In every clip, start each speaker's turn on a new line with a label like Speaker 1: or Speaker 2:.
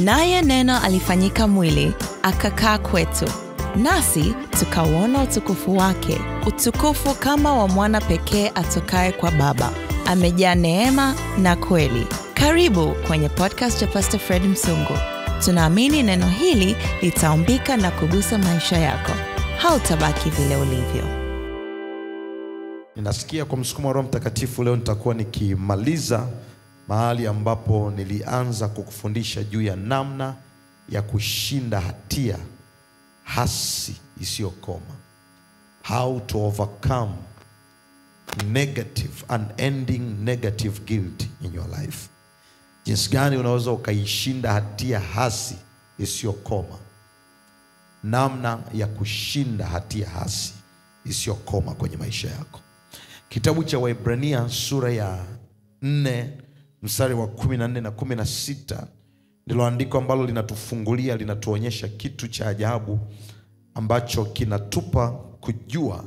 Speaker 1: Naye Neno alifanyika mwili, akakaa kwetu. Nasi tukauona utukufu wake, utukufu kama wa mwana pekee atokaye kwa Baba. Amejaa neema na kweli. Karibu kwenye podcast ya Pastor Fred Msungu. Tunaamini neno hili litaumbika na kugusa maisha yako. Hautabaki vile ulivyo.
Speaker 2: Ninasikia kwa msukumo wa Roho Mtakatifu leo nitakuwa nikimaliza mahali ambapo nilianza kukufundisha juu ya namna ya kushinda hatia hasi isiyokoma. How to overcome negative, unending negative guilt in your life. Jinsi gani unaweza ukaishinda hatia hasi isiyokoma. Namna ya kushinda hatia hasi isiyokoma kwenye maisha yako. Kitabu cha Waebrania sura ya 4 mstari wa 14 na 16 ndilo andiko ambalo linatufungulia, linatuonyesha kitu cha ajabu ambacho kinatupa kujua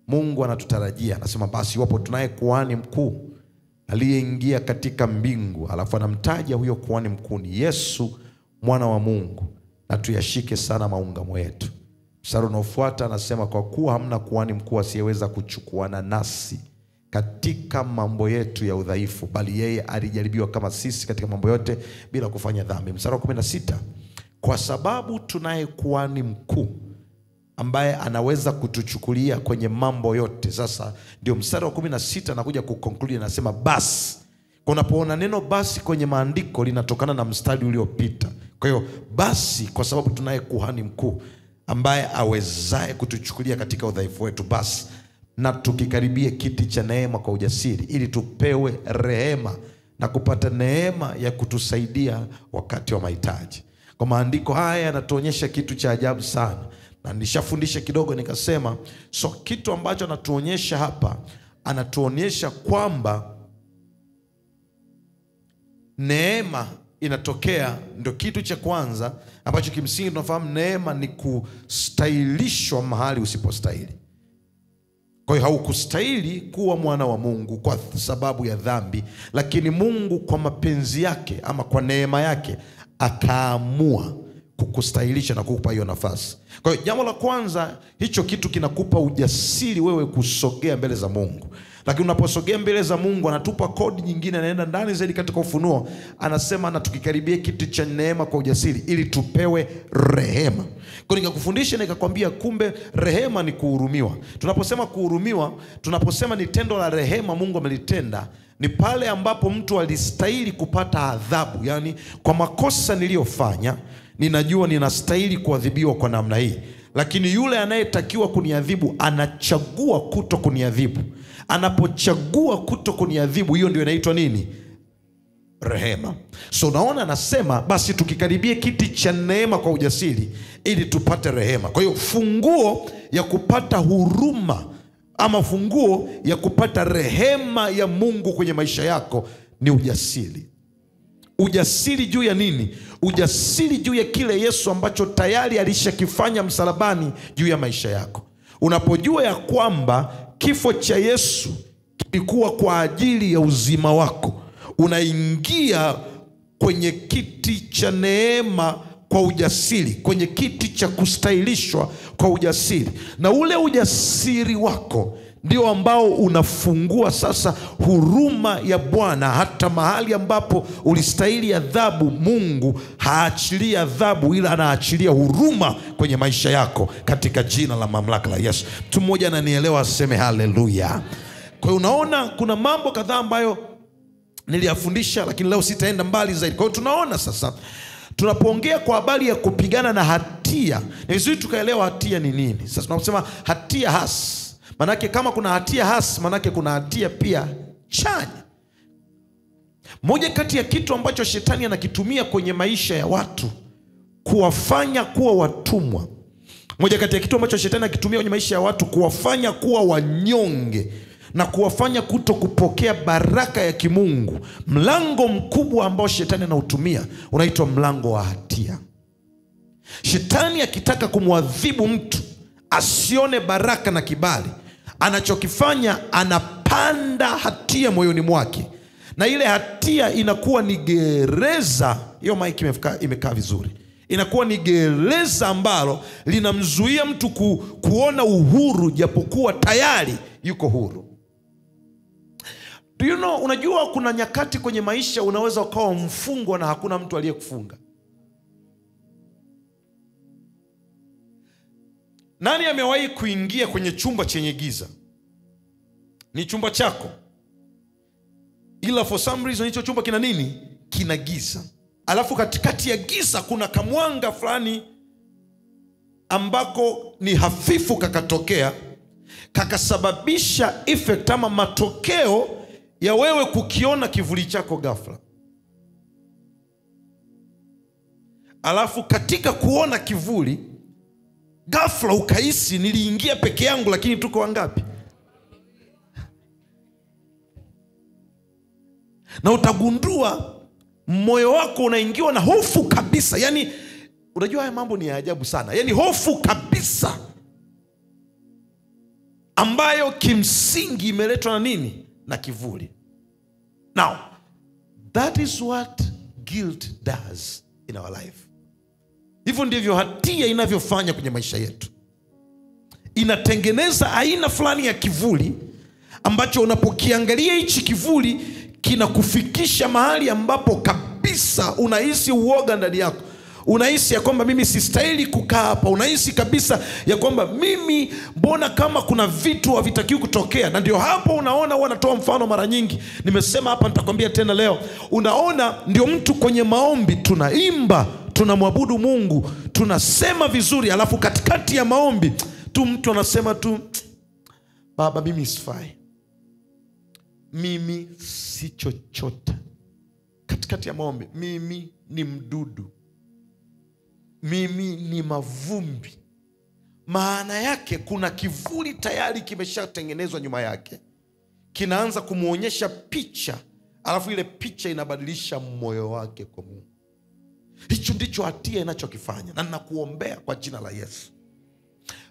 Speaker 2: Mungu anatutarajia. Anasema basi iwapo tunaye kuhani mkuu aliyeingia katika mbingu, alafu anamtaja huyo kuhani mkuu ni Yesu mwana wa Mungu, na tuyashike sana maungamo yetu. Mstari unaofuata anasema kwa kuwa hamna kuhani mkuu asiyeweza kuchukuana nasi katika mambo yetu ya udhaifu, bali yeye alijaribiwa kama sisi katika mambo yote bila kufanya dhambi. Mstari wa 16, kwa sababu tunaye kuhani mkuu ambaye anaweza kutuchukulia kwenye mambo yote. Sasa ndio mstari wa 16 nakuja kuconclude, anasema basi. Unapoona neno basi kwenye maandiko linatokana na mstari uliopita. Kwa hiyo basi, kwa sababu tunaye kuhani mkuu ambaye awezaye kutuchukulia katika udhaifu wetu, basi na tukikaribie kiti cha neema kwa ujasiri, ili tupewe rehema na kupata neema ya kutusaidia wakati wa mahitaji. Kwa maandiko haya yanatuonyesha kitu cha ajabu sana. Na nilishafundisha kidogo nikasema, so kitu ambacho anatuonyesha hapa, anatuonyesha kwamba neema inatokea. Ndio kitu cha kwanza ambacho kimsingi tunafahamu neema ni kustahilishwa mahali usipostahili. Kwa hiyo haukustahili kuwa mwana wa Mungu kwa sababu ya dhambi, lakini Mungu kwa mapenzi yake ama kwa neema yake akaamua kukustahilisha na kukupa hiyo nafasi. Kwa hiyo jambo la kwanza, hicho kitu kinakupa ujasiri wewe kusogea mbele za Mungu. Lakini unaposogea mbele za Mungu, anatupa kodi nyingine, anaenda ndani zaidi katika Ufunuo, anasema na tukikaribie kiti cha neema kwa ujasiri ili tupewe rehema. Kwa hiyo nikakufundisha nikakwambia kumbe rehema ni kuhurumiwa. Tunaposema kuhurumiwa, tunaposema ni tendo la rehema Mungu amelitenda, ni pale ambapo mtu alistahili kupata adhabu. Yani kwa makosa niliyofanya, ninajua ninastahili kuadhibiwa kwa namna hii, lakini yule anayetakiwa kuniadhibu anachagua kuto kuniadhibu. Anapochagua kuto kuniadhibu, hiyo ndio inaitwa nini? Rehema. So naona anasema basi tukikaribie kiti cha neema kwa ujasiri ili tupate rehema. Kwa hiyo funguo ya kupata huruma ama funguo ya kupata rehema ya Mungu kwenye maisha yako ni ujasiri. Ujasiri juu ya nini? Ujasiri juu ya kile Yesu ambacho tayari alishakifanya msalabani juu ya maisha yako. Unapojua ya kwamba kifo cha Yesu kilikuwa kwa ajili ya uzima wako, unaingia kwenye kiti cha neema kwa ujasiri, kwenye kiti cha kustahilishwa kwa ujasiri. Na ule ujasiri wako ndio ambao unafungua sasa huruma ya Bwana. Hata mahali ambapo ulistahili adhabu, Mungu haachilii adhabu, ila anaachilia huruma kwenye maisha yako katika jina la mamlaka la Yesu. Mtu mmoja ananielewa aseme haleluya. Kwa hiyo unaona kuna mambo kadhaa ambayo niliyafundisha, lakini leo sitaenda mbali zaidi. Kwa hiyo tunaona sasa tunapoongea kwa habari ya kupigana na hatia, ni vizuri tukaelewa hatia ni nini. Sasa tunaposema hatia hasi, manake kama kuna hatia hasi, manake kuna hatia pia chanya. Moja kati ya kitu ambacho shetani anakitumia kwenye maisha ya watu kuwafanya kuwa watumwa, moja kati ya kitu ambacho shetani anakitumia kwenye maisha ya watu kuwafanya kuwa wanyonge na kuwafanya kuto kupokea baraka ya kimungu, mlango mkubwa ambao shetani anautumia unaitwa mlango wa hatia. Shetani akitaka kumwadhibu mtu asione baraka na kibali, anachokifanya anapanda hatia moyoni mwake, na ile hatia inakuwa ni gereza Hiyo mic imekaa vizuri. Inakuwa ni gereza ambalo linamzuia mtu kuona uhuru japokuwa tayari yuko huru. Do you know, unajua kuna nyakati kwenye maisha unaweza ukawa mfungwa na hakuna mtu aliyekufunga. Nani amewahi kuingia kwenye chumba chenye giza? Ni chumba chako, ila for some reason hicho chumba kina nini? Kina giza. Alafu katikati ya giza kuna kamwanga fulani ambako ni hafifu kakatokea, kakasababisha effect ama matokeo ya wewe kukiona kivuli chako ghafla. Alafu katika kuona kivuli ghafla ukahisi niliingia peke yangu, lakini tuko wangapi? Na utagundua moyo wako unaingiwa na hofu kabisa. Yani unajua haya mambo ni ya ajabu sana. Yani hofu kabisa ambayo kimsingi imeletwa na nini? Na kivuli. Now, that is what guilt does in our life. Hivyo ndivyo hatia inavyofanya kwenye maisha yetu. Inatengeneza aina fulani ya kivuli ambacho unapokiangalia hichi kivuli kinakufikisha mahali ambapo kabisa unahisi uoga ndani yako. Unahisi ya kwamba mimi sistahili kukaa hapa. Unahisi kabisa ya kwamba mimi mbona kama kuna vitu havitakiwi kutokea. Na ndio hapo unaona wanatoa mfano mara nyingi. Nimesema hapa, nitakwambia tena leo. Unaona ndio mtu kwenye maombi tunaimba, tunamwabudu Mungu, tunasema vizuri, alafu katikati ya maombi tu mtu anasema tu, Baba mimi sifai, mimi si chochote. Katikati ya maombi, mimi ni mdudu, mimi ni mavumbi. Maana yake kuna kivuli tayari kimeshatengenezwa nyuma yake, kinaanza kumuonyesha picha, alafu ile picha inabadilisha moyo wake kwa Mungu. Hicho ndicho hatia inachokifanya. Na ninakuombea kwa jina la Yesu,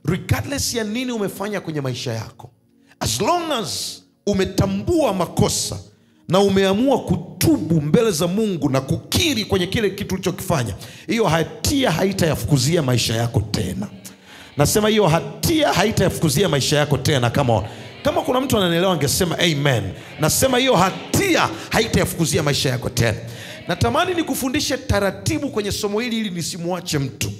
Speaker 2: regardless ya nini umefanya kwenye maisha yako, as long as umetambua makosa na umeamua kutubu mbele za Mungu na kukiri kwenye kile kitu ulichokifanya, hiyo hatia haitayafukuzia maisha yako tena. Nasema hiyo hatia haitayafukuzia maisha yako tena. Kama kuna mtu ananielewa angesema amen. Nasema hiyo hatia haitayafukuzia maisha yako tena. Natamani nikufundishe taratibu kwenye somo hili ili nisimuache mtu.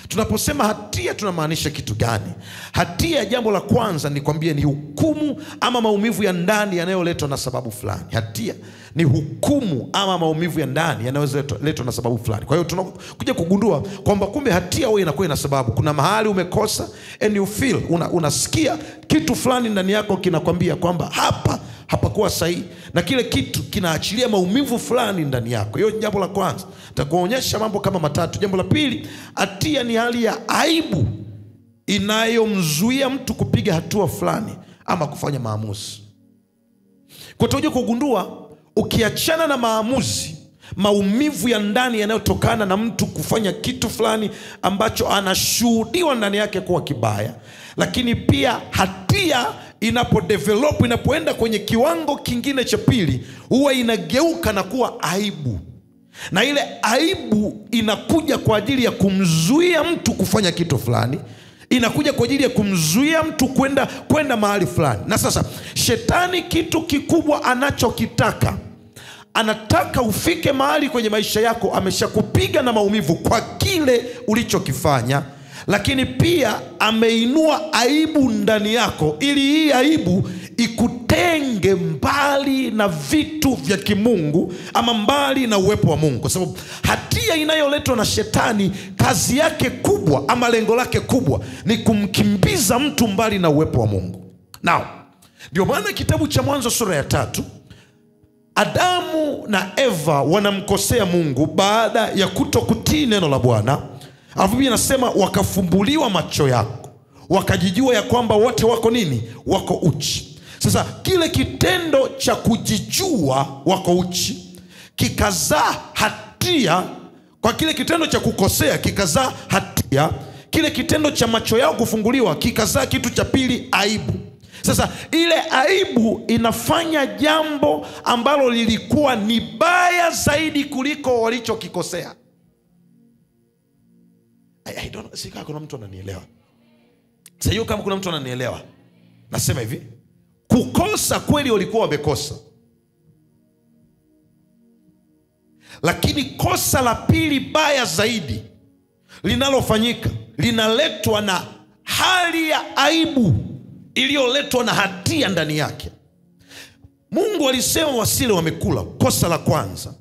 Speaker 2: Tunaposema hatia tunamaanisha kitu gani? Hatia, jambo la kwanza nikwambie, ni hukumu ama maumivu ya ndani yanayoletwa na sababu fulani. Hatia ni hukumu ama maumivu ya ndani yanayoletwa na sababu fulani. Kwa hiyo tunakuja kugundua kwamba kumbe hatia wewe inakuwa ina sababu. Kuna mahali umekosa and you feel, unasikia kitu fulani ndani yako kinakwambia kwamba hapa hapakuwa sahihi, na kile kitu kinaachilia maumivu fulani ndani yako. Hiyo jambo la kwanza. Nitakuonyesha mambo kama matatu. Jambo la pili, hatia ni hali ya aibu inayomzuia mtu kupiga hatua fulani ama kufanya maamuzi. Kwa hiyo kugundua, ukiachana na maamuzi, maumivu ya ndani yanayotokana na mtu kufanya kitu fulani ambacho anashuhudiwa ndani yake kuwa kibaya, lakini pia hatia inapodevelop, inapoenda kwenye kiwango kingine cha pili, huwa inageuka na kuwa aibu. Na ile aibu inakuja kwa ajili ya kumzuia mtu kufanya kitu fulani, inakuja kwa ajili ya kumzuia mtu kwenda mahali fulani. Na sasa shetani kitu kikubwa anachokitaka, anataka ufike mahali kwenye maisha yako ameshakupiga na maumivu kwa kile ulichokifanya, lakini pia ameinua aibu ndani yako ili hii aibu ikutenge mbali na vitu vya kimungu ama mbali na uwepo wa Mungu. Kwa sababu hatia inayoletwa na shetani, kazi yake kubwa ama lengo lake kubwa ni kumkimbiza mtu mbali na uwepo wa Mungu. Now, ndio maana kitabu cha Mwanzo sura ya 3, Adamu na Eva wanamkosea Mungu baada ya kutokutii neno la Bwana. Alafu Biblia inasema wakafumbuliwa macho yako, wakajijua ya kwamba wote wako nini? Wako uchi. Sasa kile kitendo cha kujijua wako uchi kikazaa hatia. Kwa kile kitendo cha kukosea kikazaa hatia. Kile kitendo cha macho yao kufunguliwa kikazaa kitu cha pili, aibu. Sasa ile aibu inafanya jambo ambalo lilikuwa ni baya zaidi kuliko walichokikosea. I don't know, sika kuna mtu ananielewa. Sasa kama kuna mtu ananielewa, nasema hivi, kukosa kweli walikuwa wamekosa, lakini kosa la pili baya zaidi linalofanyika linaletwa na hali ya aibu iliyoletwa na hatia ndani yake. Mungu alisema wasile wamekula, kosa la kwanza.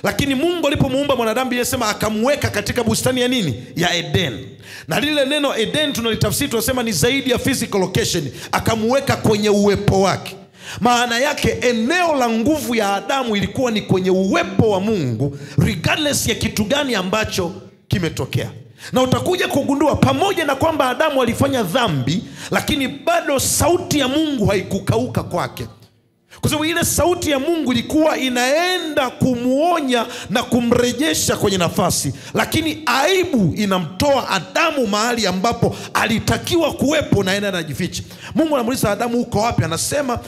Speaker 2: Lakini Mungu alipomuumba mwanadamu, Biblia inasema akamweka katika bustani ya nini? Ya Eden. Na lile neno Eden tunalitafsiri tunasema ni zaidi ya physical location, akamweka kwenye uwepo wake. Maana yake eneo la nguvu ya Adamu ilikuwa ni kwenye uwepo wa Mungu, regardless ya kitu gani ambacho kimetokea. Na utakuja kugundua pamoja na kwamba Adamu alifanya dhambi, lakini bado sauti ya Mungu haikukauka kwake. Kwa sababu ile sauti ya Mungu ilikuwa inaenda kumuonya na kumrejesha kwenye nafasi. Lakini aibu inamtoa Adamu mahali ambapo alitakiwa kuwepo na enda anajificha. Mungu anamuuliza Adamu, uko wapi? Anasema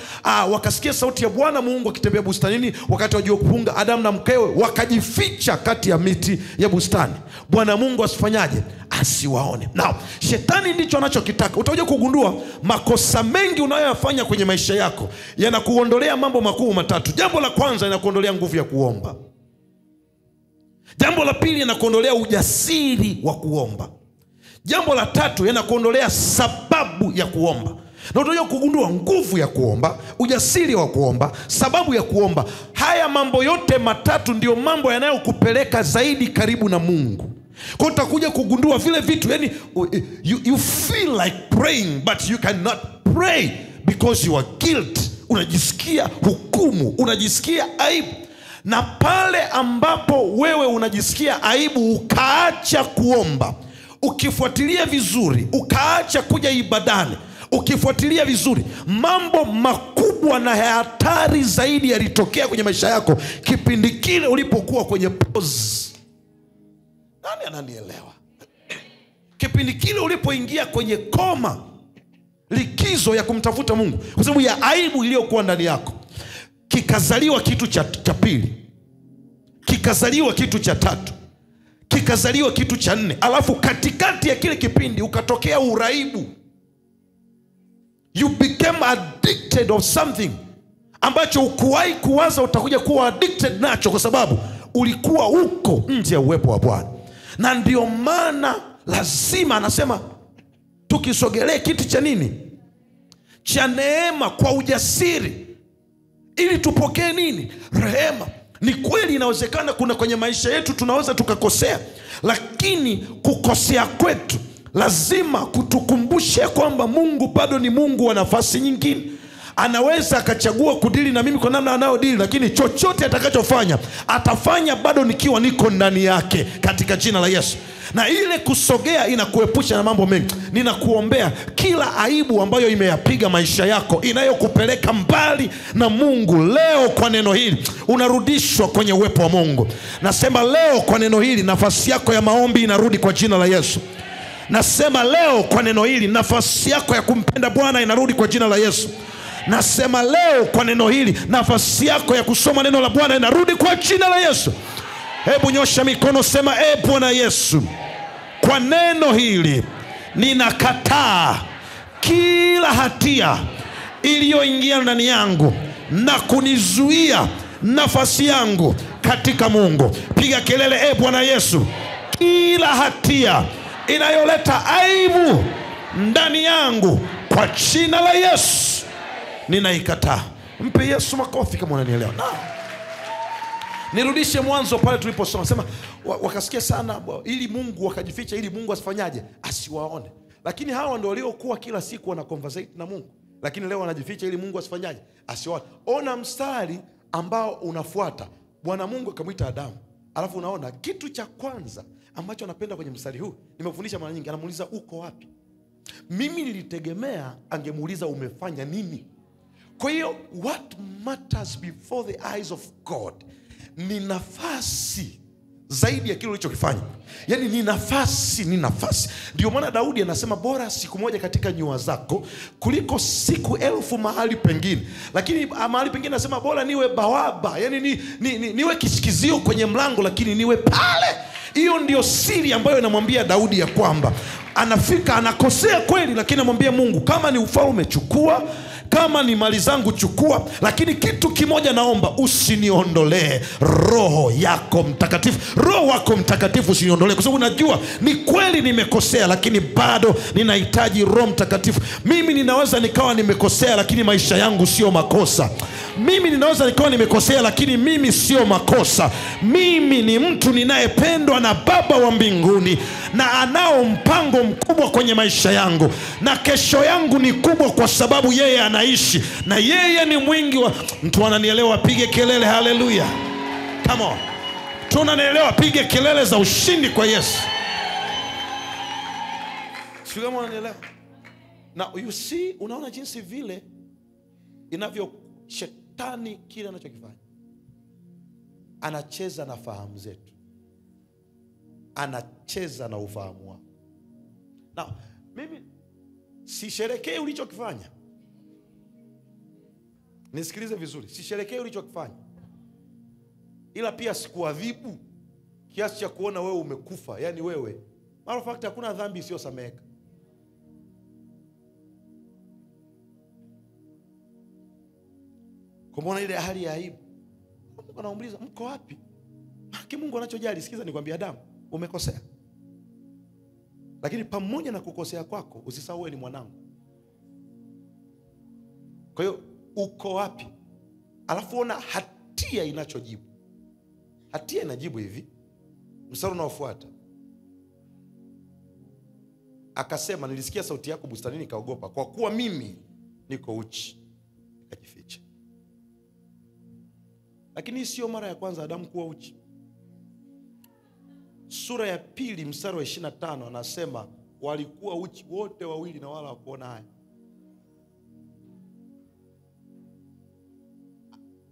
Speaker 2: wakasikia sauti ya Bwana Mungu akitembea bustanini wakati wa jua kupunga, Adamu na mkewe wakajificha kati ya miti ya bustani. Bwana Mungu asifanyaje? Asiwaone. Now, shetani ndicho anachokitaka. Utakuja kugundua makosa mengi unayoyafanya kwenye maisha yako yanakuondolea mambo makuu matatu. Jambo la kwanza, yanakuondolea nguvu ya kuomba. Jambo la pili, yanakuondolea ujasiri wa kuomba. Jambo la tatu, yanakuondolea sababu ya kuomba. Na utakuja kugundua nguvu ya kuomba, ujasiri wa kuomba, sababu ya kuomba, haya mambo yote matatu ndio mambo yanayokupeleka zaidi karibu na Mungu. Kwa utakuja kugundua vile vitu, yani you feel like praying but you cannot pray because you are guilt. Unajisikia hukumu, unajisikia aibu. Na pale ambapo wewe unajisikia aibu ukaacha kuomba, ukifuatilia vizuri, ukaacha kuja ibadani, ukifuatilia vizuri, mambo makubwa na hatari zaidi yalitokea kwenye maisha yako kipindi kile ulipokuwa kwenye pause. Nani ananielewa? Kipindi kile ulipoingia kwenye koma, likizo ya kumtafuta Mungu, kwa sababu ya aibu iliyokuwa ndani yako, kikazaliwa kitu cha pili, kikazaliwa kitu cha tatu, kikazaliwa kitu cha nne. Alafu katikati ya kile kipindi ukatokea uraibu. You became addicted of something ambacho hukuwahi kuwaza utakuja kuwa addicted nacho, kwa sababu ulikuwa uko nje ya uwepo wa Bwana. Na ndio maana lazima anasema tukisogelee kiti cha nini? Cha neema kwa ujasiri, ili tupokee nini? Rehema. Ni kweli inawezekana kuna kwenye maisha yetu tunaweza tukakosea, lakini kukosea kwetu lazima kutukumbushe kwamba Mungu bado ni Mungu wa nafasi nyingine. Anaweza akachagua kudili na mimi kwa namna anayodili, lakini chochote atakachofanya atafanya bado nikiwa niko ndani yake, katika jina la Yesu. Na ile kusogea inakuepusha na mambo mengi. Ninakuombea kila aibu ambayo imeyapiga maisha yako, inayokupeleka mbali na Mungu, leo kwa neno hili unarudishwa kwenye uwepo wa Mungu. Nasema leo kwa neno hili nafasi yako ya maombi inarudi kwa jina la Yesu. Nasema leo kwa neno hili nafasi yako ya kumpenda Bwana inarudi kwa jina la Yesu. Nasema leo kwa neno hili nafasi yako ya kusoma neno la Bwana inarudi kwa jina la Yesu. Hebu nyosha mikono, sema: e Bwana Yesu, kwa neno hili ninakataa kila hatia iliyoingia ndani yangu na kunizuia nafasi yangu katika Mungu. Piga kelele: e Bwana Yesu, kila hatia inayoleta aibu ndani yangu, kwa jina la Yesu ninaikataa. Mpe Yesu makofi kama unanielewa. Na nirudishe mwanzo pale tuliposoma. Sema wakasikia sana ili Mungu wakajificha, ili Mungu asifanyaje? Asiwaone. Lakini hawa ndio waliokuwa kila siku wana conversate na Mungu, lakini leo wanajificha ili Mungu asifanyaje? Asiwaone. Ona mstari ambao unafuata. Bwana Mungu akamwita Adamu. Alafu unaona kitu cha kwanza ambacho anapenda kwenye mstari huu, nimefundisha mara nyingi, anamuuliza uko wapi? Mimi nilitegemea angemuuliza umefanya nini. Kwa hiyo what matters before the eyes of God ni nafasi zaidi ya kile ulichokifanya. Yaani ni nafasi, ni nafasi. Ndio maana Daudi anasema bora siku moja katika nyua zako kuliko siku 1000 mahali pengine. Lakini mahali pengine anasema bora niwe bawaba, yaani niwe kishikizio kwenye mlango, lakini niwe pale. Hiyo ndio siri ambayo inamwambia Daudi ya kwamba anafika anakosea kweli, lakini anamwambia Mungu, kama ni ufalme chukua, kama ni mali zangu chukua, lakini kitu kimoja naomba, usiniondolee roho yako mtakatifu. Roho wako mtakatifu usiniondolee, kwa sababu najua ni kweli nimekosea, lakini bado ninahitaji Roho Mtakatifu. Mimi ninaweza nikawa nimekosea, lakini maisha yangu sio makosa. Mimi ninaweza nikawa nimekosea, lakini mimi sio makosa. Mimi ni mtu ninayependwa na Baba wa mbinguni, na anao mpango mkubwa kwenye maisha yangu, na kesho yangu ni kubwa kwa sababu yeye anaishi, na yeye ni mwingi wa... Mtu ananielewa pige kelele haleluya. Come on. Tunanielewa pige kelele za ushindi kwa Yesu. Sio kama unanielewa. Now you see, unaona jinsi vile inavyo shetani kile anachokifanya. Anacheza na fahamu zetu. Anacheza na ufahamu wako. Now, mimi sisherekei ulichokifanya. Nisikilize vizuri, sisherekei ulichokifanya. Ila pia sikuadhibu kiasi cha kuona wewe umekufa, yani wewe. Matter of fact, hakuna dhambi isiyosameheka. Kumwona ile hali ya aibu. Mungu anauliza, mko wapi? Haki Mungu anachojali, sikiza nikwambia Adamu, umekosea. Lakini pamoja na kukosea kwako, usisahau wewe ni mwanangu. Kwa hiyo uko wapi? Alafu ona hatia inachojibu. Hatia inajibu hivi. Mstari unaofuata. Akasema, nilisikia sauti yako bustanini nikaogopa, kwa kuwa mimi niko uchi, nikajificha. Lakini sio mara ya kwanza Adamu kuwa uchi. Sura ya 2 mstari wa 25 anasema walikuwa uchi wote wawili na wala hawakuona haya.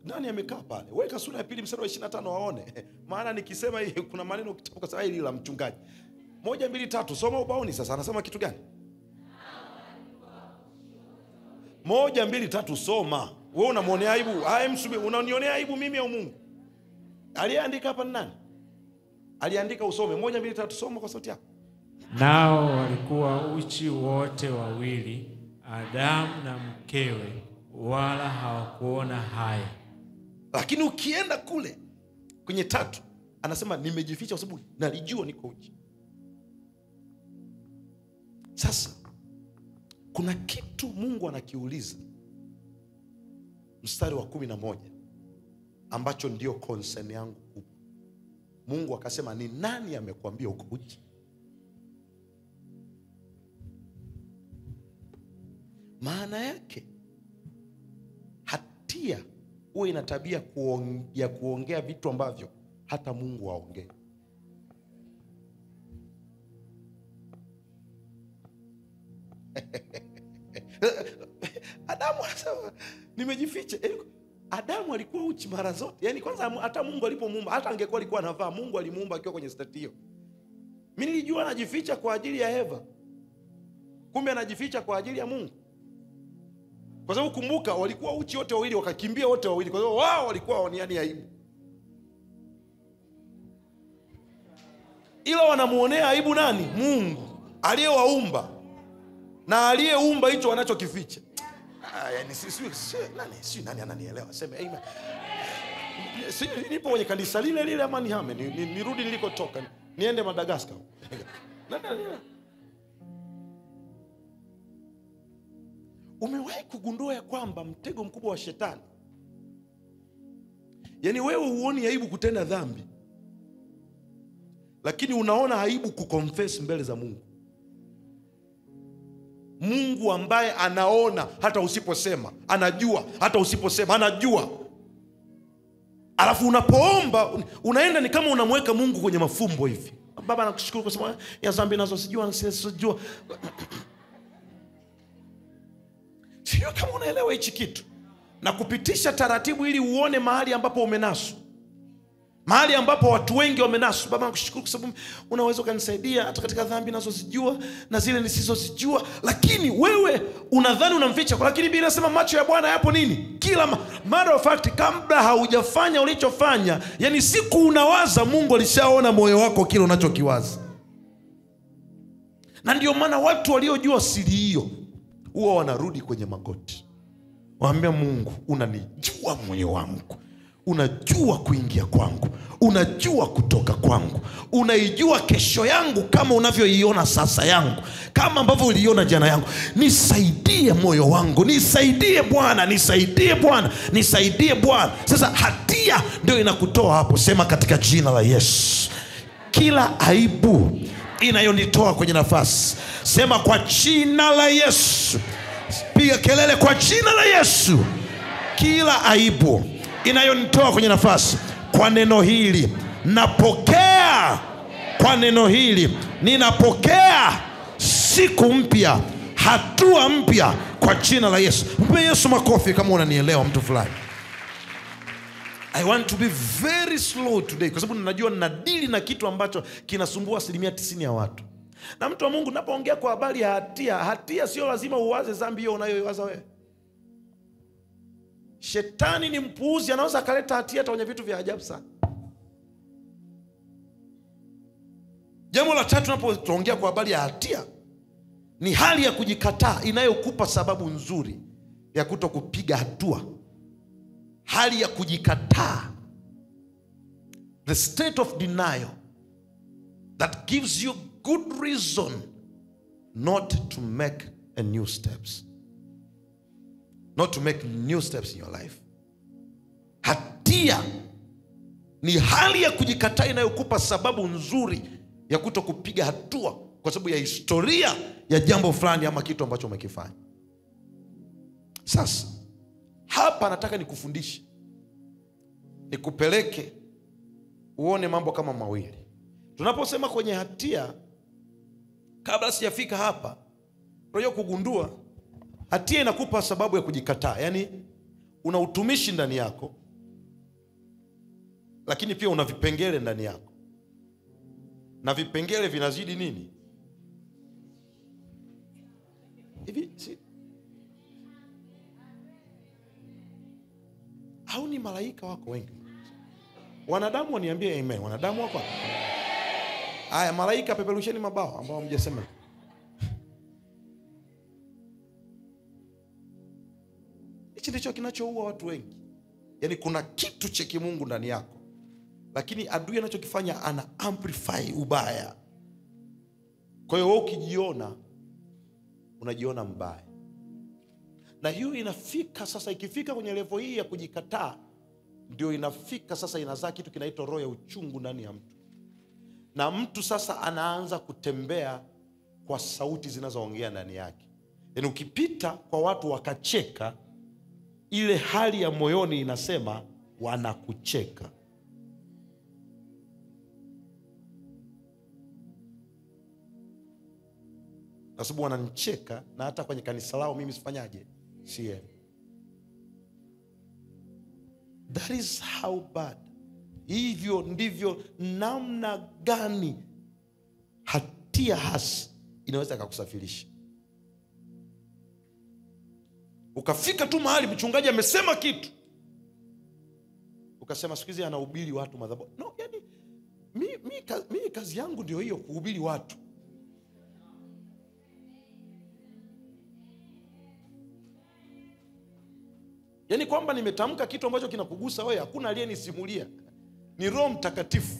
Speaker 2: Nani amekaa pale? Weka sura ya 2 mstari wa 25 waone. Maana nikisema hii kuna maneno kitabu kasema hili la mchungaji. 1 2 3 soma ubaoni sasa anasema kitu gani? 1 2 3 soma. Wewe unamuonea aibu? Haya msubiri, unanionea aibu mimi au Mungu? Aliyeandika hapa ni nani? Aliandika usome. 1 2 3 soma kwa sauti yako.
Speaker 3: Nao walikuwa uchi wote wawili, Adamu na mkewe, wala hawakuona haya.
Speaker 2: Lakini ukienda kule kwenye 3 anasema nimejificha kwa sababu nalijua niko uchi. Sasa kuna kitu Mungu anakiuliza mstari wa 11 ambacho ndio concern yangu kubwa. Mungu akasema, ni nani amekuambia uko uchi? Maana yake hatia huwa ina tabia ya kuongea vitu ambavyo hata Mungu haongei. Adamu anasema nimejificha. Adamu alikuwa uchi mara zote. Yaani kwanza hata Mungu alipomuumba, hata angekuwa alikuwa anavaa, Mungu alimuumba akiwa kwenye state hiyo. Mimi nilijua anajificha kwa ajili ya Eva. Kumbe anajificha kwa ajili ya Mungu. Kwa sababu kumbuka walikuwa uchi wote wawili, wakakimbia wote wawili. Kwa sababu wao walikuwa hawaoniani aibu. Ila wanamuonea aibu nani? Mungu aliyewaumba. Na aliyeumba hicho wanachokificha. Yani si nani ananielewa? Sema amen. Si nipo kwenye kanisa lile lile ama nihame, nirudi nilikotoka, niende Madagascar. Nani ananielewa? Umewahi kugundua ya kwamba mtego mkubwa wa shetani, yani wewe huoni aibu kutenda dhambi, lakini unaona aibu kuconfess mbele za Mungu. Mungu ambaye anaona hata usiposema, anajua hata usiposema, anajua. Alafu unapoomba unaenda ni kama unamweka Mungu kwenye mafumbo hivi. Baba nakushukuru kwa sababu ya dhambi nazo sijua, sijua. Sio kama unaelewa hichi kitu. Na kupitisha taratibu ili uone mahali ambapo umenaswa. Mahali ambapo watu wengi wamenaswa. Baba nakushukuru kwa sababu unaweza ukanisaidia hata katika dhambi ninazozijua na zile nisizozijua, lakini wewe unadhani unamficha, lakini Biblia inasema macho ya Bwana yapo nini? Kila matter of fact, kabla haujafanya ulichofanya, yani siku unawaza, Mungu alishaona moyo wako kile unachokiwaza. Na ndio maana watu waliojua siri hiyo huwa wanarudi kwenye magoti. Waambia Mungu, unanijua moyo wangu, unajua kuingia kwangu, unajua kutoka kwangu, unaijua kesho yangu kama unavyoiona sasa yangu, kama ambavyo uliiona jana yangu. Nisaidie moyo wangu, nisaidie Bwana, nisaidie Bwana, nisaidie Bwana. Sasa hatia ndio inakutoa hapo. Sema katika jina la Yesu, kila aibu inayonitoa kwenye nafasi, sema kwa jina la Yesu. Piga kelele kwa jina la Yesu. Kila aibu inayonitoa kwenye nafasi, kwa neno hili napokea, kwa neno hili ninapokea siku mpya, hatua mpya kwa jina la Yesu. Mpe Yesu makofi kama unanielewa mtu fulani. I want to be very slow today kwa sababu ninajua ninadili na kitu ambacho kinasumbua 90% ya watu. Na mtu wa Mungu, ninapoongea kwa habari ya hatia, hatia sio lazima uwaze dhambi hiyo unayoiwaza wewe. Shetani ni mpuuzi, anaweza akaleta hatia hata kwenye vitu vya ajabu sana. Jambo la tatu tunapoongea kwa habari ya hatia ni hali ya kujikataa inayokupa sababu nzuri ya kutokupiga hatua. Hali ya kujikataa, the state of denial that gives you good reason not to make a new steps. Not to make new steps in your life. Hatia ni hali ya kujikataa inayokupa sababu nzuri ya kutokupiga hatua kwa sababu ya historia ya jambo fulani ama kitu ambacho umekifanya. Sasa hapa nataka nikufundishe, nikupeleke uone mambo kama mawili. Tunaposema kwenye hatia, kabla sijafika hapa, unajua kugundua hatia inakupa sababu ya kujikataa. Yaani una utumishi ndani yako, lakini pia una vipengele ndani yako. Na vipengele vinazidi nini? Hivi si au ni malaika wako wengi? Wanadamu waniambie amen. Wanadamu wako? Aya, malaika peperusheni mabao ambao hamjasema. Hichi ndicho kinachoua watu wengi. Yaani kuna kitu cha kimungu ndani yako, lakini adui anachokifanya ana amplify ubaya. Kwa hiyo wewe ukijiona unajiona mbaya. Na hiyo inafika sasa, ikifika kwenye level hii ya kujikataa, ndio inafika sasa inazaa kitu kinaitwa roho ya uchungu ndani ya mtu. Na mtu sasa anaanza kutembea kwa sauti zinazoongea ndani yake. Yaani ukipita kwa watu wakacheka, ile hali ya moyoni inasema wanakucheka. Kwa sababu wananicheka, na hata kwenye kanisa lao mimi sifanyaje? Siendi. That is how bad. Hivyo ndivyo namna gani hatia hasi inaweza kukusafirisha. Ukafika tu mahali mchungaji amesema kitu, ukasema siku hizi anahubiri watu madhabahu. No, yani mi kazi yangu ndio hiyo, kuhubiri watu. Yaani kwamba nimetamka kitu ambacho kinakugusa wewe, hakuna aliyenisimulia. Ni Roho Mtakatifu.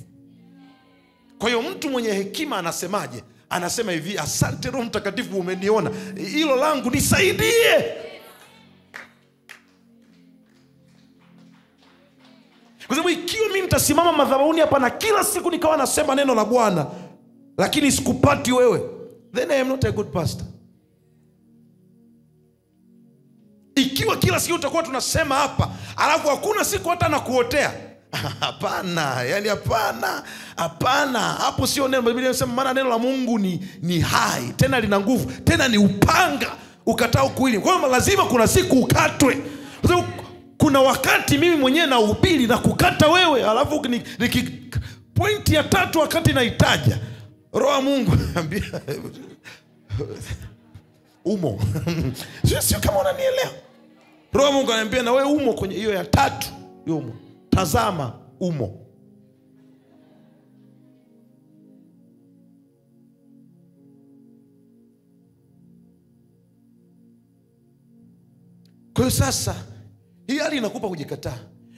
Speaker 2: Kwa hiyo mtu mwenye hekima anasemaje? Anasema hivi, asante Roho Mtakatifu umeniona. Hilo langu nisaidie. Kwa sababu ikiwa mimi nitasimama madhabahuni hapa na kila siku nikawa nasema neno la Bwana, lakini sikupati wewe, then I am not a good pastor. Ikiwa kila siku utakuwa tunasema hapa, alafu hakuna siku hata nakuotea. Hapana, yani hapana, hapana. Hapo sio neno. Biblia inasema maana neno la Mungu ni hai, tena lina nguvu, tena ni upanga ukatao kuwili. Kwa hiyo lazima kuna siku ukatwe. Kwa sababu Kuna wakati mimi mwenyewe nahubiri na kukata wewe, alafu pointi ya tatu wakati naitaja, Roho wa Mungu anambia umo. Sio kama unanielewa. Roho wa Mungu ananiambia na wewe umo kwenye hiyo ya tatu, hiyo umo. Tazama umo. Kwa hiyo sasa hii hali inakupa kujikataa.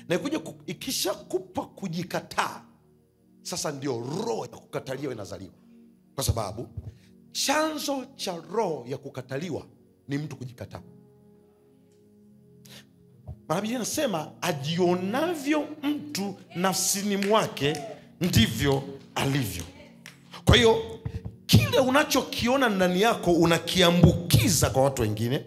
Speaker 2: Na ikishakupa kujikataa, sasa ndio roho ya kukataliwa inazaliwa. Kwa sababu chanzo cha roho ya kukataliwa ni mtu kujikataa. Maana Biblia inasema ajionavyo mtu nafsini mwake ndivyo alivyo. Kwa hiyo kile unachokiona ndani yako unakiambukiza kwa watu wengine.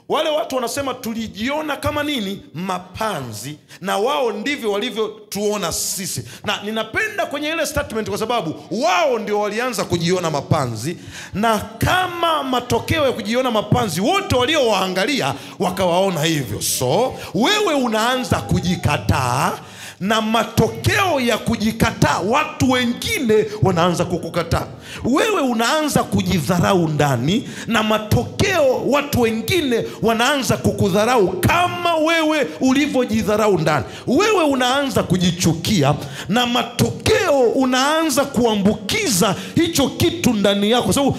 Speaker 2: Wale watu wanasema tulijiona kama nini? Mapanzi. Na wao ndivyo walivyotuona sisi. Na ninapenda kwenye ile statement kwa sababu wao ndio walianza kujiona mapanzi. Na kama matokeo ya kujiona mapanzi, wote waliowaangalia wakawaona hivyo. So wewe unaanza kujikataa, na matokeo ya kujikataa watu wengine wanaanza kukukataa. Wewe unaanza kujidharau ndani, na matokeo watu wengine wanaanza kukudharau kama wewe ulivyojidharau ndani. Wewe unaanza kujichukia, na matokeo unaanza kuambukiza hicho kitu ndani yako. Sababu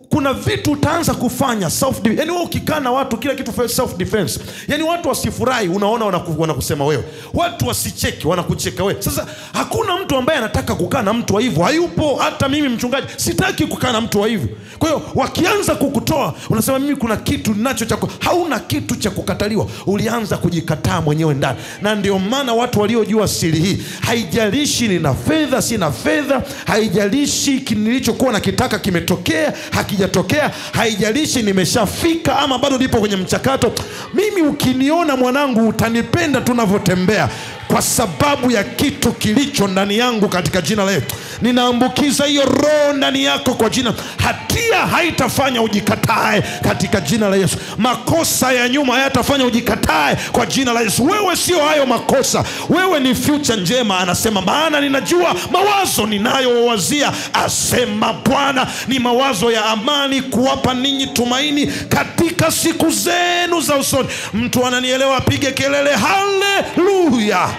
Speaker 2: kuna vitu utaanza kufanya self defense. Yaani wewe ukikaa na watu kila kitu self defense. Yaani watu wasifurahi unaona wanakusema wewe. Watu wasicheke wanakucheka wewe. Sasa hakuna mtu ambaye anataka kukaa na mtu wa hivyo. Hayupo. Hata mimi mchungaji sitaki kukaa na mtu wa hivyo. Kwa hiyo wakianza kukutoa unasema mimi kuna kitu ninacho cha, hauna kitu cha kukataliwa. Ulianza kujikataa mwenyewe ndani. Na ndio maana watu waliojua siri hii, haijalishi nina fedha sina fedha, haijalishi nilichokuwa nakitaka kimetokea hakijatokea, haijalishi nimeshafika ama bado nipo kwenye mchakato, mimi ukiniona mwanangu utanipenda tunavyotembea, kwa sababu ya kitu kilicho ndani yangu katika jina letu. Ninaambukiza hiyo roho ndani yako kwa jina. Hatia haitafanya ujikatae katika jina la Yesu. Makosa ya nyuma hayatafanya ujikatae kwa jina la Yesu. Wewe sio hayo makosa. Wewe ni future njema. Anasema maana ninajua mawazo ninayowazia, asema Bwana, ni mawazo ya amani, kuwapa ninyi tumaini katika siku zenu za usoni. Mtu ananielewa apige kelele haleluya.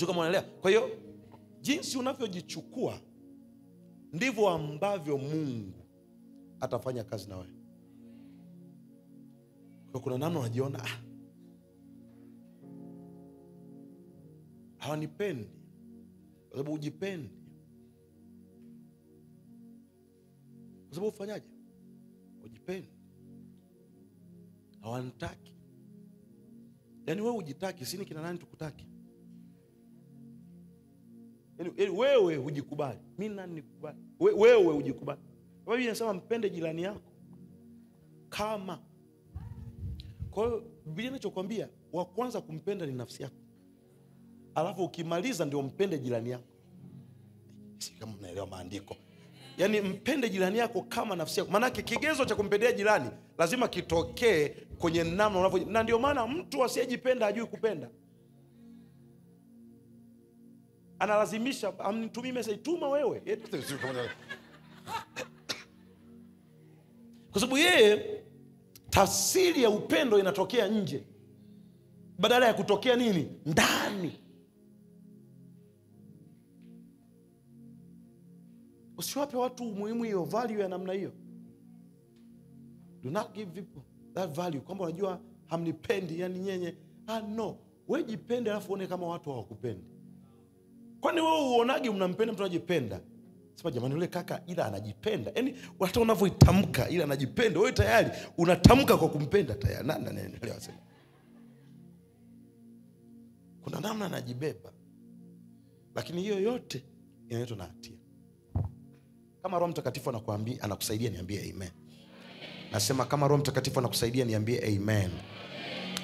Speaker 2: Kama unaelewa. Kwa hiyo jinsi unavyojichukua ndivyo ambavyo Mungu atafanya kazi na wewe. Kwa kuna namna unajiona hawanipendi kwa sababu hujipendi. Kwa sababu ufanyaje? Hujipendi. Hawanitaki. Yaani wewe hujitaki, sini kina nani tukutaki? Yaani wewe hujikubali. Mimi nani nikubali? Wewe hujikubali. Kwa hiyo inasema mpende jirani yako kama. Kwa hiyo Biblia inachokuambia wa kwanza kumpenda ni nafsi yako. Alafu ukimaliza ndio mpende jirani yako. Si kama mnaelewa maandiko. Yaani mpende jirani yako kama nafsi yako. Maana kigezo cha kumpendea jirani lazima kitokee kwenye namna unavyo. Na ndio maana mtu asiyejipenda hajui kupenda. Analazimisha amnitumie message, tuma wewe. Kwa sababu yeye tafsiri ya upendo inatokea nje badala ya kutokea nini? Ndani. Usiwape watu umuhimu hiyo value ya namna hiyo. Do not give people that value. Kwamba unajua hamnipendi yani nyenye. No. Wewe jipende alafu uone kama watu hawakupendi. Kwani wewe uonage mnampenda mtu anajipenda? Sema jamani yule kaka ila anajipenda. Yaani hata unavyoitamka ila anajipenda, wewe tayari unatamka kwa kumpenda tayari. Nani anaelewa sasa? Kuna namna anajibeba. Lakini hiyo yote inaletwa na hatia. Kama Roho Mtakatifu anakuambia, anakusaidia niambie amen. Nasema kama Roho Mtakatifu anakusaidia niambie amen.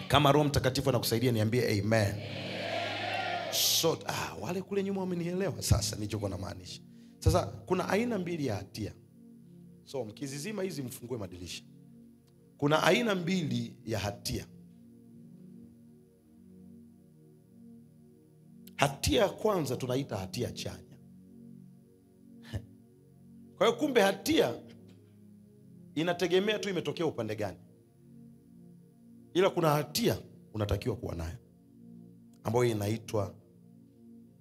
Speaker 2: Kama Roho Mtakatifu anakusaidia niambie amen. So, wale kule nyuma wamenielewa sasa nilichokuwa namaanisha. Sasa kuna aina mbili ya hatia. So mkizizima hizi mfungue madirisha. Kuna aina mbili ya hatia. Hatia ya kwanza tunaita hatia chanya. Kwa hiyo kumbe hatia inategemea tu imetokea upande gani. Ila kuna hatia unatakiwa kuwa nayo ambayo inaitwa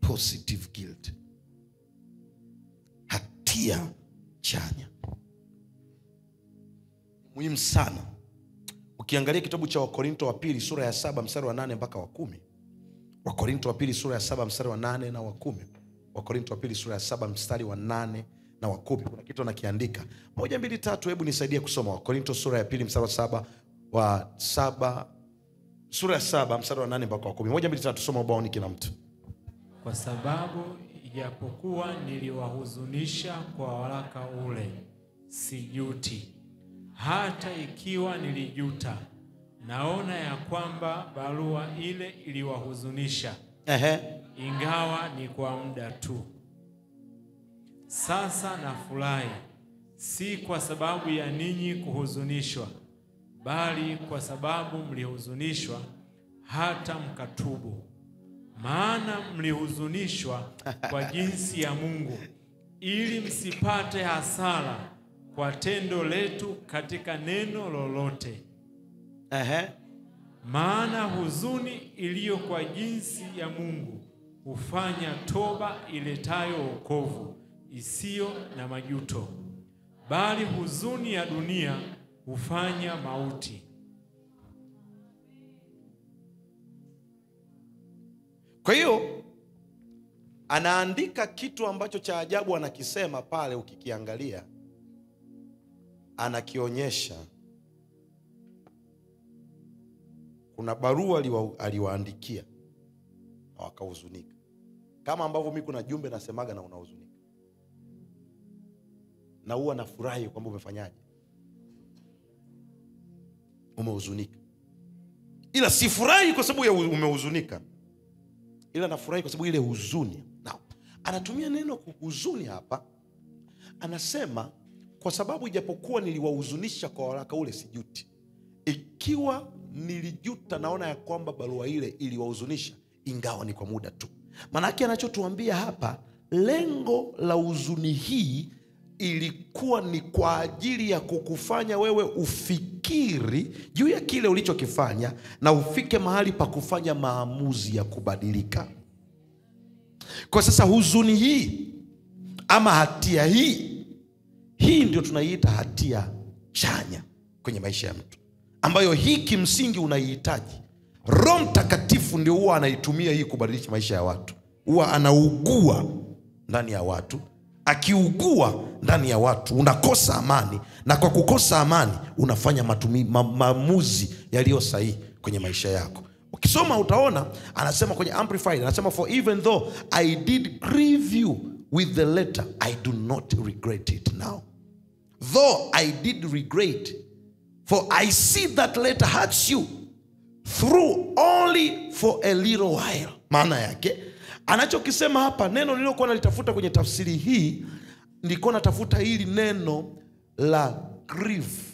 Speaker 2: positive guilt. Hatia chanya. Muhimu sana. Ukiangalia kitabu cha Wakorinto wa pili sura ya 7 mstari wa 8 mpaka wa 10. Wakorinto wa pili sura ya 7 mstari wa 8 na wa 10. Wakorinto wa pili sura ya 7 mstari wa 8 na wa 10. Kuna kitu anakiandika. 1 2 3, hebu nisaidie kusoma. Wakorinto sura ya pili mstari wa 7 wa 7 sura ya 7 mstari wa 8 mpaka wa 10. 1 2 3, soma ubaoni kila mtu.
Speaker 3: Kwa sababu ijapokuwa niliwahuzunisha kwa waraka ule, sijuti. Hata ikiwa nilijuta, naona ya kwamba barua ile iliwahuzunisha. Ingawa ni kwa muda tu. Sasa nafurahi, si kwa sababu ya ninyi kuhuzunishwa, bali kwa sababu mlihuzunishwa hata mkatubu. Maana mlihuzunishwa kwa jinsi ya Mungu, ili msipate hasara kwa tendo letu katika neno lolote. Maana huzuni iliyo kwa jinsi ya Mungu hufanya toba iletayo wokovu isiyo na majuto, bali huzuni ya dunia hufanya mauti.
Speaker 2: Kwa hiyo anaandika kitu ambacho cha ajabu anakisema pale, ukikiangalia anakionyesha. Kuna barua aliwaandikia na wakahuzunika. Kama ambavyo mimi kuna jumbe nasemaga na unahuzunika. Na huwa nafurahi kwamba umefanyaje? Umehuzunika. Ila sifurahi kwa sababu ya umehuzunika. Ila nafurahi kwa sababu ile huzuni. Now, anatumia neno kuhuzuni hapa. Anasema kwa sababu ijapokuwa niliwahuzunisha kwa waraka ule sijuti. Ikiwa nilijuta, naona ya kwamba barua ile iliwahuzunisha, ingawa ni kwa muda tu. Maana anachotuambia hapa, lengo la huzuni hii ilikuwa ni kwa ajili ya kukufanya wewe ufikiri juu ya kile ulichokifanya na ufike mahali pa kufanya maamuzi ya kubadilika. Kwa sasa huzuni hii ama hatia hii, hii ndio tunaiita hatia chanya kwenye maisha ya mtu, ambayo hii kimsingi unaihitaji. Roho Mtakatifu ndio huwa anaitumia hii kubadilisha maisha ya watu. Huwa anaugua ndani ya watu. Akiugua ndani ya watu unakosa amani, na kwa kukosa amani unafanya maamuzi yaliyo sahihi kwenye maisha yako. Ukisoma utaona anasema kwenye Amplified, anasema for even though I did grieve you with the letter, I do not regret it now. Though I did regret, for I see that letter hurts you through only for a little while. Maana yake anachokisema hapa, neno nililokuwa nalitafuta kwenye tafsiri hii, nilikuwa natafuta hili neno la grief.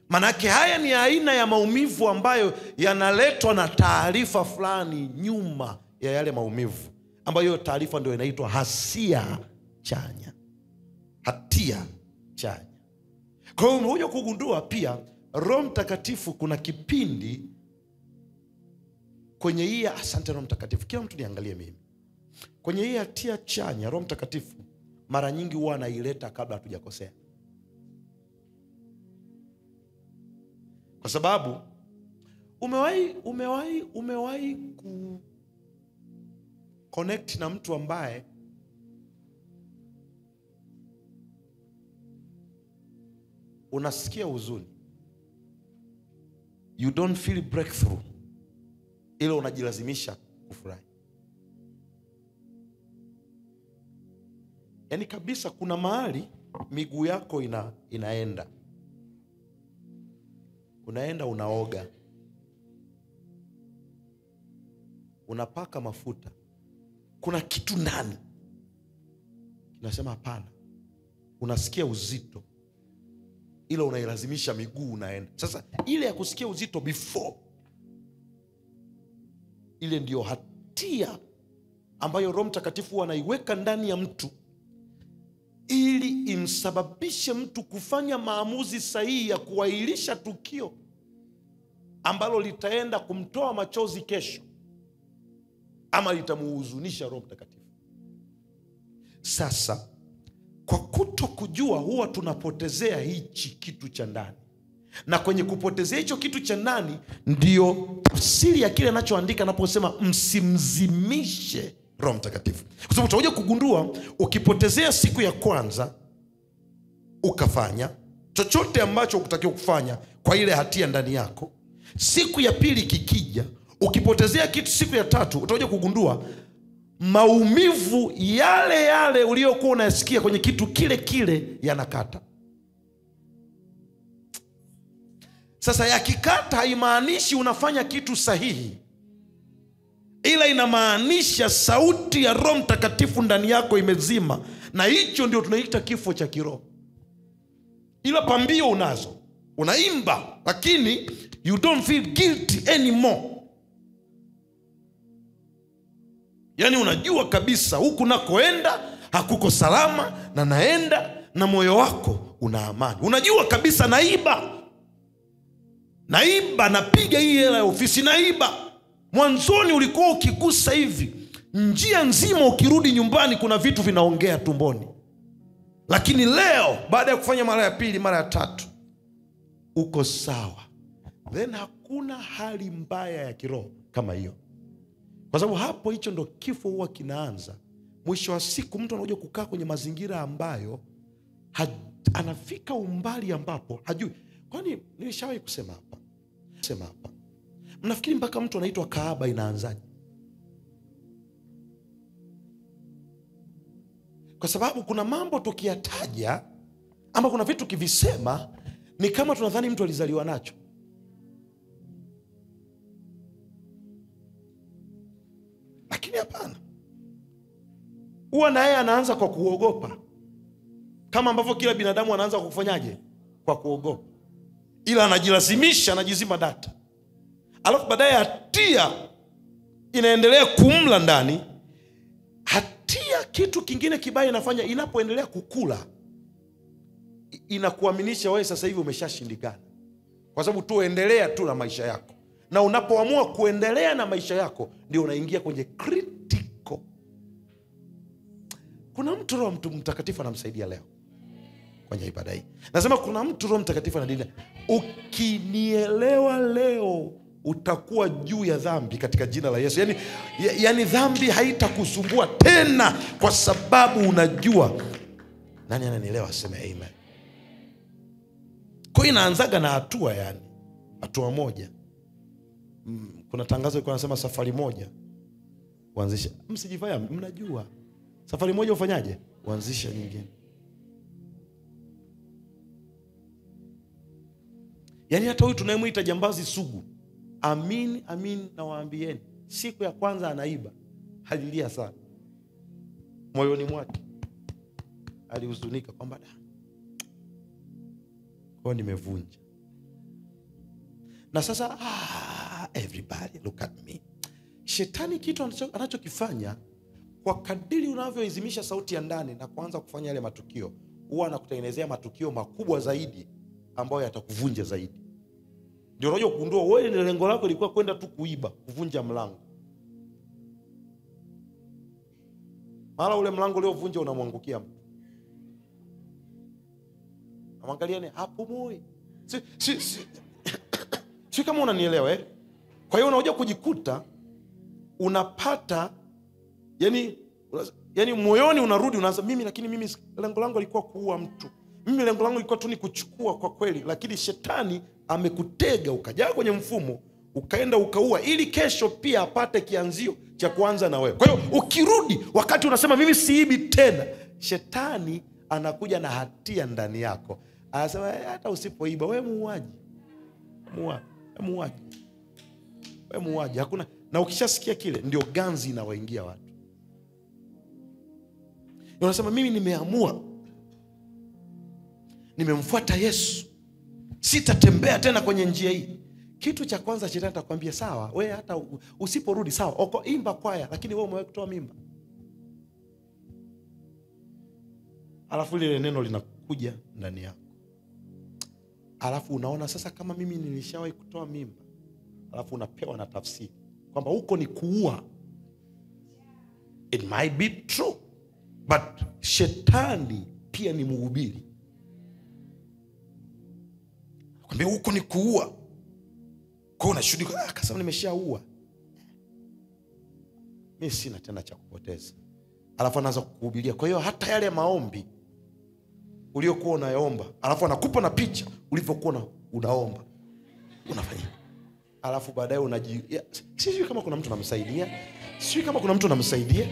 Speaker 2: Manake haya ni aina ya maumivu ambayo yanaletwa na taarifa fulani nyuma ya yale maumivu, ambayo taarifa ndio inaitwa hasia chanya, hatia chanya. Kwa hiyo umekuja kugundua pia Roho Mtakatifu kuna kipindi kwenye hii, asante Roho Mtakatifu, kila mtu niangalie mimi. Kwenye hii hatia chanya, Roho Mtakatifu mara nyingi huwa anaileta kabla hatujakosea. Kwa sababu umewahi ku connect na mtu ambaye unasikia huzuni, you don't feel breakthrough, ila unajilazimisha kufurahi. Yaani kabisa kuna mahali miguu yako inaenda. Unaenda unaoga, unapaka mafuta. Kuna kitu ndani kinasema hapana, Unasikia uzito, ila unailazimisha miguu unaenda. Sasa ile ya kusikia uzito before, ile ndiyo hatia ambayo Roho Mtakatifu anaiweka ndani ya mtu ili imsababishe mtu kufanya maamuzi sahihi ya kuahirisha tukio ambalo litaenda kumtoa machozi kesho ama litamuhuzunisha Roho Mtakatifu. Sasa kwa kutokujua huwa tunapotezea hichi kitu cha ndani. Na kwenye kupotezea hicho kitu cha ndani ndio tafsiri ya kile anachoandika anaposema msimzimishe Roho Mtakatifu. Kwa sababu utakuja kugundua ukipotezea siku ya kwanza ukafanya chochote ambacho hukutakiwa kufanya kwa ile hatia ndani yako, siku ya pili kikija ukipotezea kitu siku ya tatu, utakuja kugundua maumivu yale yale uliyokuwa unasikia kwenye kitu kile kile yanakata. Sasa yakikata haimaanishi unafanya kitu sahihi, ila inamaanisha sauti ya Roho Mtakatifu ndani yako imezima, na hicho ndio tunaita kifo cha kiroho. Ila pambio unazo, unaimba, lakini you don't feel guilty anymore. Yaani unajua kabisa huku nakoenda hakuko salama, na naenda na moyo wako una amani. Unajua kabisa naiba, naiba, napiga hii hela ya ofisi, naiba. Mwanzoni ulikuwa ukigusa hivi njia nzima, ukirudi nyumbani kuna vitu vinaongea tumboni. Lakini leo baada ya kufanya mara ya pili, mara ya tatu, uko sawa. Then hakuna hali mbaya ya kiroho kama hiyo. Kwa sababu hapo hicho ndo kifo huwa kinaanza. Mwisho wa siku mtu anakuja kukaa kwenye mazingira ambayo anafika umbali ambapo hajui. Kwani nilishawahi kusema hapa. Sema hapa. Mnafikiri mpaka mtu anaitwa kahaba inaanzaje? Kwa sababu kuna mambo tukiyataja ama kuna vitu kivisema ni kama tunadhani mtu alizaliwa nacho. Lakini hapana. Huwa na yeye anaanza kwa kuogopa. Kama ambavyo kila binadamu anaanza kwa kufanyaje? Kwa kuogopa. Ila anajilazimisha, anajizima data. Alafu baadaye hatia inaendelea kumla ndani. Hatia kitu kingine kibaya inafanya, inapoendelea kukula inakuaminisha wewe sasa hivi umeshashindikana. Kwa sababu tu endelea tu na maisha yako. Na unapoamua kuendelea na maisha yako ndio unaingia kwenye critical. Kuna mtu Roho Mtakatifu anamsaidia leo kwenye ibada hii. Nasema kuna mtu Roho Mtakatifu anadili. Ukinielewa leo utakuwa juu ya dhambi katika jina la Yesu. Yani dhambi haitakusumbua tena kwa sababu unajua. Nani ananielewa aseme amen. Kwa hiyo inaanzaga na hatua, yani hatua moja. Kuna tangazo ilikuwa nasema safari moja uanzisha. Msijifanya mnajua. Safari moja ufanyaje? Uanzisha nyingine. Yani hata huyu tunayemuita jambazi sugu, amin amin nawaambieni, siku ya kwanza anaiba alilia sana. Moyoni mwake alihuzunika kwamba da, kwa nimevunja. Na sasa everybody look at me. Shetani kitu anachokifanya, kwa kadiri unavyoizimisha sauti ya ndani na kuanza kufanya yale matukio, huwa anakutengenezea matukio makubwa zaidi ambayo yatakuvunja zaidi. Ndio unajua kugundua wewe lengo lako lilikuwa kwenda tu kuiba, kuvunja mlango. Mara ule mlango uliovunja unamwangukia mtu. Amwangaliane hapo moyo. Si kama unanielewa eh? Kwa hiyo unakuja kujikuta unapata yani moyoni unarudi unaanza mimi, lakini mimi lengo langu lilikuwa kuua mtu. Mimi lengo langu lilikuwa tu ni kuchukua kwa kweli, lakini shetani amekutega ukajaa kwenye mfumo, ukaenda ukaua ili kesho pia apate kianzio cha kuanza na wewe. Kwa hiyo ukirudi wakati unasema mimi siibi tena, shetani anakuja na hatia ndani yako. Anasema hata usipoiba wewe muuaji. Muuaji. Wewe muuaji. Hakuna. Na ukishasikia kile ndio ganzi inawaingia watu. Unasema mimi nimeamua Nimemfuata Yesu, sitatembea tena kwenye njia hii. Kitu cha kwanza shetani atakwambia sawa, wewe hata usiporudi sawa, oko imba kwaya, lakini wewe umewahi kutoa mimba. Alafu lile neno linakuja ndani yako. Alafu unaona sasa kama mimi nilishawahi kutoa mimba. Alafu unapewa na tafsiri kwamba huko ni kuua. It might be true, but shetani pia ni mhubiri. Kwambia huko ni kuua. Kwa unashuhudia, akasema nimeshaua, mimi sina tena cha kupoteza. Alafu anaanza kukuhubiria. Kwa hiyo hata yale maombi uliokuwa unaomba, alafu anakupa na picha ulivyokuwa unaomba, unafanya. Alafu baadaye sijui kama kuna mtu anamsaidia. Sijui kama kuna mtu anamsaidia.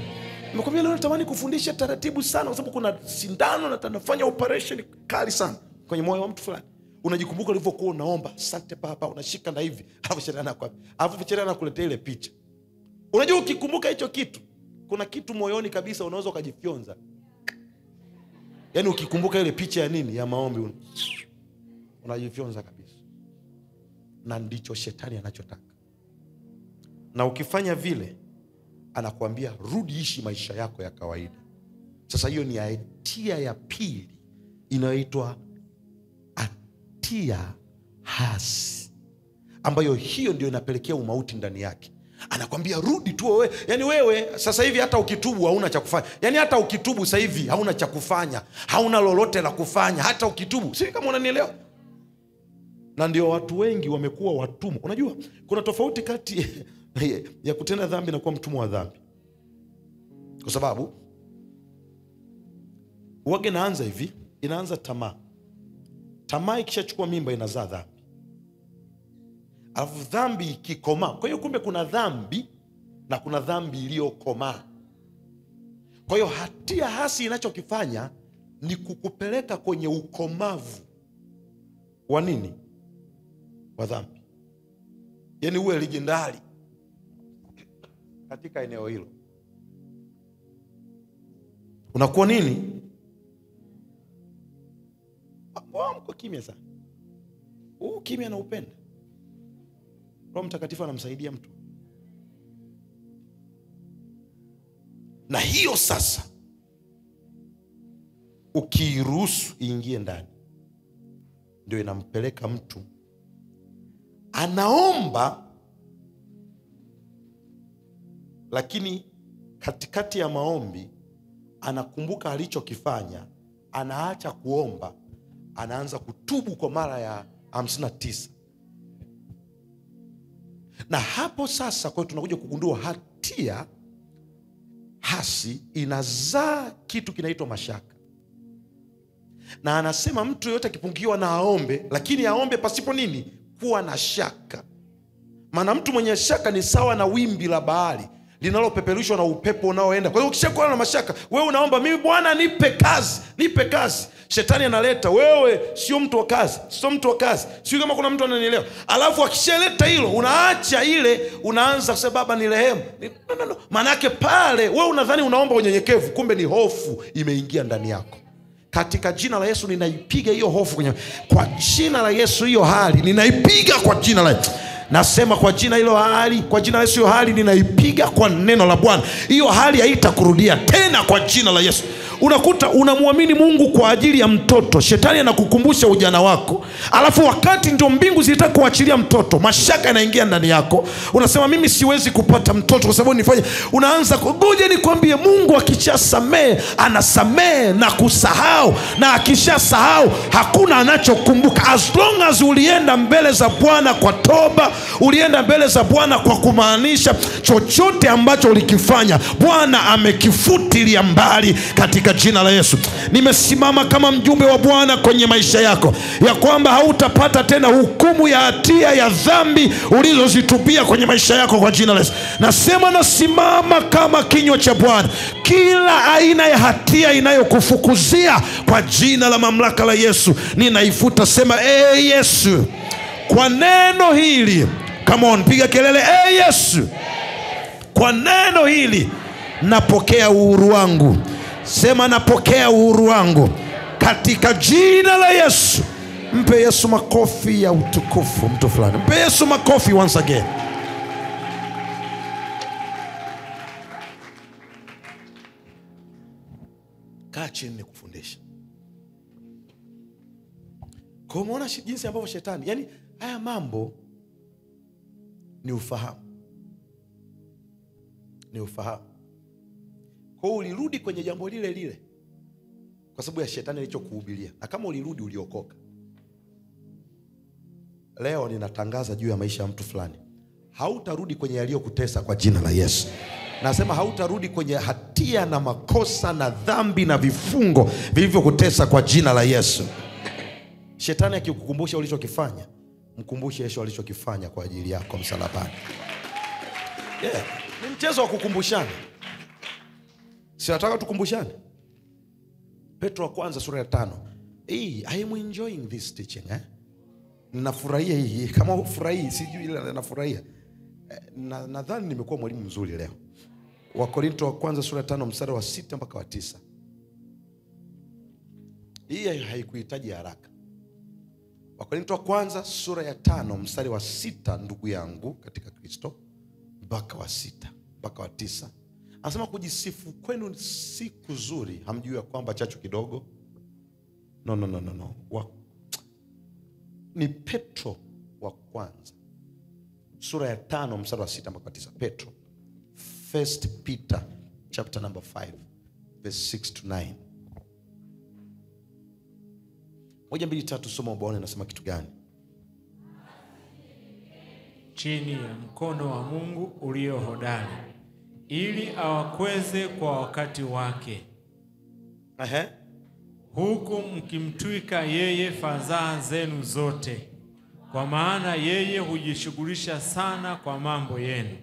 Speaker 2: Nimekwambia leo natamani kufundisha taratibu sana kwa sababu kuna sindano na tunafanya operation kali sana kwenye moyo wa mtu fulani. Unajikumbuka ulivyokuwa unaomba, asante Baba, unashika na hivi. Alafu shetani anakuambia, alafu shetani anakuletea ile picha. Unajua ukikumbuka hicho kitu, kuna kitu moyoni kabisa unaweza ukajifyonza. Yaani ukikumbuka ile picha ya nini? Ya maombi, unajifyonza kabisa. Na ndicho shetani anachotaka. Na ukifanya vile, anakuambia rudi ishi maisha yako ya kawaida. Sasa hiyo ni hatia ya pili inayoitwa hatia hasi, ambayo hiyo ndio inapelekea umauti ndani yake. Anakwambia rudi tu wewe. Yaani wewe sasa hivi hata ukitubu hauna cha kufanya. Yaani hata ukitubu sasa hivi hauna cha kufanya. Hauna lolote la kufanya hata ukitubu. Sio kama unanielewa? Na ndio watu wengi wamekuwa watumwa. Unajua kuna tofauti kati ya kutenda dhambi na kuwa mtumwa wa dhambi. Kwa sababu wage naanza hivi, inaanza tamaa. Tamaa ikishachukua mimba inazaa dhambi. Alafu dhambi ikikomaa. Kwa hiyo kumbe kuna dhambi na kuna dhambi iliyokomaa. Kwa hiyo hatia hasi inachokifanya ni kukupeleka kwenye ukomavu wa nini? Wa dhambi. Yaani uwe legendary katika eneo hilo. Unakuwa nini? Mko kimya sana. Huu kimya na upenda. Roho Mtakatifu anamsaidia mtu. Na hiyo sasa ukiruhusu iingie ndani, ndio inampeleka mtu anaomba, lakini katikati ya maombi anakumbuka alichokifanya, anaacha kuomba, anaanza kutubu kwa mara ya 59. Na hapo sasa kwa tunakuja kugundua hatia hasi inazaa kitu kinaitwa mashaka. Na anasema mtu yote akipungiwa na aombe, lakini aombe pasipo nini? Kuwa na shaka. Maana mtu mwenye shaka ni sawa na wimbi la bahari linalopeperushwa na upepo unaoenda. Kwa hiyo ukishakuwa na mashaka, wewe unaomba mimi Bwana nipe kazi, nipe kazi. Shetani analeta wewe sio mtu wa kazi, sio mtu wa kazi. Sio kama kuna mtu ananielewa. Alafu akishaleta hilo, unaacha ile, unaanza kusema Baba ni rehemu. No, no, no. Maana yake pale wewe unadhani unaomba unyenyekevu, kumbe ni hofu imeingia ndani yako. Katika jina la Yesu ninaipiga hiyo hofu kwenye, kwa jina la Yesu hiyo hali ninaipiga kwa jina la Yesu. Nasema kwa jina hilo hali, kwa jina la Yesu hiyo hali ninaipiga kwa neno la Bwana. Hiyo hali haitakurudia tena kwa jina la Yesu. Unakuta unamwamini Mungu kwa ajili ya mtoto, shetani anakukumbusha ujana wako. Alafu wakati ndio mbingu zilitaka kuachilia mtoto, mashaka yanaingia ndani yako. Unasema mimi siwezi kupata mtoto kwa sababu nifanye. Unaanza ngoja nikwambie, Mungu akishasamehe anasamehe na kusahau, na akishasahau hakuna anachokumbuka. As long as ulienda mbele za Bwana kwa toba, ulienda mbele za Bwana kwa kumaanisha chochote ambacho ulikifanya, Bwana amekifutilia mbali katika jina la Yesu. Nimesimama kama mjumbe wa Bwana kwenye maisha yako, ya kwamba hautapata tena hukumu ya hatia ya dhambi ulizozitupia kwenye maisha yako kwa jina la Yesu. Nasema nasimama kama kinywa cha Bwana, kila aina ya hatia inayokufukuzia kwa jina la mamlaka la Yesu ninaifuta. Sema Yesu, kwa neno hili. Come on, piga kelele, Yesu, kwa neno hili napokea uhuru wangu. Sema napokea uhuru wangu. katika jina la Yesu. Mpe Yesu makofi ya utukufu. Mtu fulani mpe Yesu makofi once again. Kaa chini nikufundisha. Kwa umeona jinsi ambavyo shetani, yani haya mambo ni ufahamu. Ni ufahamu. Kwa ulirudi kwenye jambo lile lile kwa sababu ya shetani alichokuhubiria. Na kama ulirudi uliokoka. Leo ninatangaza juu ya maisha ya mtu fulani, hautarudi kwenye yaliyokutesa kwa jina la Yesu. Nasema hautarudi kwenye hatia na makosa na dhambi na vifungo vilivyokutesa kwa jina la Yesu. Shetani akikukumbusha ulichokifanya, mkumbushe Yesu alichokifanya kwa ajili yako msalabani. Yeah, ni mchezo wa kukumbushana. Si nataka tukumbushane. Petro wa kwanza sura ya 5. Hey, I am enjoying this teaching, eh? Nafurahia hii. Kama hufurahii sijui, ila nafurahia. Nadhani nimekuwa mwalimu mzuri leo. Wakorinto wa kwanza sura ya 5 mstari wa 6 mpaka wa 9. Hii haikuhitaji haraka. Wakorinto wa kwanza sura ya 5 mstari wa 6, ndugu yangu katika Kristo, mpaka wa 6 mpaka wa 9. Anasema kujisifu kwenu si kuzuri, hamjui ya kwamba chachu kidogo. No, no, no, no, no. Ni Petro wa kwanza sura ya 5 mstari wa 6 mpaka 9. Petro, First Peter chapter number 5 verse 6 to 9. 1, 2, 3, soma ubaone nasema kitu gani.
Speaker 3: Chini ya mkono wa Mungu ulio hodari, ili awakweze kwa wakati wake.
Speaker 2: Ehe.
Speaker 3: Huku mkimtwika yeye fadhaa zenu zote, kwa maana yeye hujishughulisha sana kwa mambo yenu.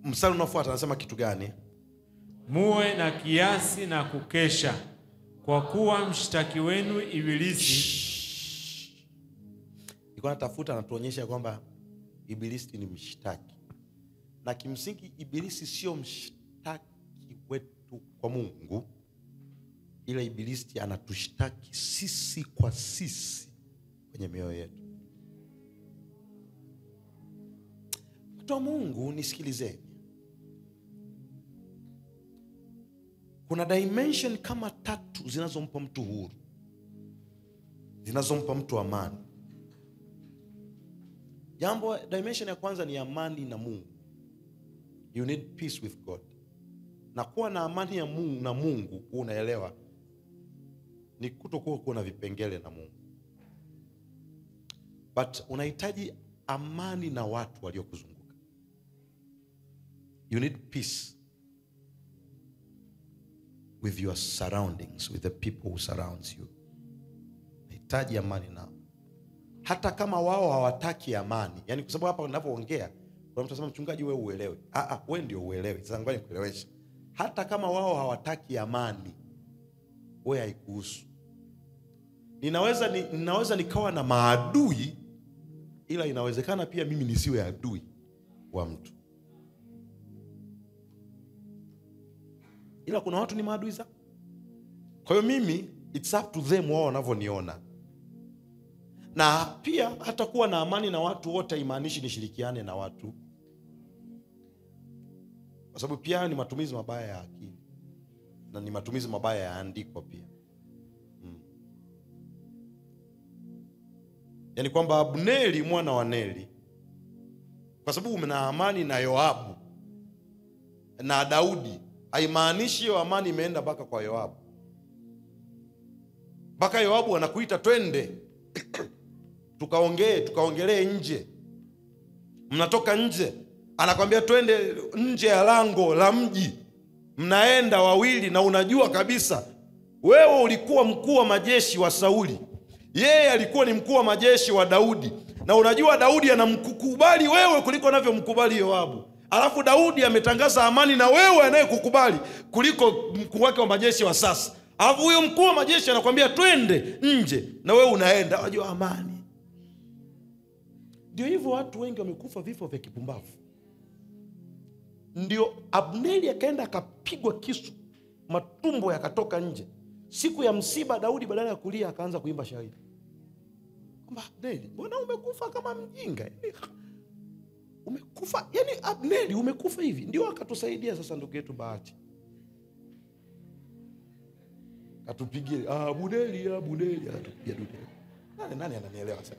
Speaker 2: Mstari unaofuata anasema kitu gani?
Speaker 3: Muwe na kiasi na kukesha, kwa kuwa mshtaki wenu Ibilisi.
Speaker 2: Nilikuwa natafuta na tuonyesha kwamba Ibilisi ni mshtaki. Na kimsingi Ibilisi sio mshtaki wetu kwa Mungu, ila Ibilisi anatushtaki sisi kwa sisi kwenye mioyo yetu. Watu wa Mungu, nisikilizeni. Kuna dimension kama 3 zinazompa mtu huru, zinazompa mtu amani. Jambo, dimension ya kwanza ni amani na Mungu. You need peace with God. Na kuwa na amani ya Mungu na Mungu, unaelewa, ni kutokuwa kuwa na vipengele na Mungu. But unahitaji amani na watu waliokuzunguka. You need peace with your surroundings, with the people who surrounds you. Unahitaji amani nao. Hata kama wao hawataki amani. Yaani kwa sababu hapa ninapoongea, kuna mtu anasema mchungaji wewe uelewe. Wewe ndio uelewe. Sasa ngoja nikueleweshe. Hata kama wao hawataki amani, wewe haikuhusu. Ninaweza nikawa na maadui, ila inawezekana pia mimi nisiwe adui wa mtu. Ila kuna watu ni maadui za. Kwa hiyo mimi it's up to them wao wanavyoniona. Na pia hata kuwa na amani na watu wote haimaanishi nishirikiane na watu. Kwa sababu pia ni matumizi mabaya ya akili. Na ni matumizi mabaya ya andiko pia. Yaani kwamba Abneri mwana wa Neri, kwa sababu una amani na Yoabu na Daudi, haimaanishi hiyo amani imeenda mpaka kwa Yoabu. Mpaka Yoabu anakuita twende tukaongee, tukaongelee nje. Mnatoka nje, anakwambia twende nje ya lango la mji. Mnaenda wawili, na unajua kabisa wewe ulikuwa mkuu wa majeshi wa Sauli, yeye alikuwa ni mkuu wa majeshi wa Daudi, na unajua Daudi anamkubali wewe kuliko anavyomkubali Yoabu. Alafu Daudi ametangaza amani na wewe anayekukubali kuliko mkuu wake wa majeshi wa sasa. Alafu huyo mkuu wa majeshi anakuambia twende nje, na wewe unaenda. Unajua amani. Ndio hivyo watu wengi wamekufa vifo vya kipumbavu. Ndio Abneri akaenda akapigwa kisu, matumbo yakatoka nje. Siku ya msiba Daudi badala ya kulia akaanza kuimba shairi. Kwamba Abneri, mbona umekufa kama mjinga? Yaani umekufa, yani Abneri umekufa hivi. Ndio akatusaidia sasa ndugu yetu Bahati. Atupigie Abneri, Abneri, akatupigia dunia. Nani ananielewa sasa?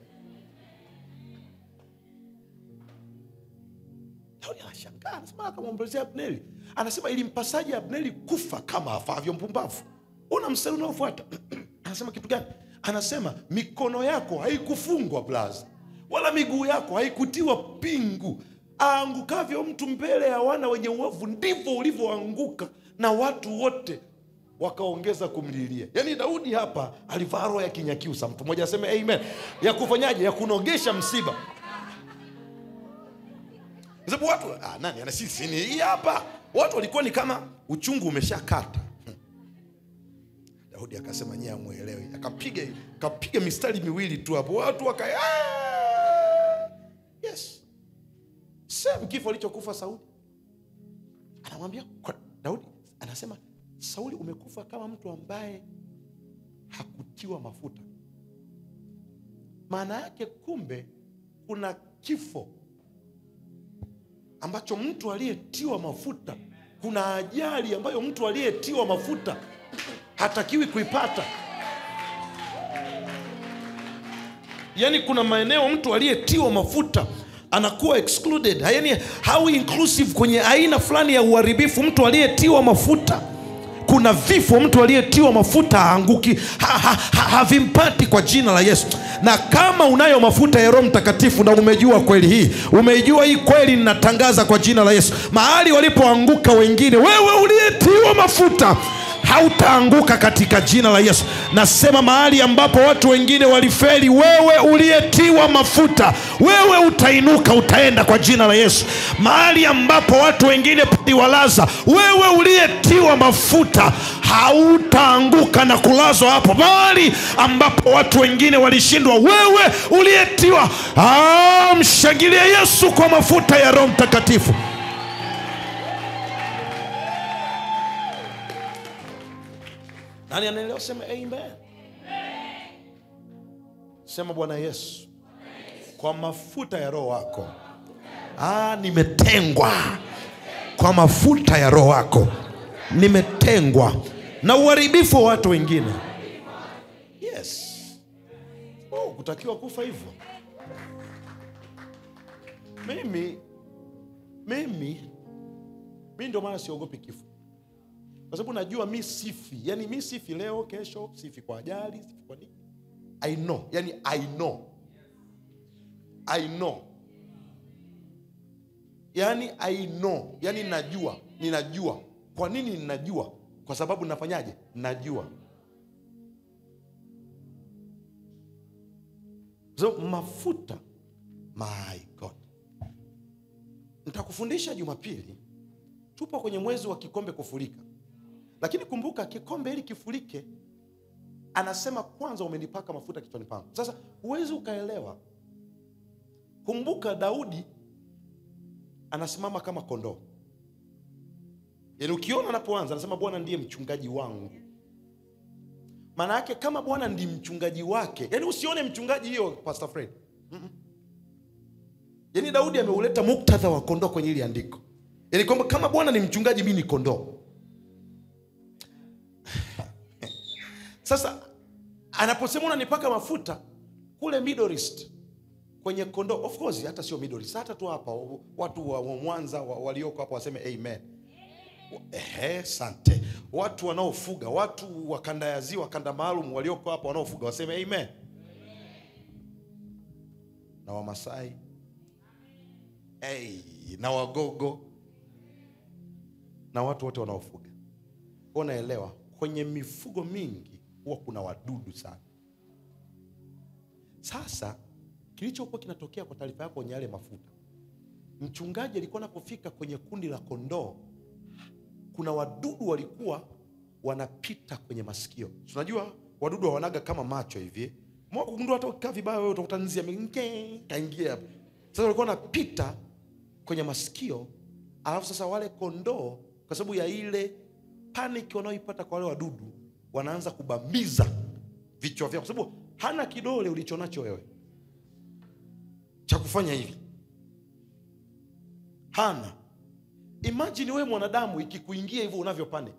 Speaker 2: Daudi anashangaa, anasema akamwombolezea Abneri. Anasema ilimpasaje Abneri kufa kama afavyo mpumbavu? Una mstari unaofuata. Anasema kitu gani? Anasema mikono yako haikufungwa blaza, wala miguu yako haikutiwa pingu. Aangukavyo mtu mbele ya wana wenye uovu ndivyo ulivyoanguka, na watu wote wakaongeza kumlilia. Yaani Daudi hapa alivaa roho ya kinyakyusa. Mtu mmoja aseme amen. Ya kufanyaje? Ya kunogesha msiba. Sababu watu nani ana sisi ni hii hapa. Watu walikuwa ni kama uchungu umeshakata. Daudi akasema nyie hamuelewi. Akapiga mistari miwili tu hapo. Watu waka yes. Same kifo alichokufa Sauli. Anamwambia Daudi, anasema Sauli umekufa kama mtu ambaye hakutiwa mafuta. Maana yake kumbe kuna kifo ambacho mtu aliyetiwa mafuta, kuna ajali ambayo mtu aliyetiwa mafuta hatakiwi kuipata. Yaani kuna maeneo mtu aliyetiwa mafuta anakuwa excluded. Yaani hawi inclusive kwenye aina fulani ya uharibifu. Mtu aliyetiwa mafuta, kuna vifo mtu aliyetiwa mafuta haanguki, havimpati kwa jina la Yesu. Na kama unayo mafuta ya Roho Mtakatifu na umejua kweli hii, umeijua hii kweli, ninatangaza kwa jina la Yesu, mahali walipoanguka wengine, wewe uliyetiwa mafuta hautaanguka katika jina la Yesu. Nasema mahali ambapo watu wengine walifeli, wewe uliyetiwa mafuta, wewe utainuka, utaenda kwa jina la Yesu. Mahali ambapo watu wengine walaza, wewe uliyetiwa mafuta hautaanguka na kulazwa hapo. Mahali ambapo watu wengine walishindwa, wewe uliyetiwa, mshangilie Yesu kwa mafuta ya Roho Mtakatifu. Nani anaelewa? Sema amen. Sema Bwana Yesu, kwa mafuta ya Roho wako, nimetengwa. Kwa mafuta ya Roho wako nimetengwa na uharibifu wa watu wengine. Yes. Oh, kutakiwa kufa hivyo. Mimi ndio maana siogopi kifo. Kwa sababu najua mi sifi. Yaani mi sifi leo, kesho, sifi kwa ajali, sifi kwa nini. I know. Yaani I know. I know. Yaani I know. Yaani najua. Ninajua. Kwa nini ninajua? Kwa sababu nafanyaje? Najua. So mafuta, my God. Nitakufundisha Jumapili. Tupo kwenye mwezi wa kikombe kufurika. Lakini kumbuka kikombe ili kifurike, anasema kwanza umenipaka mafuta kichwani pangu. Sasa huwezi ukaelewa. Kumbuka Daudi anasimama kama kondoo. Yaani ukiona anapoanza anasema Bwana ndiye mchungaji wangu. Maana yake kama Bwana ndiye mchungaji wake, yaani usione mchungaji hiyo Pastor Fred. Yaani Daudi ameuleta muktadha wa kondoo kwenye hili andiko. Yaani kwamba kama Bwana ni mchungaji, mimi ni kondoo. Sasa anaposema unanipaka mafuta kule Middle East kwenye kondoo, of course hata sio Middle East, hata tu hapa watu wa Mwanza walioko hapo waseme amen. Sante. Watu wanaofuga, watu wa kanda ya ziwa, kanda maalum walioko hapa wanaofuga waseme amen. Na Wamasai, na Wagogo, na watu wote wanaofuga. Unaelewa, kwenye mifugo mingi huwa kuna wadudu sana. Sasa kilichokuwa kinatokea kwa taarifa yako kwenye yale mafuta, mchungaji alikuwa anapofika kwenye kundi la kondoo, kuna wadudu walikuwa wanapita kwenye masikio. Unajua wadudu hawanaga kama macho hivi. Mwa kugundua hata ukikaa vibaya wewe utakuta nzi kaingia hapo. Sasa walikuwa wanapita kwenye masikio, alafu sasa wale kondoo kwa sababu ya ile panic wanaoipata kwa wale wadudu, Wanaanza kubamiza vichwa vyao, kwa sababu hana kidole ulichonacho wewe cha kufanya hivi. Hana. Imagine wewe mwanadamu ikikuingia hivyo unavyo panic.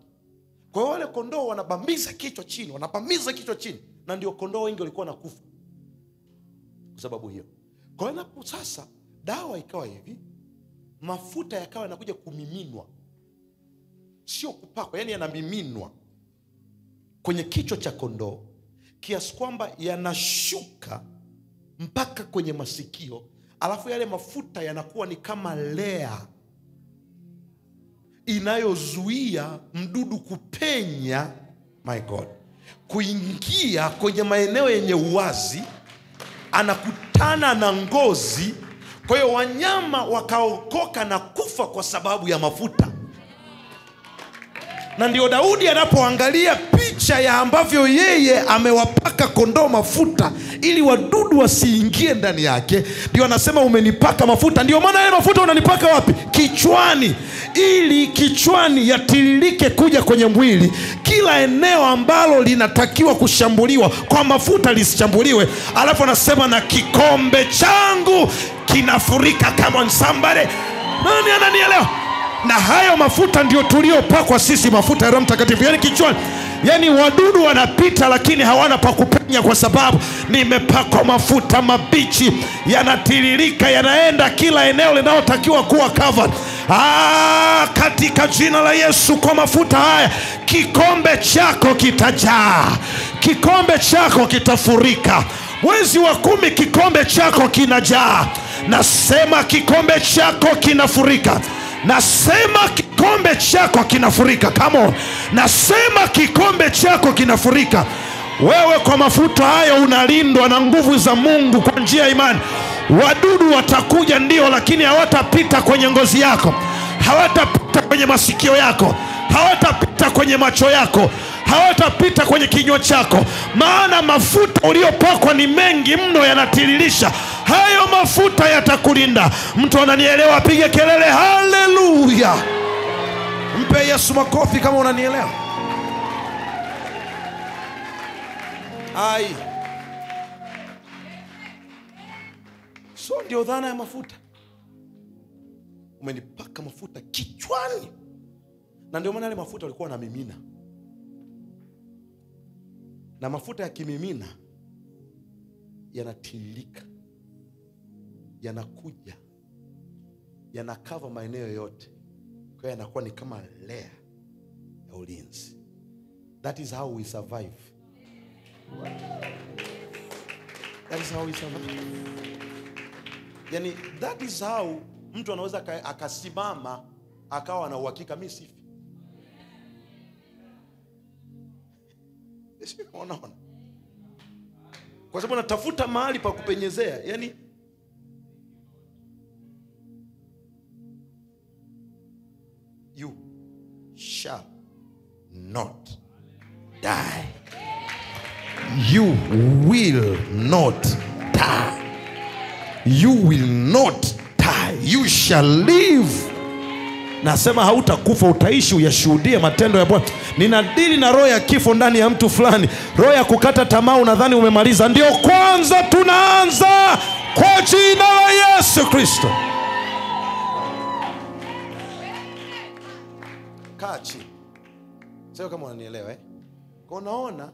Speaker 2: Kwa hiyo wale kondoo wanabamiza kichwa chini, wanabamiza kichwa chini, na ndio kondoo wengi walikuwa wanakufa kwa sababu hiyo. Kwa hiyo sasa dawa ikawa hivi, mafuta yakawa yanakuja kumiminwa. Sio kupakwa, yani yanamiminwa kwenye kichwa cha kondoo kiasi kwamba yanashuka mpaka kwenye masikio, alafu yale mafuta yanakuwa ni kama lea inayozuia mdudu kupenya, my God, kuingia kwenye maeneo yenye uwazi, anakutana na ngozi. Kwa hiyo wanyama wakaokoka na kufa kwa sababu ya mafuta. Na ndio Daudi anapoangalia picha ya ambavyo yeye amewapaka kondoo mafuta ili wadudu wasiingie ndani yake, ndio anasema umenipaka mafuta. Ndio maana yale mafuta unanipaka wapi? Kichwani, ili kichwani yatiririke kuja kwenye mwili. Kila eneo ambalo linatakiwa kushambuliwa kwa mafuta lisishambuliwe. Alafu anasema na kikombe changu kinafurika. Come on somebody, nani ananielewa? Na hayo mafuta ndio tuliopakwa sisi, mafuta ya Roho Mtakatifu. Yani kichwani, yani wadudu wanapita lakini hawana pa kupenya, kwa sababu nimepakwa mafuta mabichi, yanatiririka, yanaenda kila eneo linalotakiwa kuwa covered. Katika jina la Yesu, kwa mafuta haya kikombe chako kitajaa, kikombe chako kitafurika. Mwezi wa 10 kikombe chako kinajaa. Nasema kikombe chako kinafurika. Nasema kikombe chako kinafurika. Come on. Nasema kikombe chako kinafurika. Wewe kwa mafuta hayo unalindwa na nguvu za Mungu kwa njia ya imani. Wadudu watakuja ndio, lakini hawatapita kwenye ngozi yako, hawatapita kwenye masikio yako, hawatapita kwenye macho yako, hawatapita kwenye kinywa chako, maana mafuta uliyopakwa ni mengi mno, yanatiririsha. Hayo mafuta yatakulinda. Mtu ananielewa apige kelele haleluya. Mpe Yesu makofi kama unanielewa. Ai. So ndio dhana ya mafuta. Umenipaka mafuta kichwani. Na ndio maana yale mafuta walikuwa wanamimina. Na mafuta yakimimina yanatiririka, yanakuja, yanakava maeneo yote. Kwa hiyo yanakuwa ni kama layer ya ulinzi. That is how we survive. That is how we survive. Yani that is how mtu anaweza akasimama akawa na uhakika mimi sifi. Unaona? Kwa sababu natafuta mahali pa kupenyezea. Yani you shall not die. You will not die. You will not die. You shall live. Nasema hautakufa, utaishi uyashuhudie matendo ya Bwana. Ninadili na roho ya kifo ndani ya mtu fulani, roho ya kukata tamaa, unadhani umemaliza. Ndio kwanza tunaanza kwa jina la Yesu Kristo. Kaa chini. Sio kama unanielewa eh? Kwa unaona,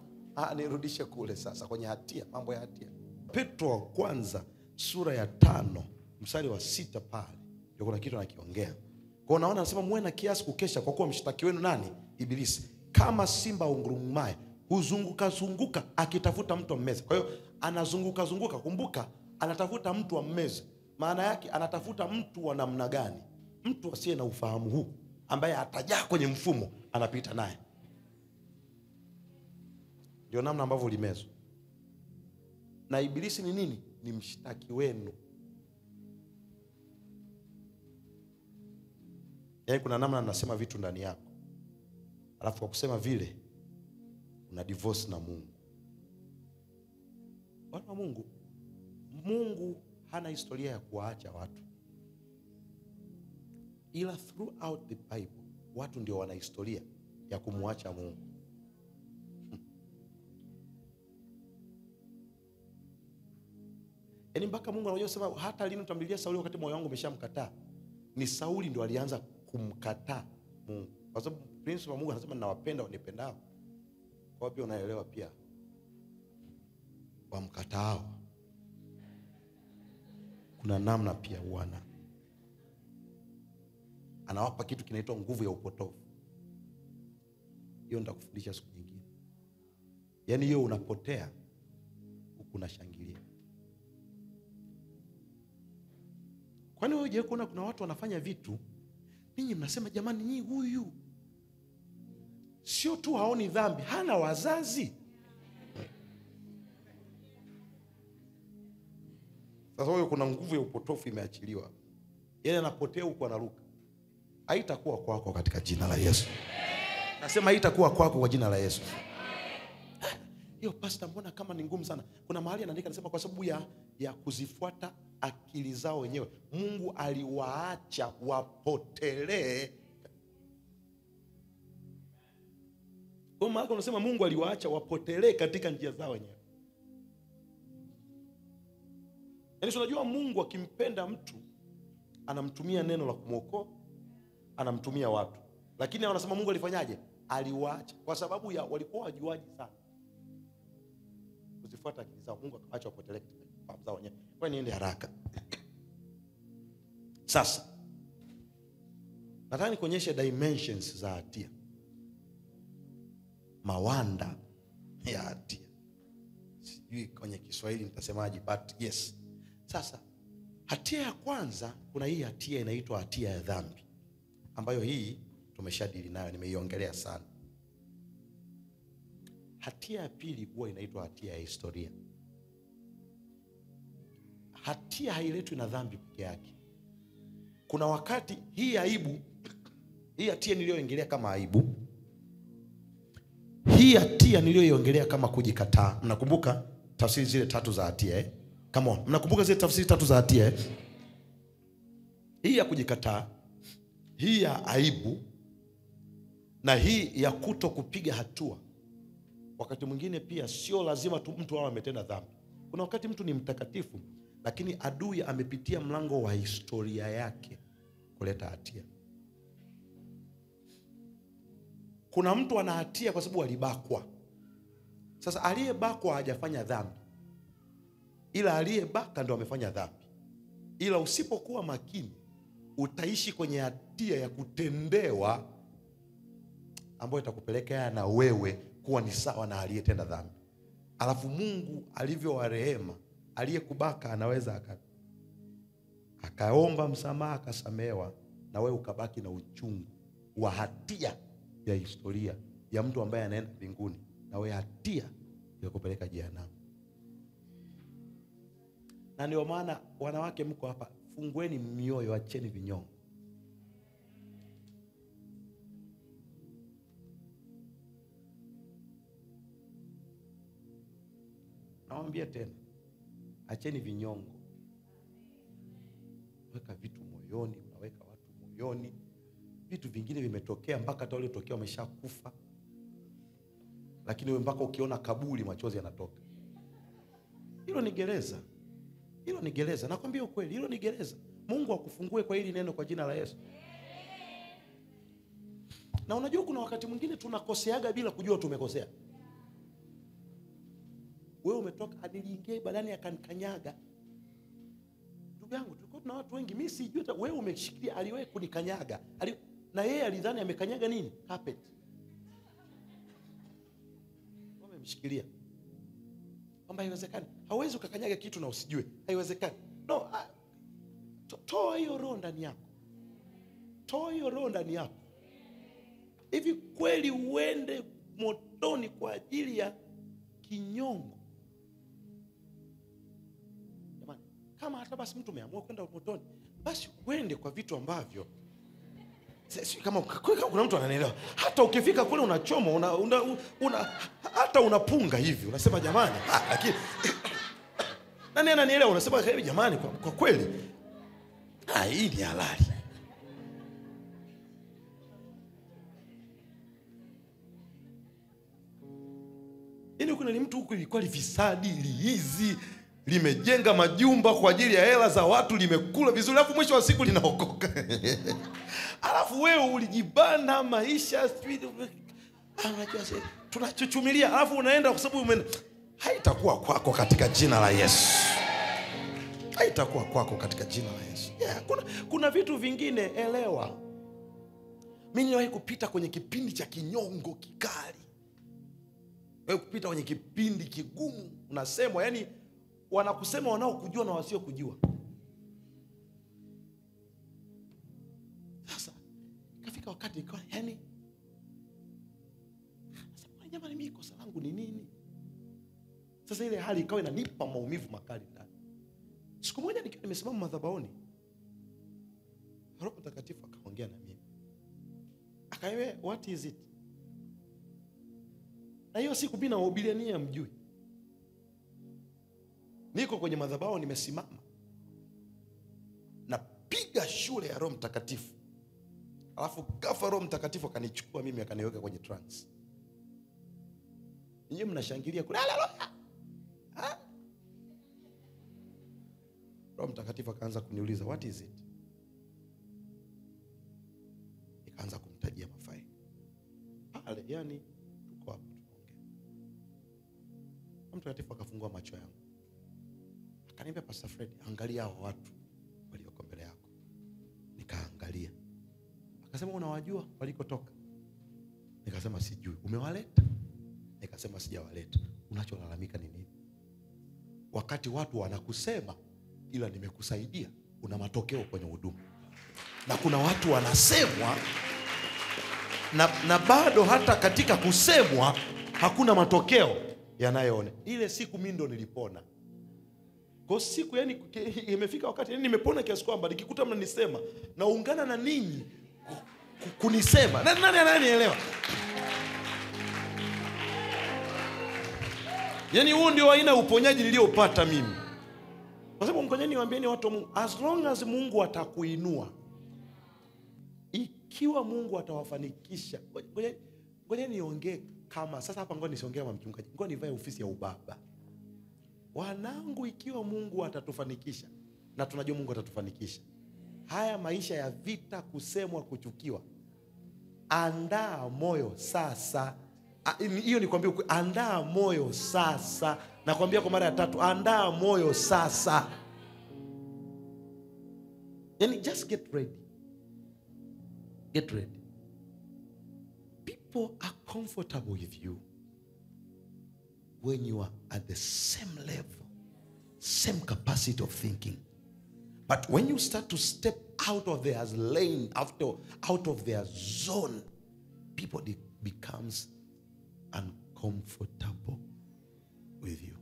Speaker 2: nirudishe kule sasa kwenye hatia, mambo ya hatia. Petro wa kwanza sura ya 5 mstari wa 6 pale ndio kuna kitu anakiongea. Kwa unaona anasema muwe na kiasi kukesha, kwa kuwa mshtaki wenu nani? Ibilisi. Kama simba ungurumaye huzunguka zunguka akitafuta mtu ammeze. Kwa hiyo anazunguka zunguka, kumbuka anatafuta mtu ammeze. Maana yake anatafuta mtu wa namna gani? Mtu asiye na ufahamu huu, ambaye atajaa kwenye mfumo, anapita naye. Ndio namna ambavyo ulimezwa. Na Ibilisi ni nini? Ni mshtaki wenu. Yaani kuna namna anasema vitu ndani yako, alafu kwa kusema vile una divorce na Mungu. Watu wa Mungu, Mungu hana historia ya kuwaacha watu. Ila throughout the Bible watu ndio wana historia ya kumwacha Mungu. Yaani mpaka Mungu anajua sema hata lini utamlilia Sauli wakati moyo wangu umeshamkataa. Ni Sauli ndo alianza kumkataa Mungu. Kwa sababu principle wa Mungu anasema ninawapenda wanipendao. Kwa hiyo unaelewa pia wamkataao kuna namna pia wana anawapa kitu kinaitwa nguvu ya upotofu. Hiyo nitakufundisha siku nyingine. Yaani hiyo unapotea huku unashangilia. Kwani wewe hujawahi kuona kuna watu wanafanya vitu, ninyi mnasema jamani nyinyi huyu sio tu haoni dhambi, hana wazazi. Sasa huyo kuna nguvu ya upotofu imeachiliwa. Yeye anapotea huko anaruka. Haitakuwa kwako katika jina la Yesu. Nasema haitakuwa kwako kwa jina la Yesu. Hiyo pastor mbona kama ni ngumu sana. Kuna mahali anaandika anasema kwa sababu ya kuzifuata akili zao wenyewe, Mungu aliwaacha wapotelee. Kwa maana unasema Mungu aliwaacha wapotelee katika njia zao wenyewe. Yaani unajua Mungu akimpenda mtu anamtumia neno la kumuokoa, anamtumia watu. Lakini wanasema Mungu alifanyaje? Aliwaacha kwa sababu ya walikuwa wajuaji sana. Kuzifuata akili zao, Mungu akawaacha wapotelee katika fahamu zao wenyewe. Kwa niende haraka. Sasa nataka nikuonyeshe dimensions za hatia. Mawanda ya hatia. Sijui kwenye Kiswahili mtasemaje, but yes. Sasa hatia ya kwanza, kuna hii hatia inaitwa hatia ya dhambi, ambayo hii tumeshadili nayo, nimeiongelea sana. Hatia ya pili huwa inaitwa hatia ya historia. Hatia hailetwi na dhambi peke yake. Kuna wakati hii aibu, hii hatia niliyoongelea kama aibu, hii hatia niliyoiongelea kama kujikataa. Mnakumbuka tafsiri zile tatu za hatia eh? Come on. Mnakumbuka zile tafsiri tatu za hatia eh? Hii ya kujikataa, hii ya aibu, na hii ya kuto kupiga hatua. Wakati mwingine pia sio lazima tu mtu awe ametenda dhambi. Kuna wakati mtu ni mtakatifu, lakini adui amepitia mlango wa historia yake kuleta hatia. Kuna mtu ana hatia kwa sababu alibakwa. Sasa aliyebakwa hajafanya dhambi, ila aliyebaka ndo amefanya dhambi. Ila usipokuwa makini utaishi kwenye hatia ya kutendewa ambayo itakupelekea na wewe kuwa ni sawa na aliyetenda dhambi. Alafu Mungu alivyo wa rehema, aliyekubaka anaweza akaomba msamaha akasamehewa, na wewe ukabaki na uchungu wa hatia ya historia ya mtu ambaye anaenda mbinguni, na wewe hatia ya kupeleka jehanamu. Na ndio maana wanawake mko hapa, fungueni mioyo, acheni vinyongo. Nawaambia tena, acheni vinyongo. Weka vitu moyoni, unaweka watu moyoni. Vitu vingine vimetokea mpaka hata waliotokea wameshakufa. Lakini wewe mpaka ukiona kaburi machozi yanatoka. Hilo ni gereza. Hilo ni gereza. Nakwambia ukweli, hilo ni gereza. Mungu akufungue kwa hili neno kwa jina la Yesu. Na unajua kuna wakati mwingine tunakoseaga bila kujua tumekosea. Wewe umetoka niliingia ibadani akanikanyaga. Ndugu yangu, tulikuwa tuna watu wengi, mimi sijui hata wewe umeshikilia aliwahi kunikanyaga. Na yeye alidhani amekanyaga nini? Carpet. Wamemshikilia. Kwamba haiwezekani. Hauwezi ukakanyaga kitu na usijue. Haiwezekani. No, toa hiyo roho ndani yako. Toa hiyo roho ndani yako. Hivi kweli uende motoni kwa ajili ya kinyongo? Jamani, kama hata basi mtu umeamua kwenda motoni, basi uende kwa vitu ambavyo kama kuna mtu ananielewa. Hata ukifika kule unachoma, hata unapunga hivi, unasema jamani, lakini nani ananielewa? Unasema hivi jamani, kwa kweli hii ni halali. Yaani kuna ni mtu huko ilikuwa ni fisadi, liizi, limejenga majumba kwa ajili ya hela za watu, limekula vizuri, alafu mwisho wa siku linaokoka. Alafu wewe ulijibana maisha, tunachuchumilia, alafu unaenda kwa sababu haitakuwa kwako katika jina la Yesu. Haitakuwa kwako katika jina la Yesu. Yeah, kuna vitu vingine elewa. Mimi niliwahi kupita kwenye kipindi cha kinyongo kikali. Wewe kupita kwenye kipindi kigumu, unasemwa, yani wanakusema wanaokujua na wasiokujua. Sasa ikafika wakati nikawa yani, sasa jamani, mimi kosa langu ni nini? Sasa ile hali ikawa inanipa maumivu makali ndani. Siku moja nikiwa nimesimama madhabahuni, Roho Mtakatifu akaongea na mimi. Akaniambia, what is it? Na hiyo siku mimi nawahubiria ninyi hamjui. Niko kwenye madhabahu nimesimama, napiga shule ya Roho Mtakatifu. Alafu ghafla Roho Mtakatifu akanichukua mimi akaniweka kwenye trance. Ninyi mnashangilia kule, haleluya. Ha? Roho Mtakatifu akaanza kuniuliza, what is it? Nikaanza kumtajia mafaili. Pale yani tuko hapo tunaongea. Roho Mtakatifu akafungua macho yangu. Akaniambia, Pastor Fred, angalia hao watu walioko mbele yako. Nikaangalia. Akasema, unawajua walikotoka? Nikasema sijui. Umewaleta? Nikasema sijawaleta. Unacholalamika ni nini? Wakati watu wanakusema ila nimekusaidia, una matokeo kwenye huduma. Na kuna watu wanasemwa na bado hata katika kusemwa hakuna matokeo yanayoone. Ile siku mimi ndo nilipona. Kwa siku yani imefika wakati yani nimepona kiasi kwamba nikikuta mnanisema naungana na ninyi kunisema. Nani ananielewa? Yaani huo ndio aina uponyaji niliopata mimi. Kwa sababu mkonyeni niwaambieni watu wa Mungu, as long as Mungu atakuinua, ikiwa Mungu atawafanikisha. Ngoja niongee kama sasa hapa, ngoja nisiongee kama mchungaji. Ngoja nivae ofisi ya ubaba. Wanangu, ikiwa Mungu atatufanikisha, na tunajua Mungu atatufanikisha, haya maisha ya vita, kusemwa, kuchukiwa, andaa moyo sasa. Hiyo nikwambia, andaa moyo sasa. Nakwambia kwa mara ya tatu, andaa moyo sasa. Yani just get ready. Get ready. People are comfortable with you when you are at the same level, same capacity of thinking. But when you start to step out of their lane, out of their zone, people becomes uncomfortable with you.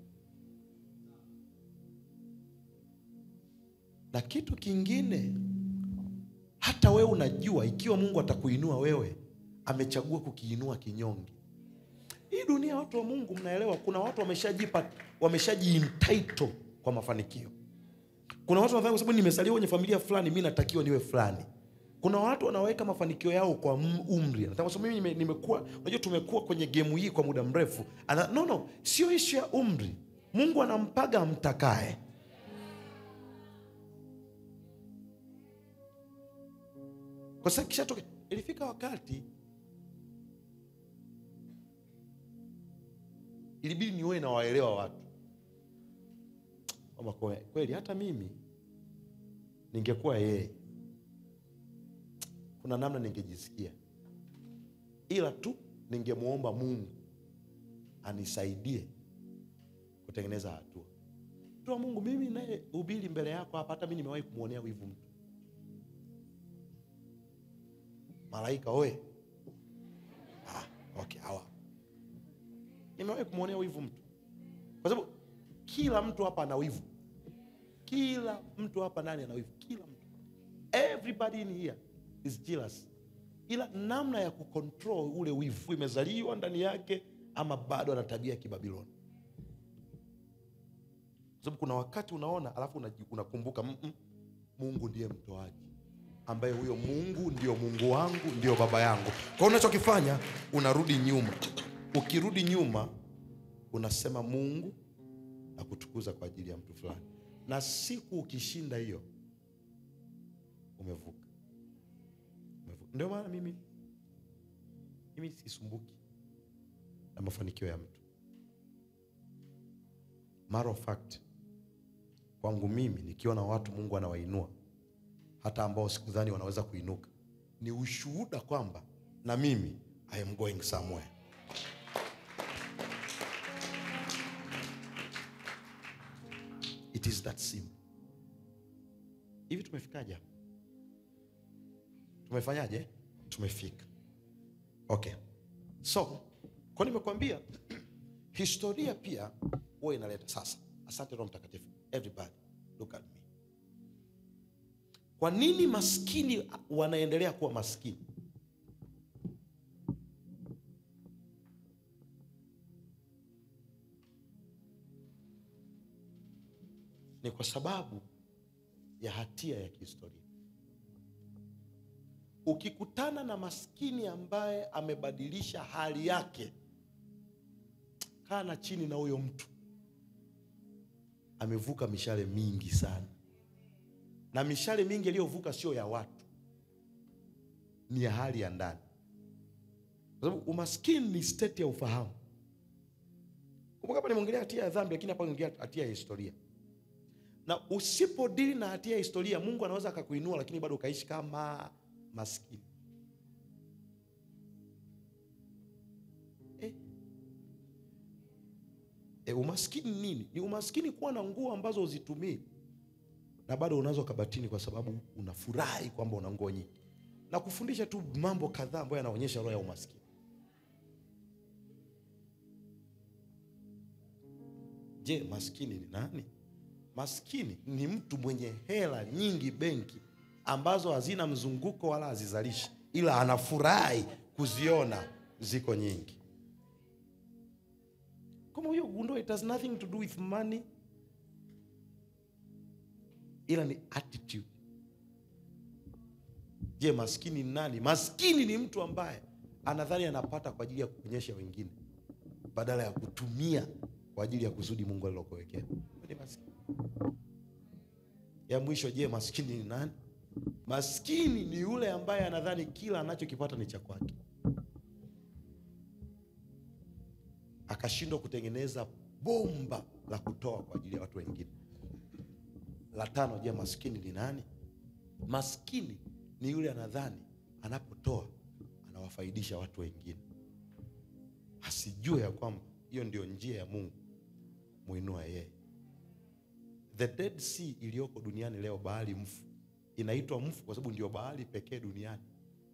Speaker 2: Na kitu kingine, hata wewe unajua ikiwa Mungu atakuinua wewe, amechagua kukiinua kinyonge. Hii dunia, watu wa Mungu, mnaelewa, kuna watu wameshaji-entitle kwa mafanikio. Kuna watu wanadhani kwa sababu nimezaliwa kwenye familia fulani, mimi natakiwa niwe fulani. Kuna watu wanaweka mafanikio yao kwa umri. Anataka kusema mimi nimekuwa, unajua tumekuwa kwenye game hii kwa muda mrefu. No, sio issue ya umri. Mungu anampaga mtakae. Kwa sababu kisha ilifika wakati ilibidi niwe na waelewa watu. Kama kweli hata mimi ningekuwa yeye, kuna namna ningejisikia. Ila tu ningemuomba Mungu anisaidie kutengeneza hatua. Tu Mungu, mimi naye hubiri mbele yako hapa, hata mimi nimewahi kumuonea wivu mtu. Malaika oe. Okay, hawa. Nimewahi kumuonea wivu mtu. Kwa sababu kila mtu hapa ana wivu. Kila mtu hapa nani ana wivu? Kila mtu. Everybody in here is jealous. Ila namna ya kucontrol ule wivu imezaliwa ndani yake ama bado ana tabia ya Kibabiloni. Kwa sababu kuna wakati unaona alafu unakumbuka Mungu ndiye mtoaji, ambaye huyo Mungu ndio Mungu wangu, ndio baba yangu. Kwa hiyo unachokifanya unarudi nyuma. Ukirudi nyuma unasema Mungu na kutukuza kwa ajili ya mtu fulani. Na siku ukishinda hiyo, umevuka. Umevuka. Ndio maana mimi sisumbuki na mafanikio ya mtu. Matter of fact, kwangu mimi nikiona watu Mungu anawainua, hata ambao sikudhani wanaweza kuinuka, ni ushuhuda kwamba na mimi I am going somewhere. It is that simple. Hivi tumefikaje hapa? Tumefanyaje? Tumefika. Okay. So, kwa nimekuambia historia pia huwa inaleta sasa. Asante Roho Mtakatifu. Everybody, look at me. Kwa nini maskini wanaendelea kuwa maskini? Ni kwa sababu ya hatia ya kihistoria. Ukikutana na maskini ambaye amebadilisha hali yake, kaa chini na huyo mtu. Amevuka mishale mingi sana. Na mishale mingi aliyovuka sio ya watu, ni ya hali ya ndani. Kwa sababu umaskini ni state ya ufahamu. Kumbuka hapa nimeongelea hatia ya dhambi, lakini hapa nimeongelea hatia ya historia. Na usipodili na hatia ya historia, Mungu anaweza akakuinua lakini bado ukaishi kama maskini. Umaskini nini? Ni umaskini kuwa na nguo ambazo uzitumii na bado unazo kabatini kwa sababu unafurahi kwamba una nguo nyingi. Na kufundisha tu mambo kadhaa ambayo yanaonyesha roho ya umaskini. Je, maskini ni nani? Maskini ni mtu mwenye hela nyingi benki ambazo hazina mzunguko wala hazizalishi, ila anafurahi kuziona ziko nyingi. Kama huyo gundua, it has nothing to do with money, ila ni attitude. Je, maskini ni nani? Maskini ni mtu ambaye anadhani anapata kwa ajili ya kuonyesha wengine badala ya kutumia kwa ajili ya kusudi Mungu alilokuwekea. Ni maskini. Ya mwisho, je, maskini ni nani? Maskini ni yule ambaye anadhani kila anachokipata ni cha kwake, akashindwa kutengeneza bomba la kutoa kwa ajili ya watu wengine. La tano, je, maskini ni nani? Maskini ni yule anadhani anapotoa anawafaidisha watu wengine, asijue ya kwamba hiyo ndio njia ya Mungu muinua yeye. The Dead Sea iliyoko duniani leo, bahari mfu, inaitwa mfu kwa sababu ndio bahari pekee duniani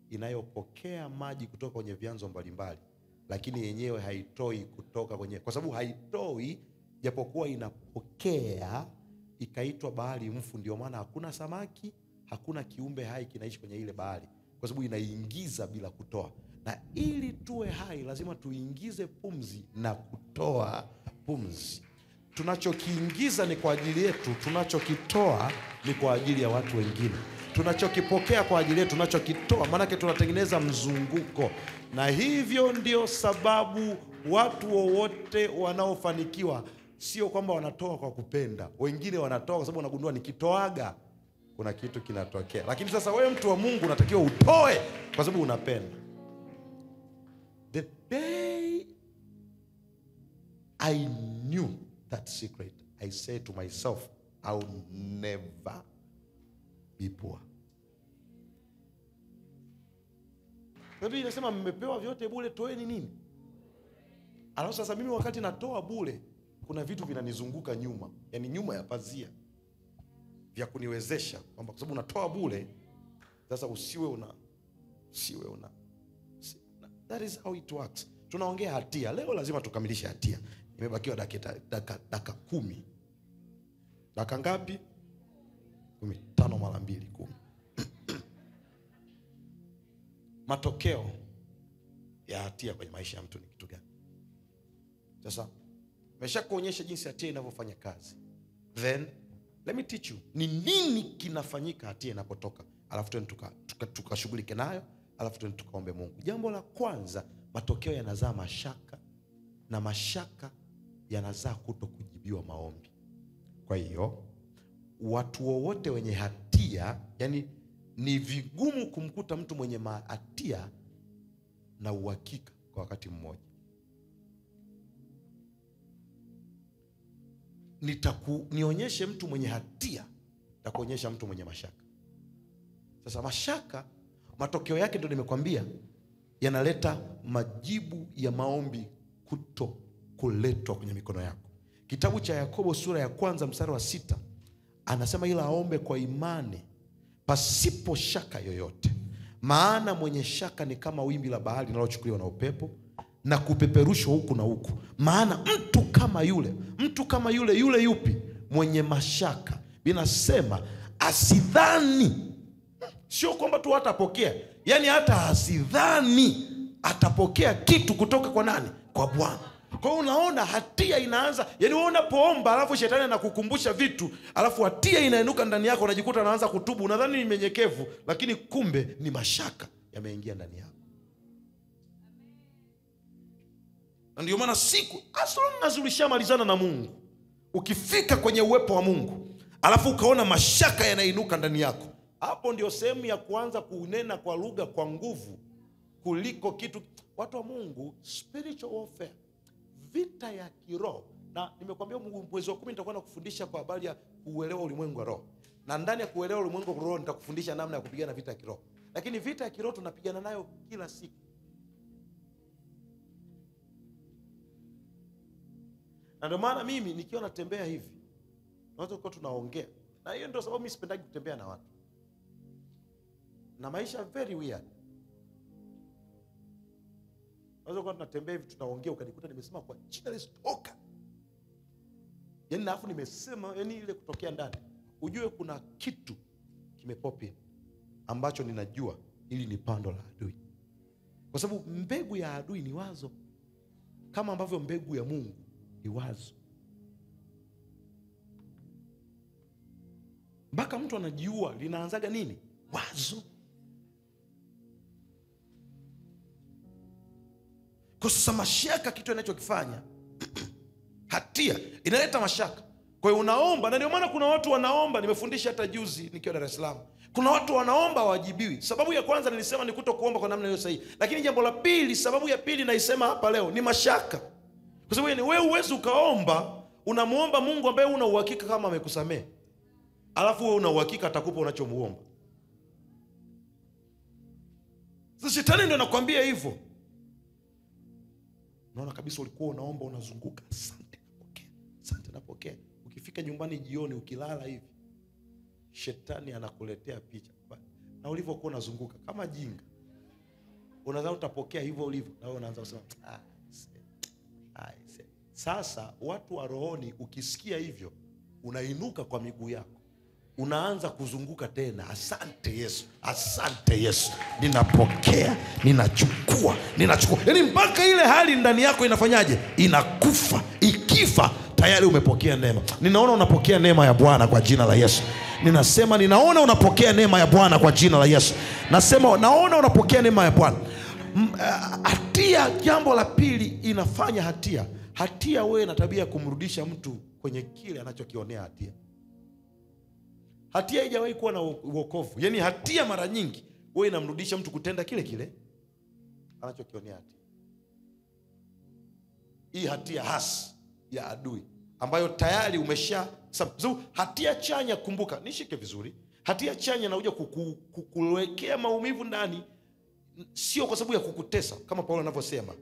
Speaker 2: inayopokea maji kutoka kwenye vyanzo mbalimbali, lakini yenyewe haitoi kutoka kwenye, kwa sababu haitoi japokuwa inapokea, ikaitwa bahari mfu. Ndio maana hakuna samaki, hakuna kiumbe hai kinaishi kwenye ile bahari, kwa sababu inaingiza bila kutoa. Na ili tuwe hai lazima tuingize pumzi na kutoa pumzi. Tunachokiingiza ni kwa ajili yetu, tunachokitoa ni kwa ajili ya watu wengine. Tunachokipokea kwa ajili yetu, tunachokitoa, maana tunatengeneza mzunguko. Na hivyo ndio sababu watu wowote wanaofanikiwa sio kwamba wanatoa kwa kupenda. Wengine wanatoa kwa sababu wanagundua nikitoaga kuna kitu kinatokea. Lakini sasa wewe mtu wa Mungu unatakiwa utoe kwa sababu unapenda. The day I knew that secret, I said to myself, I will never be poor. Biblia inasema mmepewa vyote bure, toeni nini? Alafu sasa mimi wakati natoa bure, kuna vitu vinanizunguka nyuma, yani nyuma ya pazia, vya kuniwezesha kwamba kwa sababu unatoa bure, sasa usiwe una. That is how it works. Tunaongea hatia. Leo lazima tukamilishe hatia. Imebakiwa dakika 10. Dakika ngapi? 10. 5 mara 2 10. Matokeo ya hatia kwenye maisha ya mtu ni kitu gani? Sasa nimeshakuonyesha jinsi hatia inavyofanya kazi. Then let me teach you ni nini kinafanyika hatia inapotoka. Alafu twende tukashughulike nayo, alafu twende tukaombe Mungu. Jambo la kwanza, matokeo yanazaa mashaka, na mashaka yanazaa kutokujibali. kujibiwa maombi. Kwa hiyo watu wowote wenye hatia, yani ni vigumu kumkuta mtu mwenye hatia na uhakika kwa wakati mmoja. Nionyeshe mtu mwenye hatia, nitakuonyesha mtu mwenye mashaka. Sasa mashaka, matokeo yake ndio nimekwambia, yanaleta majibu ya maombi kuto kuletwa kwenye mikono yako. Kitabu cha Yakobo sura ya 1 mstari wa 6 anasema, ila aombe kwa imani pasipo shaka yoyote, maana mwenye shaka ni kama wimbi la bahari linalochukuliwa na upepo na kupeperushwa huku na huku. Maana mtu kama yule, mtu kama yule, yule yupi? Mwenye mashaka. Binasema asidhani, sio kwamba tu hatapokea, yani hata asidhani atapokea kitu kutoka kwa nani? Kwa Bwana. Kwa hiyo unaona hatia inaanza, yani wewe unapoomba alafu shetani anakukumbusha vitu, alafu hatia inainuka ndani yako, unajikuta unaanza kutubu, unadhani ni mnyenyekevu, lakini kumbe ni mashaka yameingia ndani yako. Na ndio maana siku as long as ulishamalizana na Mungu, ukifika kwenye uwepo wa Mungu alafu ukaona mashaka yanainuka ndani yako, hapo ndio sehemu ya kuanza kunena kwa lugha kwa nguvu kuliko kitu. Watu wa Mungu, spiritual warfare, vita ya kiroho. Na nimekwambia mwezi wa 10 nitakuwa nakufundisha kwa habari ya kuuelewa ulimwengu wa roho. Na ndani ya kuelewa ulimwengu wa roho nitakufundisha namna ya kupigana vita ya kiroho. Lakini vita ya kiroho tunapigana nayo kila siku. Na ndio maana mimi nikiwa natembea hivi, naweza kuwa tunaongea. Na hiyo ndio sababu mimi sipendagi kutembea na watu. Na maisha very weird. Naweza kuwa tunatembea hivi tunaongea, ukanikuta nimesema kwa jina la Yesu toka. Yaani alafu nimesema, yani ile kutokea ndani. Ujue kuna kitu kimepop in ambacho ninajua ili ni pando la adui. Kwa sababu mbegu ya adui ni wazo, kama ambavyo mbegu ya Mungu ni wazo. Mpaka mtu anajiua linaanzaga nini? Wazo. Kwa sasa mashaka, kitu anachokifanya hatia inaleta mashaka. Kwa hiyo unaomba, na ndio maana kuna watu wanaomba, nimefundisha hata juzi nikiwa Dar es Salaam. Kuna watu wanaomba wajibiwi. Sababu ya kwanza nilisema ni kutokuomba kwa namna iliyo sahihi. Lakini jambo la pili, sababu ya pili naisema hapa leo ni mashaka. Kwa sababu yani wewe huwezi ukaomba, unamuomba Mungu ambaye una uhakika kama amekusamehe, alafu wewe una uhakika atakupa unachomuomba. Sasa shetani ndio anakuambia hivyo. Unaona kabisa ulikuwa unaomba unazunguka, asante napokea, asante napokea. Ukifika nyumbani jioni ukilala hivi, shetani anakuletea picha. Na ulivyokuwa unazunguka kama jinga, unadhani utapokea hivyo ulivyo, na wewe unaanza kusema Sasa watu wa rohoni ukisikia hivyo unainuka kwa miguu yako, unaanza kuzunguka tena, asante Yesu, asante Yesu, ninapokea, ninachukua, ninachukua. Yaani mpaka ile hali ndani yako inafanyaje? Inakufa. Ikifa tayari umepokea neema. Ninaona unapokea neema ya Bwana kwa jina la Yesu. Ninasema ninaona unapokea neema ya Bwana kwa jina la Yesu. Nasema naona unapokea neema ya Bwana. Hatia, jambo la pili inafanya hatia. Hatia wewe na tabia kumrudisha mtu kwenye kile anachokionea hatia. Hatia haijawahi kuwa na wokovu. Yaani hatia mara nyingi wewe inamrudisha mtu kutenda kile kile anachokionea hatia. Hii hatia hasi ya adui ambayo tayari umesha sababu. Hatia chanya, kumbuka, nishike vizuri. Hatia chanya inakuja kukuwekea maumivu ndani, sio kwa sababu ya kukutesa kama Paulo anavyosema,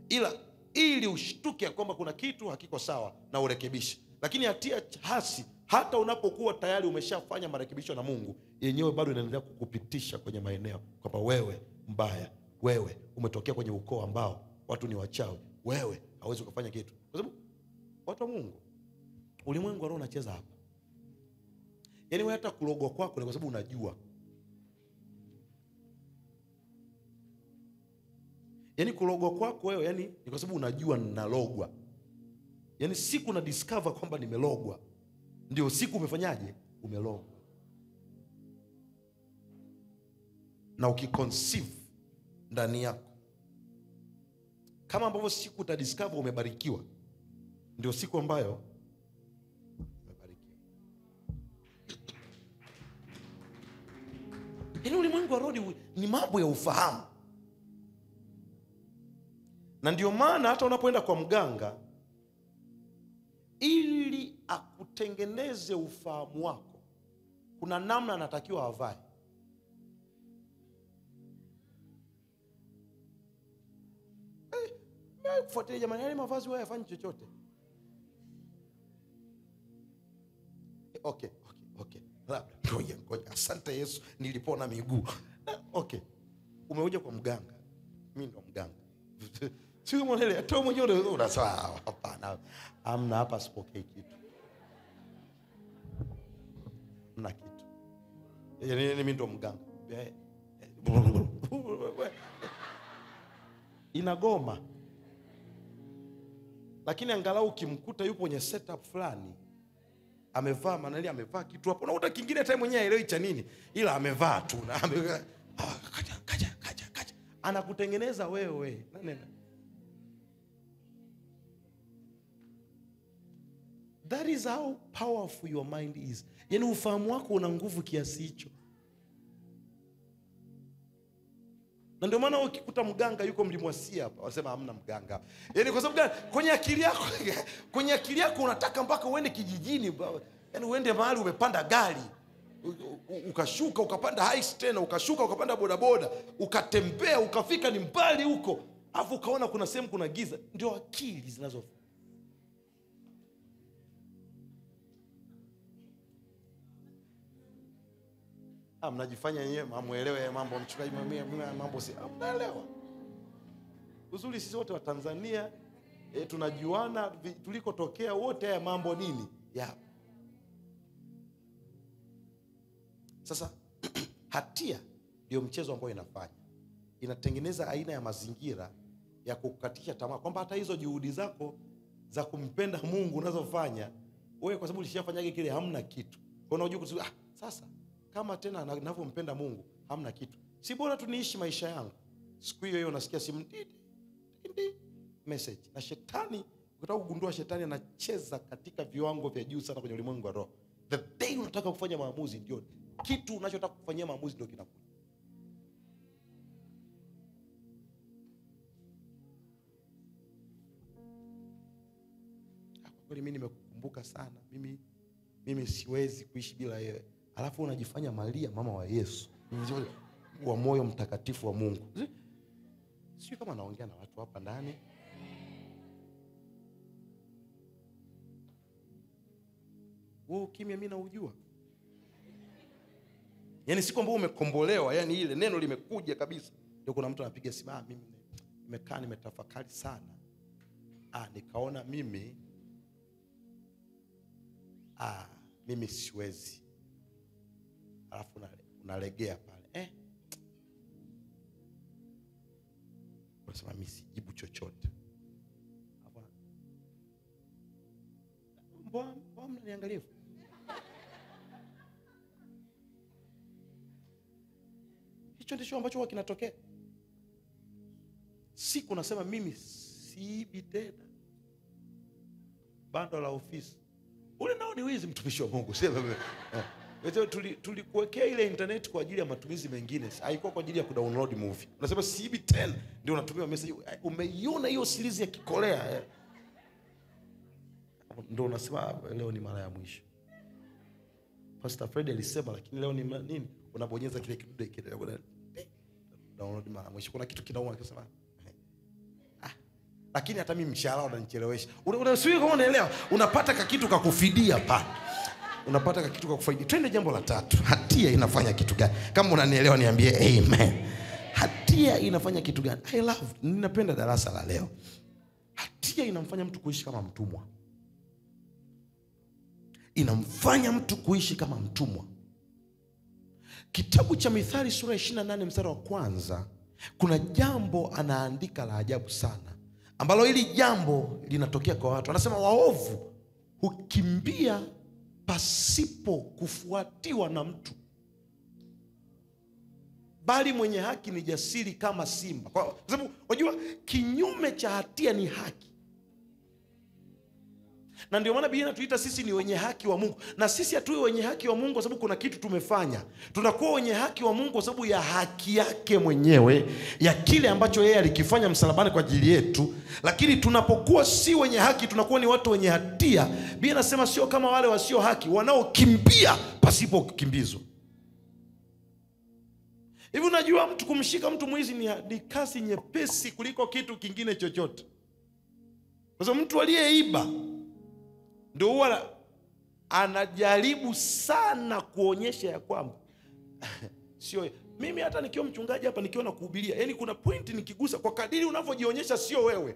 Speaker 2: ila ili ushtuke ya kwamba kuna kitu hakiko sawa na urekebishe. Lakini hatia hasi, hata unapokuwa tayari umeshafanya marekebisho na Mungu, yenyewe bado inaendelea kukupitisha kwenye maeneo kwamba wewe mbaya, wewe umetokea kwenye ukoo ambao watu ni wachawi, wewe hauwezi kufanya kitu. Kwa sababu watu wa Mungu, ulimwengu wa roho unacheza hapa. Yaani wewe hata kulogwa kwako ni kwa sababu unajua. Yaani kulogwa kwako wewe, yani ni kwa sababu unajua ninalogwa. Yaani siku na discover kwamba nimelogwa, ndio siku umefanyaje? Umelogwa. Na ukiconceive ndani yako, kama ambavyo siku utadiscover umebarikiwa, ndio siku ambayo Yaani ulimwengu wa roho ni mambo ya ufahamu. Na ndio maana hata unapoenda kwa mganga ili akutengeneze ufahamu wako, kuna namna anatakiwa avae. Kufuatilia jamani, yale mavazi wewe hayafanyi chochote. Okay. Labda ngoja. Asante Yesu nilipona miguu. Okay. Umekuja kwa mganga. Mimi ndo mganga. Sio mwanele, hata mwenyewe unasema hapana. Amna hapa sipokei kitu. Hamna kitu. Yaani mimi ndo mganga. Inagoma. Lakini angalau ukimkuta yupo kwenye setup fulani, amevaa manali, amevaa kitu hapo. Unakuta kingine hata mwenyewe haelewi cha nini, ila amevaa tu na kaja kaja. Anakutengeneza wewe. Nani? That is how powerful your mind is. Yaani ufahamu wako una nguvu kiasi hicho. Na ndio maana ukikuta mganga yuko Mlimwasia hapa, wasema hamna mganga. Yaani kwa sababu gani? Kwenye akili yako unataka mpaka uende kijijini, yaani uende mahali umepanda gari, ukashuka ukapanda high tena, ukashuka ukapanda bodaboda, ukatembea ukafika ni mbali huko, afu ukaona kuna sehemu kuna giza. Ndio akili zinazo. Mnajifanya yenyewe hamuelewe mambo, mchungaji mimi mambo si mnaelewa. Uzuri sisi wote wa Tanzania tunajuana tulikotokea wote, haya mambo nini? Ya. Sasa hatia ndio mchezo ambao inafanya. Inatengeneza aina ya mazingira ya kukukatisha tamaa kwamba hata hizo juhudi zako za kumpenda Mungu unazofanya wewe, kwa sababu ulishafanyaje kile, hamna kitu. Kwa hiyo unajua kusema sasa kama tena ninavyompenda Mungu hamna kitu, si bora tu niishi maisha yangu. Siku hiyo hiyo unasikia simu ndi message. Na shetani, ukitaka kugundua shetani anacheza katika viwango vya juu sana kwenye ulimwengu wa roho. The day unataka kufanya maamuzi, ndio kitu unachotaka kufanyia maamuzi ndio kinakuja. Kwa kweli mimi nimekukumbuka sana. Mimi siwezi kuishi bila wewe. Alafu unajifanya Maria mama wa Yesu, wa moyo mtakatifu wa Mungu. Sio kama naongea na watu hapa ndani. Wewe kimya mimi naujua. Yaani siku ambayo umekombolewa, yani ile neno limekuja kabisa. Ndio kuna mtu anapiga simu, mimi nimekaa nimetafakari sana. Nikaona mimi mimi siwezi. Alafu unalegea pale. Unasema mimi sijibu chochote. Hapana. Mbona mnaniangalia? Hicho ndicho ambacho huwa kinatokea. Siku nasema mimi siibi tena. Bando la ofisi. Ule nao ni wizi, mtumishi wa Mungu. Sema tulikuwekea ile internet kwa ajili ya matumizi mengine, haikuwa kwa ajili ya kudownload movie. Unasema siibi tena, ndio unatumia message. Umeiona hiyo series ya Kikorea Ndio unasema leo ni mara ya mwisho. Pastor Fred alisema lakini leo ni nini? Unabonyeza kile kidude kile download mara ya mwisho. Kuna kitu kinauma akisema lakini hata mimi mshahara unanichelewesha. Unasubiri kama unaelewa, unapata kakitu kakufidia pale. Unapata kitu kwa kufaidi. Twende jambo la tatu. Hatia inafanya kitu gani? Kama unanielewa niambie amen. Hatia inafanya kitu gani? I love, ninapenda darasa la leo. Hatia inamfanya mtu kuishi kama mtumwa. Inamfanya mtu kuishi kama mtumwa. Kitabu cha Mithali sura 28 mstari wa kwanza, kuna jambo anaandika la ajabu sana, ambalo hili jambo linatokea kwa watu. Anasema waovu hukimbia pasipo kufuatiwa na mtu, bali mwenye haki ni jasiri kama simba. Kwa sababu unajua kinyume cha hatia ni haki. Na ndio maana Biblia inatuita sisi ni wenye haki wa Mungu. Na sisi hatuwi wenye haki wa Mungu kwa sababu kuna kitu tumefanya. Tunakuwa wenye haki wa Mungu kwa sababu ya haki yake mwenyewe, ya kile ambacho yeye alikifanya msalabani kwa ajili yetu. Lakini tunapokuwa si wenye haki, tunakuwa ni watu wenye hatia. Biblia inasema sio kama wale wasio haki wanaokimbia pasipo kukimbizwa. Hivi unajua mtu kumshika mtu mwizi ni kazi nyepesi kuliko kitu kingine chochote. Kwa sababu mtu aliyeiba ndio huwa anajaribu sana kuonyesha ya kwamba sio mimi. Hata nikiwa mchungaji hapa nikiwa nakuhubiria, yani kuna point nikigusa, kwa kadiri unavyojionyesha sio wewe.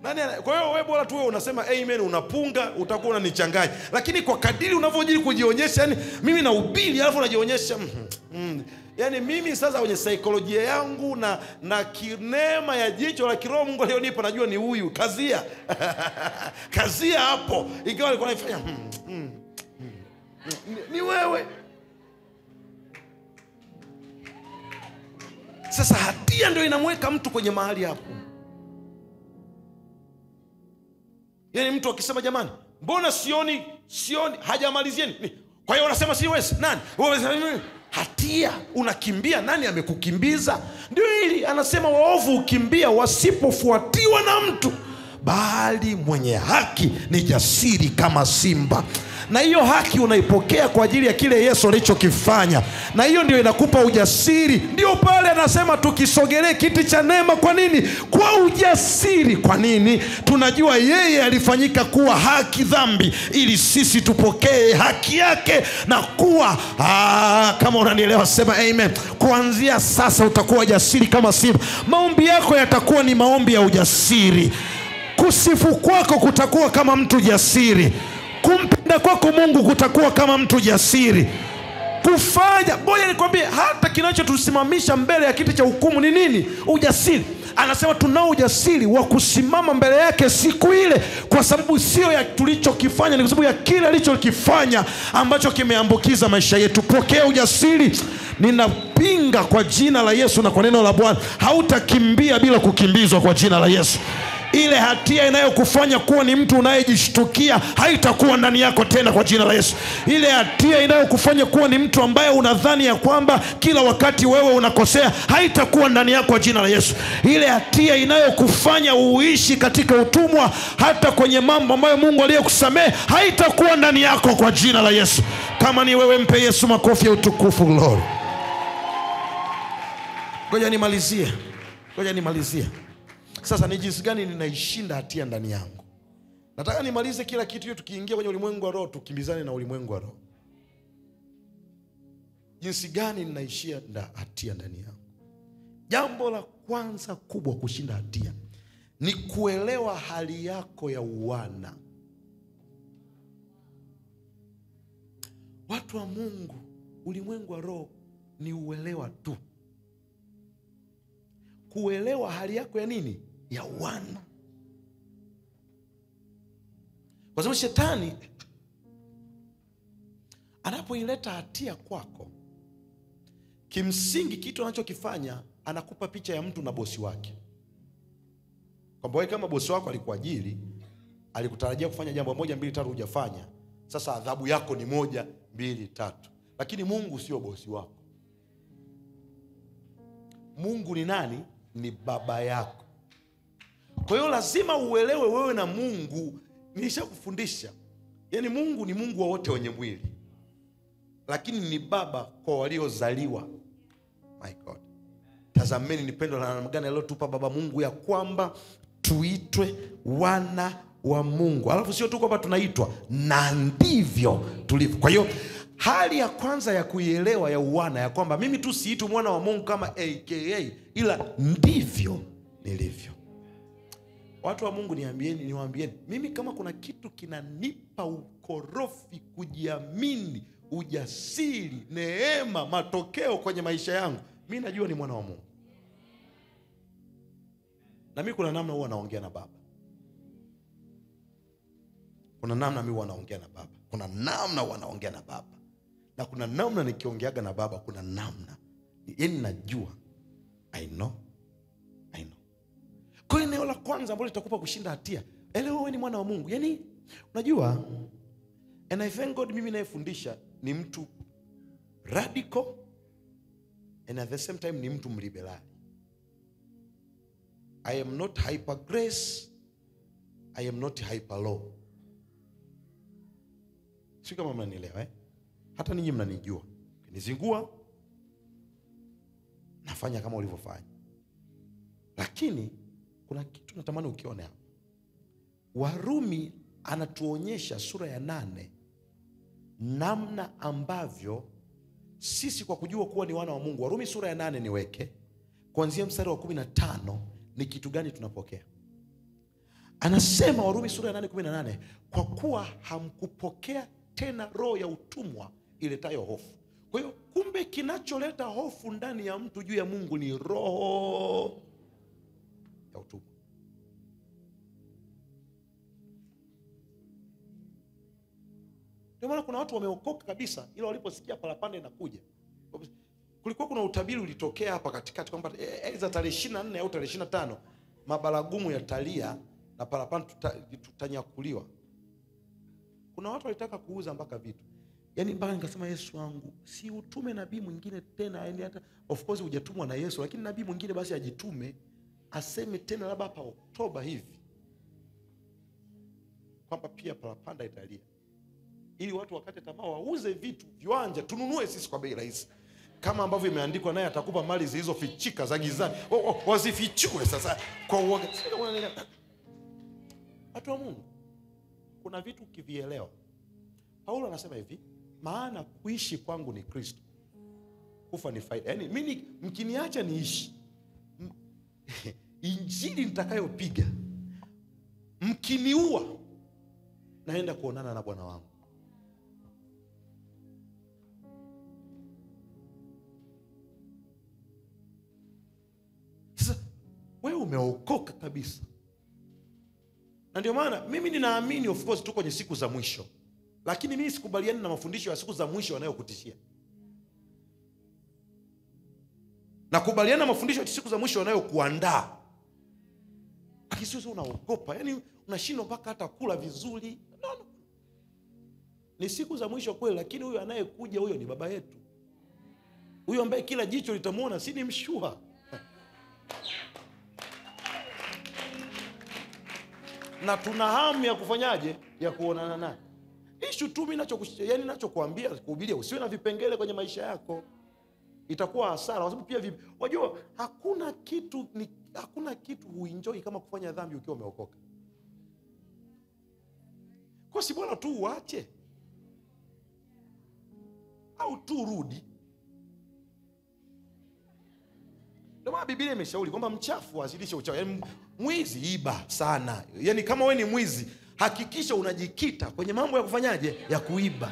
Speaker 2: Nani? Kwa hiyo wewe bora tu wewe unasema amen, unapunga, utakuwa unanichanganya. Lakini kwa kadiri unavyojiri kujionyesha, yani mimi nahubiri alafu unajionyesha yani mimi sasa kwenye saikolojia yangu na kinema ya jicho la kiroho Mungu alionipa, najua ni huyu kazia. Kazia hapo. Ingawa alikuwa anafanya ni wewe. Sasa hatia ndio inamweka mtu kwenye mahali hapo. Yaani mtu akisema jamani, mbona sioni hajamalizieni? Kwa hiyo wanasema siwezi. Nani? Wewe hatia, unakimbia. Nani amekukimbiza? Ndio hili anasema waovu ukimbia wasipofuatiwa na mtu, bali mwenye haki ni jasiri kama simba. Na hiyo haki unaipokea kwa ajili ya kile Yesu alichokifanya, na hiyo ndio inakupa ujasiri. Ndio pale anasema tukisogelee kiti cha neema. Kwa nini? Kwa ujasiri. Kwa nini? Tunajua yeye alifanyika kuwa haki dhambi ili sisi tupokee haki yake na kuwa kama unanielewa sema amen. Kuanzia sasa utakuwa jasiri kama simba. Maombi yako yatakuwa ni maombi ya ujasiri. Kusifu kwako kutakuwa kama mtu jasiri. Kumpenda kwako Mungu kutakuwa kama mtu jasiri. Kufanya, ngoja nikwambie, hata kinachotusimamisha mbele ya kiti cha hukumu ni nini? Ujasiri. Anasema tunao ujasiri wa kusimama mbele yake siku ile, kwa sababu sio ya tulichokifanya, ni kwa sababu ya kile alichokifanya ambacho kimeambukiza maisha yetu. Pokea ujasiri. Ninapinga kwa jina la Yesu na kwa neno la Bwana, hautakimbia bila kukimbizwa kwa jina la Yesu. Ile hatia inayokufanya kuwa ni mtu unayejishtukia haitakuwa ndani yako tena kwa jina la Yesu. Ile hatia inayokufanya kuwa ni mtu ambaye unadhani ya kwamba kila wakati wewe unakosea haitakuwa ndani yako kwa jina la Yesu. Ile hatia inayokufanya uishi katika utumwa hata kwenye mambo ambayo Mungu aliyekusamehe haitakuwa ndani yako kwa jina la Yesu. Kama ni wewe, mpe Yesu makofi ya utukufu. Glory. Ngoja nimalizie. Ngoja nimalizie. Sasa ni jinsi gani ninaishinda hatia ndani yangu? Nataka nimalize kila kitu hiyo, tukiingia kwenye ulimwengu wa roho tukimbizane na ulimwengu wa roho. Jinsi gani ninaishinda hatia ndani yangu? Jambo la kwanza kubwa kushinda hatia ni kuelewa hali yako ya uwana. Watu wa Mungu, ulimwengu wa roho ni uelewa tu. Kuelewa hali yako ya nini? Ya uwana. Kwa sababu shetani anapoileta hatia kwako, kimsingi kitu anachokifanya, anakupa picha ya mtu na bosi wake. Kwamba wewe kama bosi wako alikuajiri, alikutarajia kufanya jambo 1 2 3 hujafanya. Sasa adhabu yako ni 1 2 3. Lakini Mungu sio bosi wako. Mungu ni nani? Ni baba yako. Kwa hiyo lazima uelewe wewe na Mungu. Nilishakufundisha. Yaani Mungu ni Mungu wa wote wenye mwili, lakini ni baba kwa waliozaliwa. My God. Tazameni ni pendo la namna gani alilotupa Baba Mungu ya kwamba tuitwe wana wa Mungu. Alafu sio tu kwamba tunaitwa, na ndivyo tulivyo. Kwa hiyo hali ya kwanza ya kuielewa ya uwana, ya kwamba mimi tu siitwi mwana wa Mungu kama AKA, ila ndivyo nilivyo. Watu wa Mungu, niambieni, niwaambieni, mimi kama kuna kitu kinanipa ukorofi, kujiamini, ujasiri, neema, matokeo kwenye maisha yangu, mimi najua ni mwana wa Mungu. Na mimi kuna namna huwa naongea na Baba. Kuna namna mimi huwa naongea na Baba. Kuna namna huwa naongea na Baba. Na kuna namna nikiongeaga na Baba, kuna namna. Yaani najua. I know. I know. Eneo la kwanza ambalo litakupa kushinda hatia, elewa wewe ni mwana wa Mungu. Yaani unajua, and I thank God mimi nayefundisha ni mtu radical and at the same time ni mtu mliberali. I am not hyper grace, I am not hyper law. Sio kama mnanielewa eh? Hata ninyi mnanijua. Ukinizingua nafanya kama ulivyofanya. Lakini kuna kitu natamani ukione hapa. Warumi anatuonyesha sura ya 8 namna ambavyo sisi kwa kujua kuwa ni wana wa Mungu. Warumi sura ya 8 niweke kuanzia mstari wa 15, ni kitu gani tunapokea? Anasema Warumi sura ya 8:18, kwa kuwa hamkupokea tena roho ya utumwa iletayo hofu. Kwa hiyo kumbe kinacholeta hofu ndani ya mtu juu ya Mungu ni roho ya utumwa. Ndio maana kuna watu wameokoka kabisa, ila waliposikia parapanda inakuja. Kulikuwa kuna utabiri ulitokea hapa katikati kwamba aidha tarehe 24 au tarehe 25 mabaragumu yatalia na parapanda tutanyakuliwa. Kuna watu walitaka kuuza mpaka vitu. Yaani mpaka nikasema Yesu wangu, si utume nabii mwingine tena, yaani hata of course hujatumwa na Yesu, lakini nabii mwingine basi ajitume aseme tena labda hapa Oktoba hivi kwamba pia parapanda italia, ili watu wakate tamaa wauze vitu, viwanja tununue sisi kwa bei rahisi. Kama ambavyo imeandikwa, naye atakupa mali zilizofichika za gizani. Wazifichue sasa kwa uoga. Watu wa Mungu, kuna vitu ukivielewa. Paulo anasema hivi, maana kuishi kwangu ni Kristo, kufa ni faida. Yaani mimi mkiniacha niishi, injili nitakayopiga, mkiniua naenda kuonana na Bwana wangu. Sasa wewe umeokoka kabisa. Na ndio maana mimi ninaamini of course tuko kwenye siku za mwisho. Lakini mimi sikubaliani na mafundisho ya siku za mwisho yanayokutishia. Nakubaliana na mafundisho ya siku za mwisho yanayokuandaa. Lakini sio unaogopa, yaani unashindwa mpaka hata kula vizuri. No, no. Ni siku za mwisho kweli, lakini huyo anayekuja huyo ni baba yetu. Huyo ambaye kila jicho litamuona si ni mshua. Na tuna hamu ya kufanyaje? Ya kuonana naye. Issue tu mimi yaani ninachokuambia kuhubiria, usiwe na vipengele kwenye maisha yako. Itakuwa hasara kwa sababu pia wajua hakuna kitu huenjoy kama kufanya dhambi ukiwa umeokoka. Kwa si bora tu uache au tu rudi. Ndio maana Biblia imeshauri kwamba mchafu azidishe uchafu. Yaani mwizi iba sana. Yaani kama wewe ni mwizi, hakikisha unajikita kwenye mambo ya kufanyaje? Ya kuiba.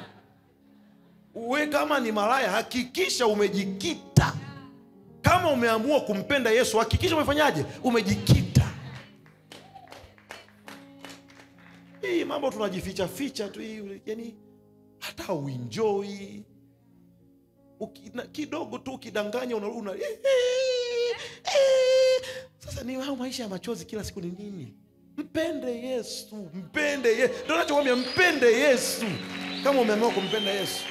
Speaker 2: Uwe kama ni malaya, hakikisha umejikita. Kama umeamua kumpenda Yesu, hakikisha umefanyaje? Umejikita. Hii mambo tunajificha ficha tu hii, yaani hata uenjoy. Kidogo tu ukidanganya una Sasa ni hao maisha ya machozi kila siku ni nini? Mpende Yesu, mpende Yesu. Ndio nachokuambia, mpende Yesu. Kama umeamua kumpenda Yesu,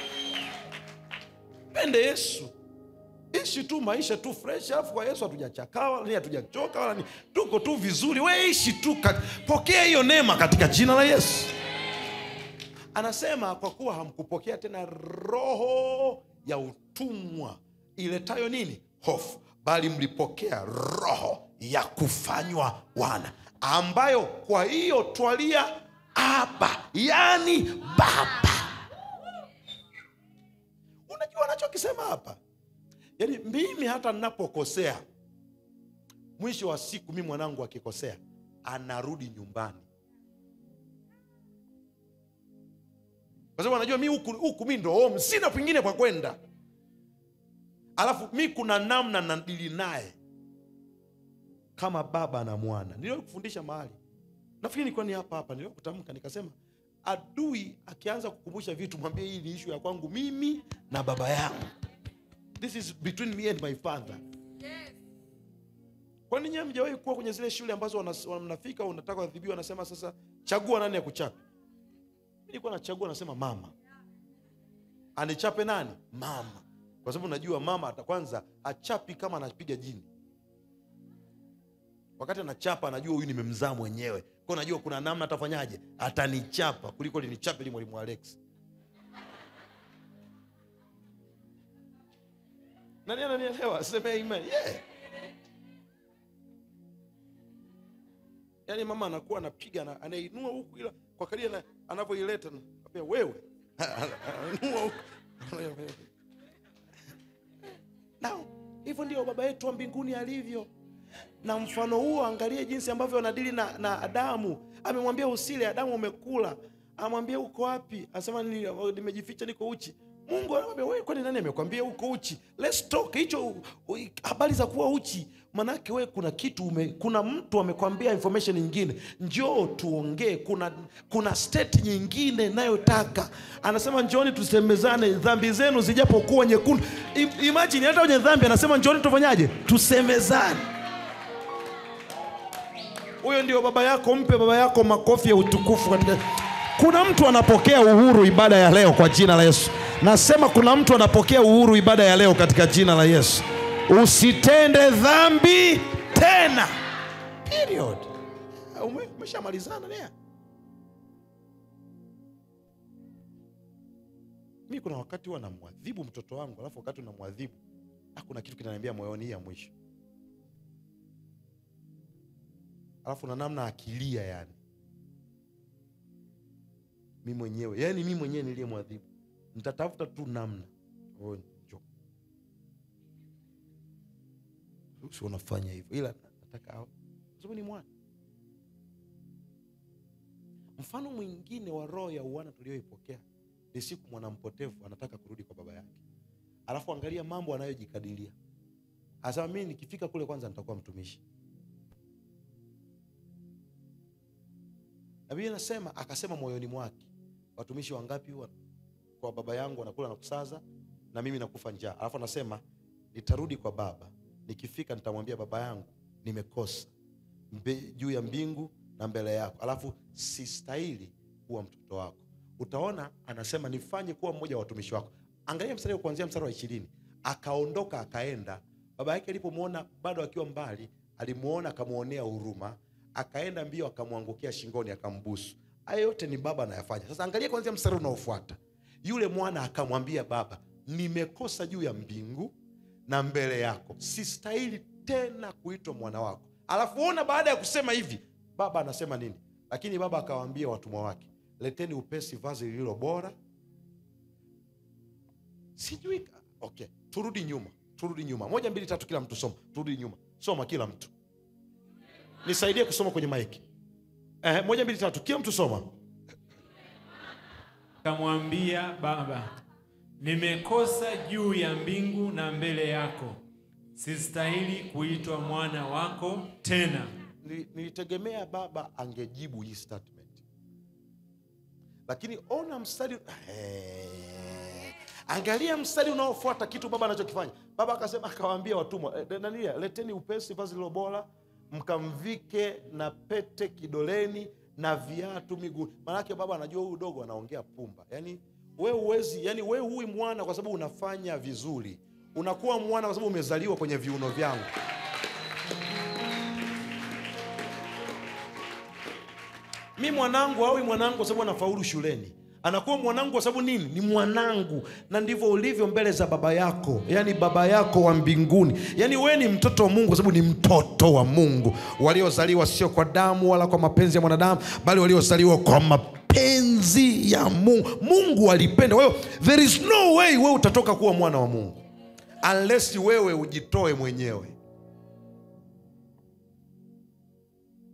Speaker 2: mpende Yesu. Ishi tu maisha tu fresh, alafu kwa Yesu hatujachakaa wala hatujachoka wala ni tuko tu vizuri. Wewe ishi tu, pokea hiyo neema katika jina la Yesu. Anasema kwa kuwa hamkupokea tena roho ya utumwa iletayo nini? Hofu, bali mlipokea roho ya kufanywa wana, ambayo kwa hiyo twalia Aba, yani Baba. Unajua anachokisema hapa? Yaani mimi hata ninapokosea, mwisho wa siku mimi mwanangu akikosea anarudi nyumbani. Kwa sababu anajua mimi huku mimi ndo home, sina pengine kwa kwenda. Alafu mimi kuna namna nadili naye kama baba na mwana. Niliwahi kufundisha mahali. Nafikiri nilikuwa ni hapa hapa, niliwahi kutamka nikasema adui akianza kukumbusha vitu mwambie hii ni issue ya kwangu mimi na baba yangu. This is between me and my father. Yes. Kwani nyinyi hamjawahi kuwa kwenye zile shule ambazo mnafika unataka kuadhibiwa, anasema sasa chagua nani akuchape? Mimi nilikuwa nachagua, nasema mama. Anichape nani? Mama. Kwa sababu najua mama atakwanza achapi kama anapiga jini. Wakati anachapa anajua huyu nimemzaa mwenyewe. Kwa najua kuna namna atafanyaje? Atanichapa kuliko linichape li mwalimu Alex. Nani ananielewa? Sema amen. Yeah. Yaani mama anakuwa anapiga, anainua huku, ila kwa kadri anavyoileta anapea wewe. Anainua huku. Now, hivyo ndio baba yetu wa mbinguni alivyo. Na mfano huo angalie jinsi ambavyo anadili na Adamu. Amemwambia usile, Adamu umekula. Amwambia uko wapi? Anasema nimejificha, niko uchi. Mungu anamwambia wewe, kwani nani amekwambia uko uchi? Let's talk. Hicho habari za kuwa uchi, manake wewe kuna kitu kuna mtu amekwambia information nyingine. Njoo tuongee, kuna state nyingine ninayotaka. Anasema njooni tusemezane, dhambi zenu zijapokuwa nyekundu. Imagine hata wenye dhambi anasema njooni tufanyaje? Tusemezane. Huyo ndio baba yako, mpe baba yako makofi ya utukufu katika. Kuna mtu anapokea uhuru ibada ya leo kwa jina la Yesu. Nasema kuna mtu anapokea uhuru ibada ya leo katika jina la Yesu. Usitende dhambi tena. Period. Umeshamalizana leo. Mimi kuna wakati huwa namwadhibu mtoto wangu, alafu wakati unamwadhibu, kuna kitu kinaniambia moyoni ya mwisho. Alafu na namna akilia yani. Mimi mwenyewe, yani mimi mwenyewe niliyemwadhibu. Nitatafuta tu namna. Oh, njoo. Sio unafanya hivyo, ila nataka kwa sababu ni mwana. Mfano mwingine wa roho ya uwana tuliyoipokea ni siku mwana mpotevu anataka kurudi kwa baba yake. Alafu angalia mambo anayojikadiria. Anasema mimi nikifika kule kwanza nitakuwa mtumishi. Na Biblia inasema akasema moyoni mwake, watumishi wangapi kwa baba yangu wanakula na kusaza na mimi nakufa njaa. Alafu anasema nitarudi kwa baba, nikifika nitamwambia baba yangu nimekosa juu ya mbingu na mbele yako, alafu sistahili kuwa mtoto wako. Utaona anasema nifanye kuwa mmoja wa watumishi wako. Angalia mstari kuanzia mstari wa 20. Akaondoka akaenda. Baba yake alipomuona bado akiwa mbali, alimuona akamuonea huruma, akaenda mbio akamwangukia shingoni akambusu. Hayo yote ni baba anayafanya. Sasa angalia kuanzia mstari unaofuata. Yule mwana akamwambia baba, nimekosa juu ya mbingu na mbele yako, sistahili tena kuitwa mwana wako. Alafu ona baada ya kusema hivi, baba anasema nini? Lakini baba akawaambia watumwa wake, leteni upesi vazi lililo bora. Sijui. Okay, turudi nyuma. Turudi nyuma. 1 2 3 kila mtu soma. Turudi nyuma. Soma kila mtu. Nisaidie kusoma kwenye mic. 1 2 3 kila mtu soma.
Speaker 3: Akamwambia baba, nimekosa juu ya mbingu na mbele yako, sistahili kuitwa mwana wako tena.
Speaker 2: Nilitegemea baba angejibu hii statement. Lakini ona mstari, angalia mstari unaofuata kitu baba anachokifanya. Baba akasema, akawaambia watumwa, leteni upesi vazi lililo bora, mkamvike na pete kidoleni na viatu miguuni. Maana baba anajua huyu dogo anaongea pumba. Yaani wewe huwezi, yani wewe huyu mwana kwa sababu unafanya vizuri. Unakuwa mwana kwa sababu umezaliwa kwenye viuno vyangu. Mimi mwanangu hawi mwanangu kwa sababu anafaulu shuleni. Anakuwa mwanangu kwa sababu nini? Ni mwanangu. Na ndivyo ulivyo mbele za baba yako, yani baba yako wa mbinguni. Yani wewe ni mtoto wa Mungu kwa sababu ni mtoto wa Mungu. Waliozaliwa sio kwa damu wala kwa mapenzi ya mwanadamu, bali waliozaliwa kwa mapenzi ya Mungu. Mungu alipenda. Wewe, there is no way wewe utatoka kuwa mwana wa Mungu unless wewe ujitoe mwenyewe.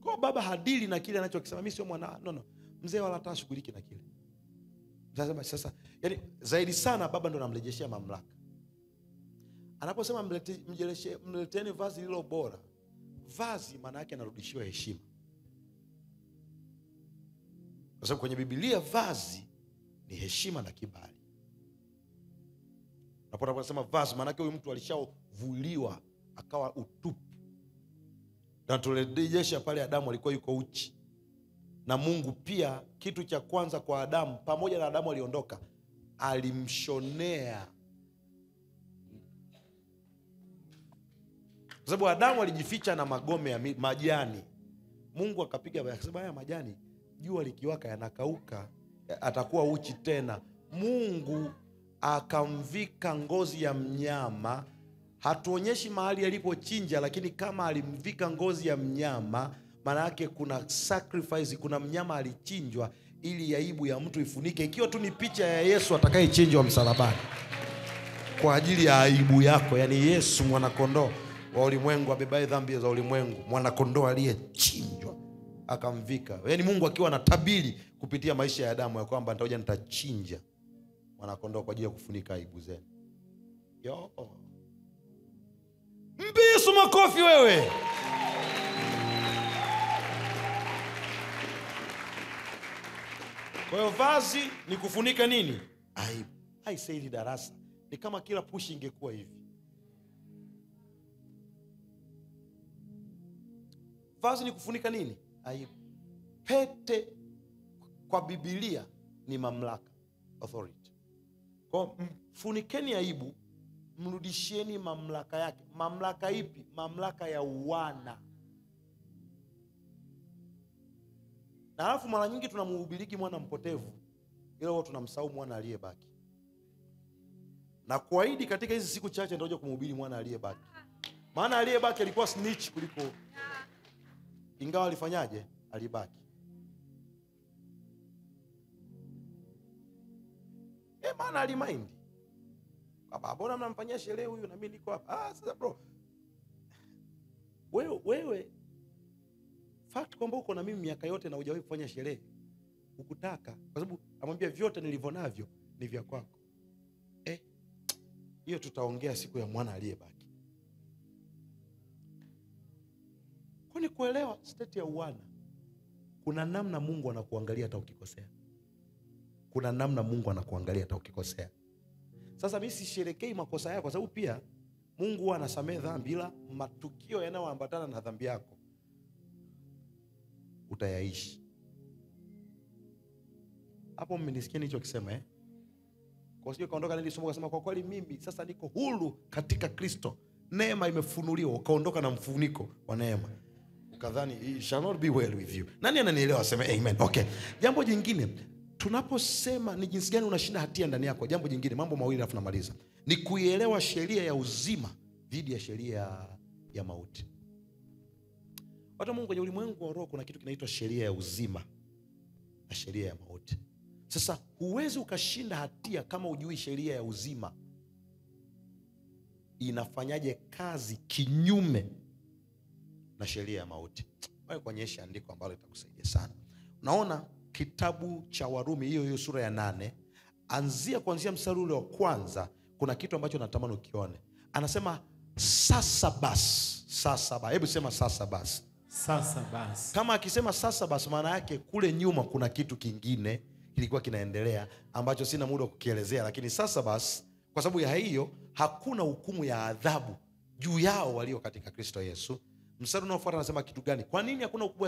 Speaker 2: Kwa baba hadili na kile anachokisema, mimi sio mwana. No, no. Mzee wala hatashughuliki na kile. Sasa, yani zaidi sana baba ndo anamrejeshea mamlaka. Anaposema mleteni vazi lililo bora, vazi maana yake anarudishiwa heshima. Kwa sababu kwenye Biblia vazi ni heshima na kibali. Unaposema vazi maana yake huyu mtu alishavuliwa akawa utupu. Na tulirejesha pale Adamu alikuwa yuko uchi. Na Mungu pia kitu cha kwanza kwa Adamu, pamoja na Adamu aliondoka, alimshonea. Kwa sababu Adamu alijificha na magome ya majani. Mungu akapiga akasema haya majani jua likiwaka yanakauka, atakuwa uchi tena. Mungu akamvika ngozi ya mnyama. Hatuonyeshi mahali alipochinja, lakini kama alimvika ngozi ya mnyama, maana yake kuna sacrifice, kuna mnyama alichinjwa ili aibu ya mtu ifunike. Ikiwa tu ni picha ya Yesu atakayechinjwa msalabani kwa ajili ya aibu yako, yani Yesu mwana kondoo wa ulimwengu abebaye dhambi za ulimwengu, mwana kondoo aliyechinjwa akamvika. Yani Mungu akiwa anatabiri kupitia maisha ya Adamu ya kwamba nitakuja nitachinja mwana kondoo kwa ajili ya kufunika aibu zenu. Yo. Mpe Yesu makofi wewe. Kwa hiyo vazi ni kufunika nini? Aibu. Haisei hili darasa ni kama kila pushi ingekuwa hivi. Vazi ni kufunika nini? Aibu. Pete kwa Biblia ni mamlaka, authority. Kwa mfunikeni aibu, mrudishieni mamlaka yake. Mamlaka ipi? Mamlaka ya uwana. Na halafu mara nyingi tunamhubiriki mwana mpotevu, ila wao tunamsahau mwana aliyebaki. Na kuahidi katika hizi siku chache ndio kumhubiri mwana aliyebaki. Maana aliyebaki alikuwa snitch kuliko, ingawa alifanyaje? Alibaki. Maana alimind. Baba, mbona mnamfanyia sherehe huyu na mimi niko hapa? Ah, sasa bro. Wewe fact kwamba uko na mimi miaka yote na hujawahi kufanya sherehe, ukutaka, kwa sababu amwambia vyote nilivyo navyo ni vya kwako. Hiyo tutaongea siku ya mwana aliyebaki. Kwa ni kuelewa state ya uwana. Kuna namna Mungu anakuangalia hata ukikosea. Kuna namna Mungu anakuangalia hata ukikosea. Sasa mimi sisherekei makosa yako, kwa sababu pia Mungu huwa anasamehe dhambi, ila matukio yanayoambatana na dhambi yako utayaishi. Hapo mmenisikia nilichokisema eh? Kwa sio kaondoka nilisoma akasema kwa kweli mimi sasa niko huru katika Kristo. Neema imefunuliwa, ukaondoka na mfuniko wa neema. Ukadhani it shall not be well with you. Nani ananielewa aseme amen? Okay. Jambo jingine, tunaposema ni jinsi gani unashinda hatia ndani yako, jambo jingine, mambo mawili alafu namaliza. Ni kuielewa sheria ya uzima dhidi ya sheria ya mauti. Watu wa Mungu, kwenye ulimwengu wa roho kuna kitu kinaitwa sheria ya uzima na sheria ya mauti. Sasa huwezi ukashinda hatia kama hujui sheria ya uzima inafanyaje kazi kinyume na sheria ya mauti. Wewe kuonyesha andiko ambalo litakusaidia sana. Unaona kitabu cha Warumi hiyo hiyo sura ya 8, anzia kuanzia mstari ule wa kwanza, kuna kitu ambacho natamani ukione. Anasema sasa basi, sasa basi. Hebu sema sasa basi.
Speaker 3: Sasa basi.
Speaker 2: Kama akisema sasa basi, maana yake kule nyuma kuna kitu kingine kilikuwa kinaendelea ambacho sina muda wa kukielezea, lakini sasa basi, kwa sababu ya hiyo hakuna hukumu ya adhabu juu yao walio katika Kristo Yesu. Mstari unaofuata anasema kitu gani? Kwa nini hakuna hukumu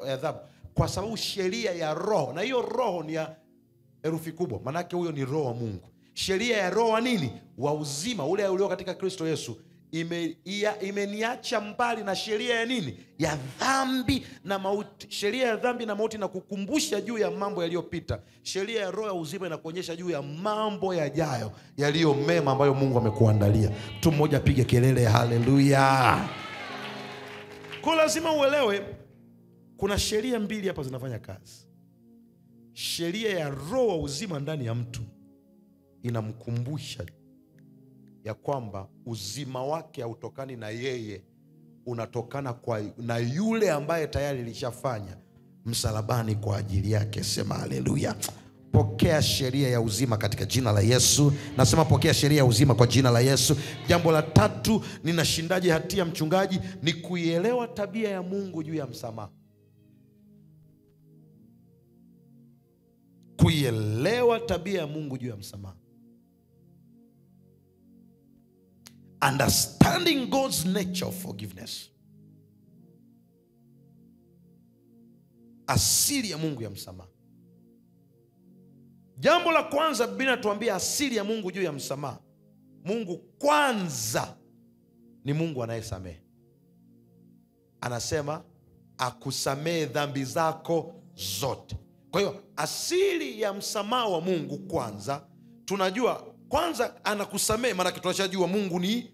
Speaker 2: ya adhabu? Kwa sababu sheria ya roho, na hiyo roho ni ya herufi kubwa, maana yake huyo ni roho wa Mungu. Sheria ya roho wa nini? Wa uzima ule ulio katika Kristo Yesu imeniacha mbali na sheria ya nini? Ya dhambi na mauti. Sheria ya dhambi na mauti na kukumbusha juu ya mambo yaliyopita. Sheria ya roho ya uzima inakuonyesha juu ya mambo yajayo yaliyo mema ambayo Mungu amekuandalia. Mtu mmoja apige kelele haleluya. Kwa lazima uelewe kuna sheria mbili hapa zinafanya kazi. Sheria ya roho wa uzima ndani ya mtu inamkumbusha ya kwamba uzima wake hautokani na yeye, unatokana kwa na yule ambaye tayari alishafanya msalabani kwa ajili yake. Sema haleluya. Pokea sheria ya uzima katika jina la Yesu. Nasema pokea sheria ya uzima kwa jina la Yesu. Jambo la tatu, ninashindaje hatia mchungaji? Ni kuielewa tabia ya Mungu juu ya msamaha. Kuielewa tabia ya Mungu juu ya msamaha. Understanding God's nature of forgiveness. Asili ya Mungu ya msamaha. Jambo la kwanza Biblia inatuambia asili ya Mungu juu ya msamaha. Mungu kwanza ni Mungu anayesamehe. Anasema akusamehe dhambi zako zote. Kwa hiyo asili ya msamaha wa Mungu kwanza, tunajua kwanza anakusamehe, maana tunashajua Mungu ni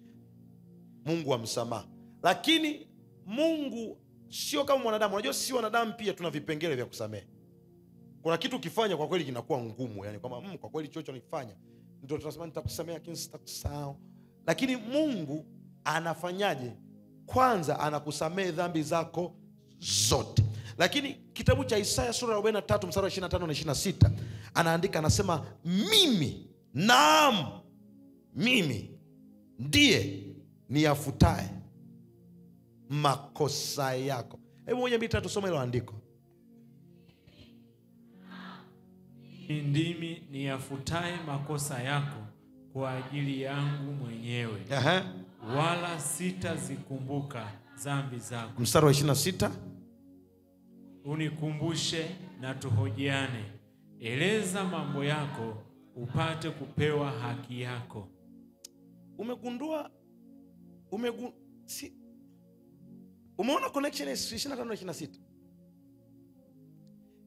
Speaker 2: Mungu wa msamaha. Lakini Mungu sio kama mwanadamu. Unajua si wanadamu pia tuna vipengele vya kusamehe. Kuna kitu ukifanya kwa kweli kinakuwa ngumu, yani kwamba kwa kweli chocho nikifanya ndio tunasema nitakusamehe lakini sitakusahau. Lakini Mungu anafanyaje? Kwanza anakusamehe dhambi zako zote. Lakini kitabu cha Isaya sura ya 43 mstari wa 25 na 26 anaandika, anasema mimi, naam mimi ndiye niyafutaye makosa yako. Hebu 1 2 3 soma hilo andiko.
Speaker 3: Ndimi niyafutaye makosa yako kwa ajili yangu mwenyewe. Wala sitazikumbuka dhambi zako.
Speaker 2: Mstari wa 26.
Speaker 3: Unikumbushe na tuhojiane. Eleza mambo yako upate kupewa haki yako.
Speaker 2: Umegundua, umeona connection ya 25 na 26?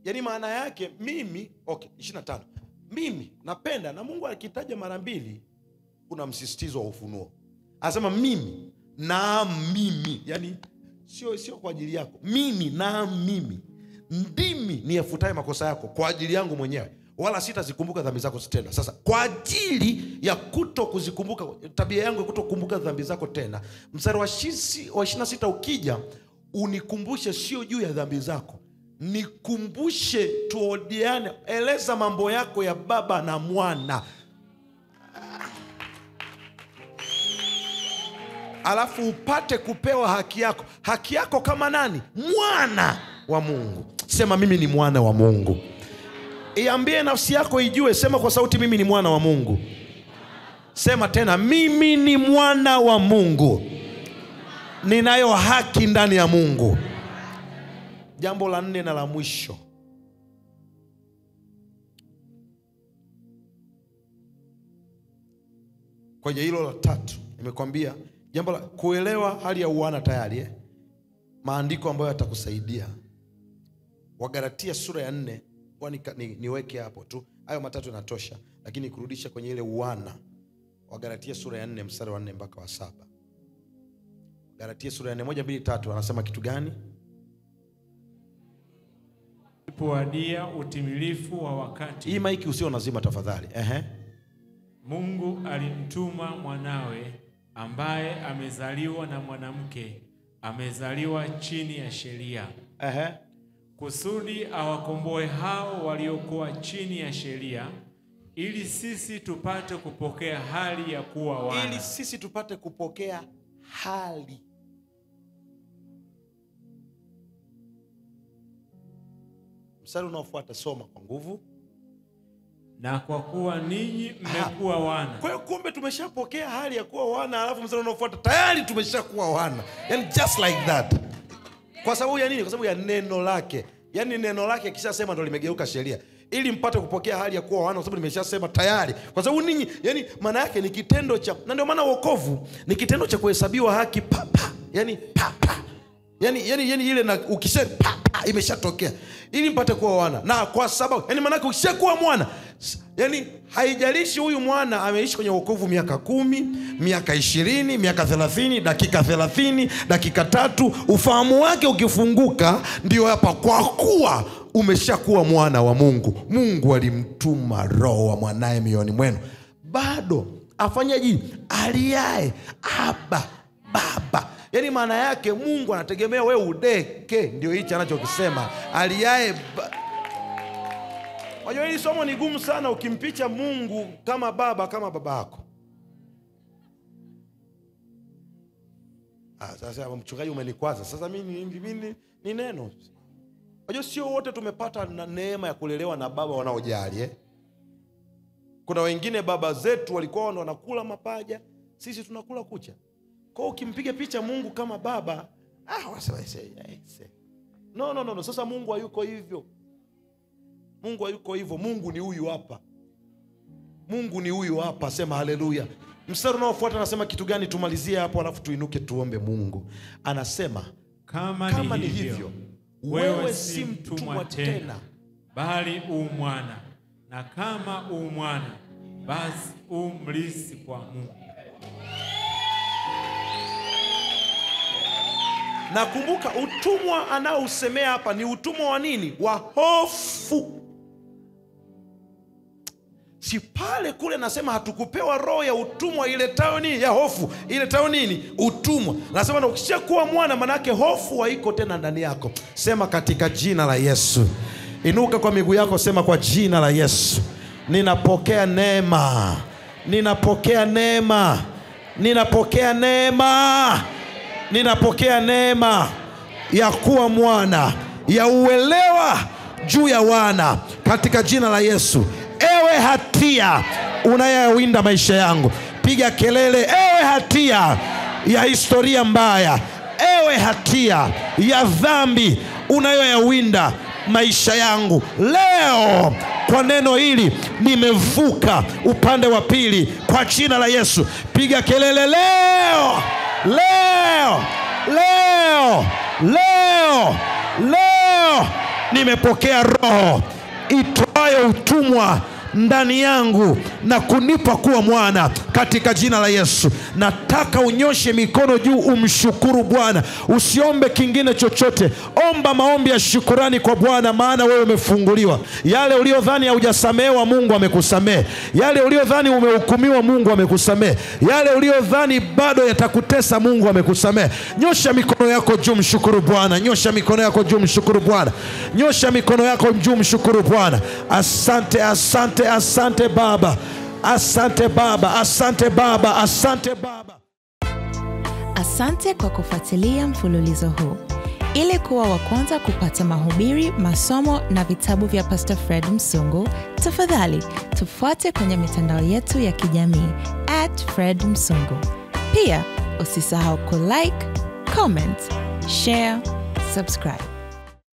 Speaker 2: Yaani maana yake mimi, okay, 25. Mimi napenda, na Mungu akitaja mara mbili kuna msisitizo wa ufunuo. Anasema mimi, na mimi, yani sio kwa ajili yako. Mimi na mimi ndimi niyafutaye makosa yako kwa ajili yangu mwenyewe, wala sitazikumbuka dhambi zako tena. Sasa kwa ajili ya kutokuzikumbuka, tabia yangu ya kutokukumbuka dhambi zako tena, mstari wa 26 ukija, unikumbushe sio juu ya dhambi zako, nikumbushe tuodiane, eleza mambo yako ya baba na mwana. Alafu upate kupewa haki yako. Haki yako kama nani? Mwana wa Mungu. Sema mimi ni mwana wa Mungu. Iambie nafsi yako ijue, sema kwa sauti, mimi ni mwana wa Mungu. Sema tena, mimi ni mwana wa Mungu. Ninayo haki ndani ya Mungu. Jambo la nne na la mwisho. Kwenye hilo la tatu nimekwambia jambo la kuelewa hali ya uwana tayari, Maandiko ambayo yatakusaidia. Wagalatia sura ya 4, niweke hapo tu. Hayo matatu yanatosha, lakini kurudisha kwenye ile uwana. Wagalatia sura ya 4 mstari wa 4 mpaka wa 7. Galatia sura ya 4 1 2 3 anasema kitu gani?
Speaker 3: Ulipowadia utimilifu wa wakati.
Speaker 2: Hii maiki usio nazima tafadhali.
Speaker 3: Mungu alimtuma mwanawe ambaye amezaliwa na mwanamke, amezaliwa chini ya sheria. Kusudi awakomboe hao waliokuwa chini ya sheria, ili sisi tupate kupokea hali ya kuwa wana.
Speaker 2: Ili sisi tupate kupokea hali. Mstari unaofuata soma kwa nguvu.
Speaker 3: Na kwa kuwa ninyi mmekuwa wana.
Speaker 2: Kwa hiyo kumbe tumeshapokea hali ya kuwa wana, alafu mstari unaofuata tayari tumeshakuwa wana. Yani just like that. Kwa sababu ya nini? Kwa sababu ya neno lake. Yani neno lake kishasema ndo limegeuka sheria. Ili mpate kupokea hali ya kuwa wana, kwa sababu nimeshasema tayari. Kwa sababu ninyi, yani maana yake ni kitendo cha, na ndio maana wokovu ni kitendo cha kuhesabiwa haki papa. Yani papa. Yani ile na ukisema papa imeshatokea. Ili mpate kuwa wana. Na kwa sababu, yani maana yake ukishakuwa mwana, yani haijalishi huyu mwana ameishi kwenye wokovu miaka 10, miaka 20, miaka 30, dakika 30, dakika 3, ufahamu wake ukifunguka ndio hapa, kwa kuwa umeshakuwa mwana wa Mungu. Mungu alimtuma roho wa mwanae mioyoni mwenu. Bado afanyaje? Aliae Aba Baba. Yani maana yake Mungu anategemea wewe udeke, ndio hichi anachokisema. Aliae. Unajua hili somo ni gumu sana ukimpicha Mungu kama baba, kama baba yako. Sasa mchungaji umenikwaza. Sasa mimi ni neno. Unajua sio wote tumepata na neema ya kulelewa na baba wanaojali, Kuna wengine baba zetu walikuwa wanakula mapaja, sisi tunakula kucha. Kwa hiyo ukimpiga picha Mungu kama baba, wasema. No, no, no, no. Sasa Mungu hayuko hivyo. Mungu hayuko hivyo. Mungu ni huyu hapa. Mungu ni huyu hapa. Sema haleluya. Mstari unaofuata anasema kitu gani? Tumalizie hapo alafu tuinuke tuombe Mungu. Anasema kama ni hivyo, wewe si mtumwa tena,
Speaker 3: bali u mwana, na kama u mwana, basi u mrithi kwa Mungu.
Speaker 2: Na kumbuka utumwa anaousemea hapa ni utumwa wa nini? Wa hofu. Si pale kule nasema hatukupewa roho ya utumwa iletayo nini? Ya hofu. Iletayo nini? Utumwa. Nasema na ukishakuwa mwana manake hofu haiko tena ndani yako. Sema katika jina la Yesu. Inuka kwa miguu yako, sema kwa jina la Yesu. Ninapokea neema. Ninapokea neema. Ninapokea neema. Ninapokea neema ya kuwa mwana, ya uelewa juu ya wana katika jina la Yesu. Ewe hatia unayewinda maisha yangu, piga kelele. Ewe hatia ya historia mbaya, ewe hatia ya dhambi unayoyawinda maisha yangu, leo kwa neno hili nimevuka upande wa pili kwa jina la Yesu. Piga kelele leo, leo, leo, leo, leo nimepokea roho itoayo utumwa ndani yangu na kunipa kuwa mwana katika jina la Yesu. Nataka unyoshe mikono juu umshukuru Bwana. Usiombe kingine chochote. Omba maombi ya shukurani kwa Bwana, maana wewe umefunguliwa. Yale uliyodhani haujasamehewa, Mungu amekusamehe. Yale uliyodhani umehukumiwa, Mungu amekusamehe. Yale uliyodhani bado yatakutesa, Mungu amekusamehe. Nyosha mikono yako juu mshukuru Bwana. Nyosha mikono yako juu mshukuru Bwana. Nyosha mikono yako juu mshukuru Bwana. Asante, asante, asante Baba. Asante Baba, asante Baba, asante Baba.
Speaker 1: Asante kwa kufuatilia mfululizo huu. Ili kuwa wa kwanza kupata mahubiri, masomo na vitabu vya Pastor Fred Msungu, tafadhali tufuate kwenye mitandao yetu ya kijamii @FredMsungu. Pia usisahau ku like, comment, share, subscribe.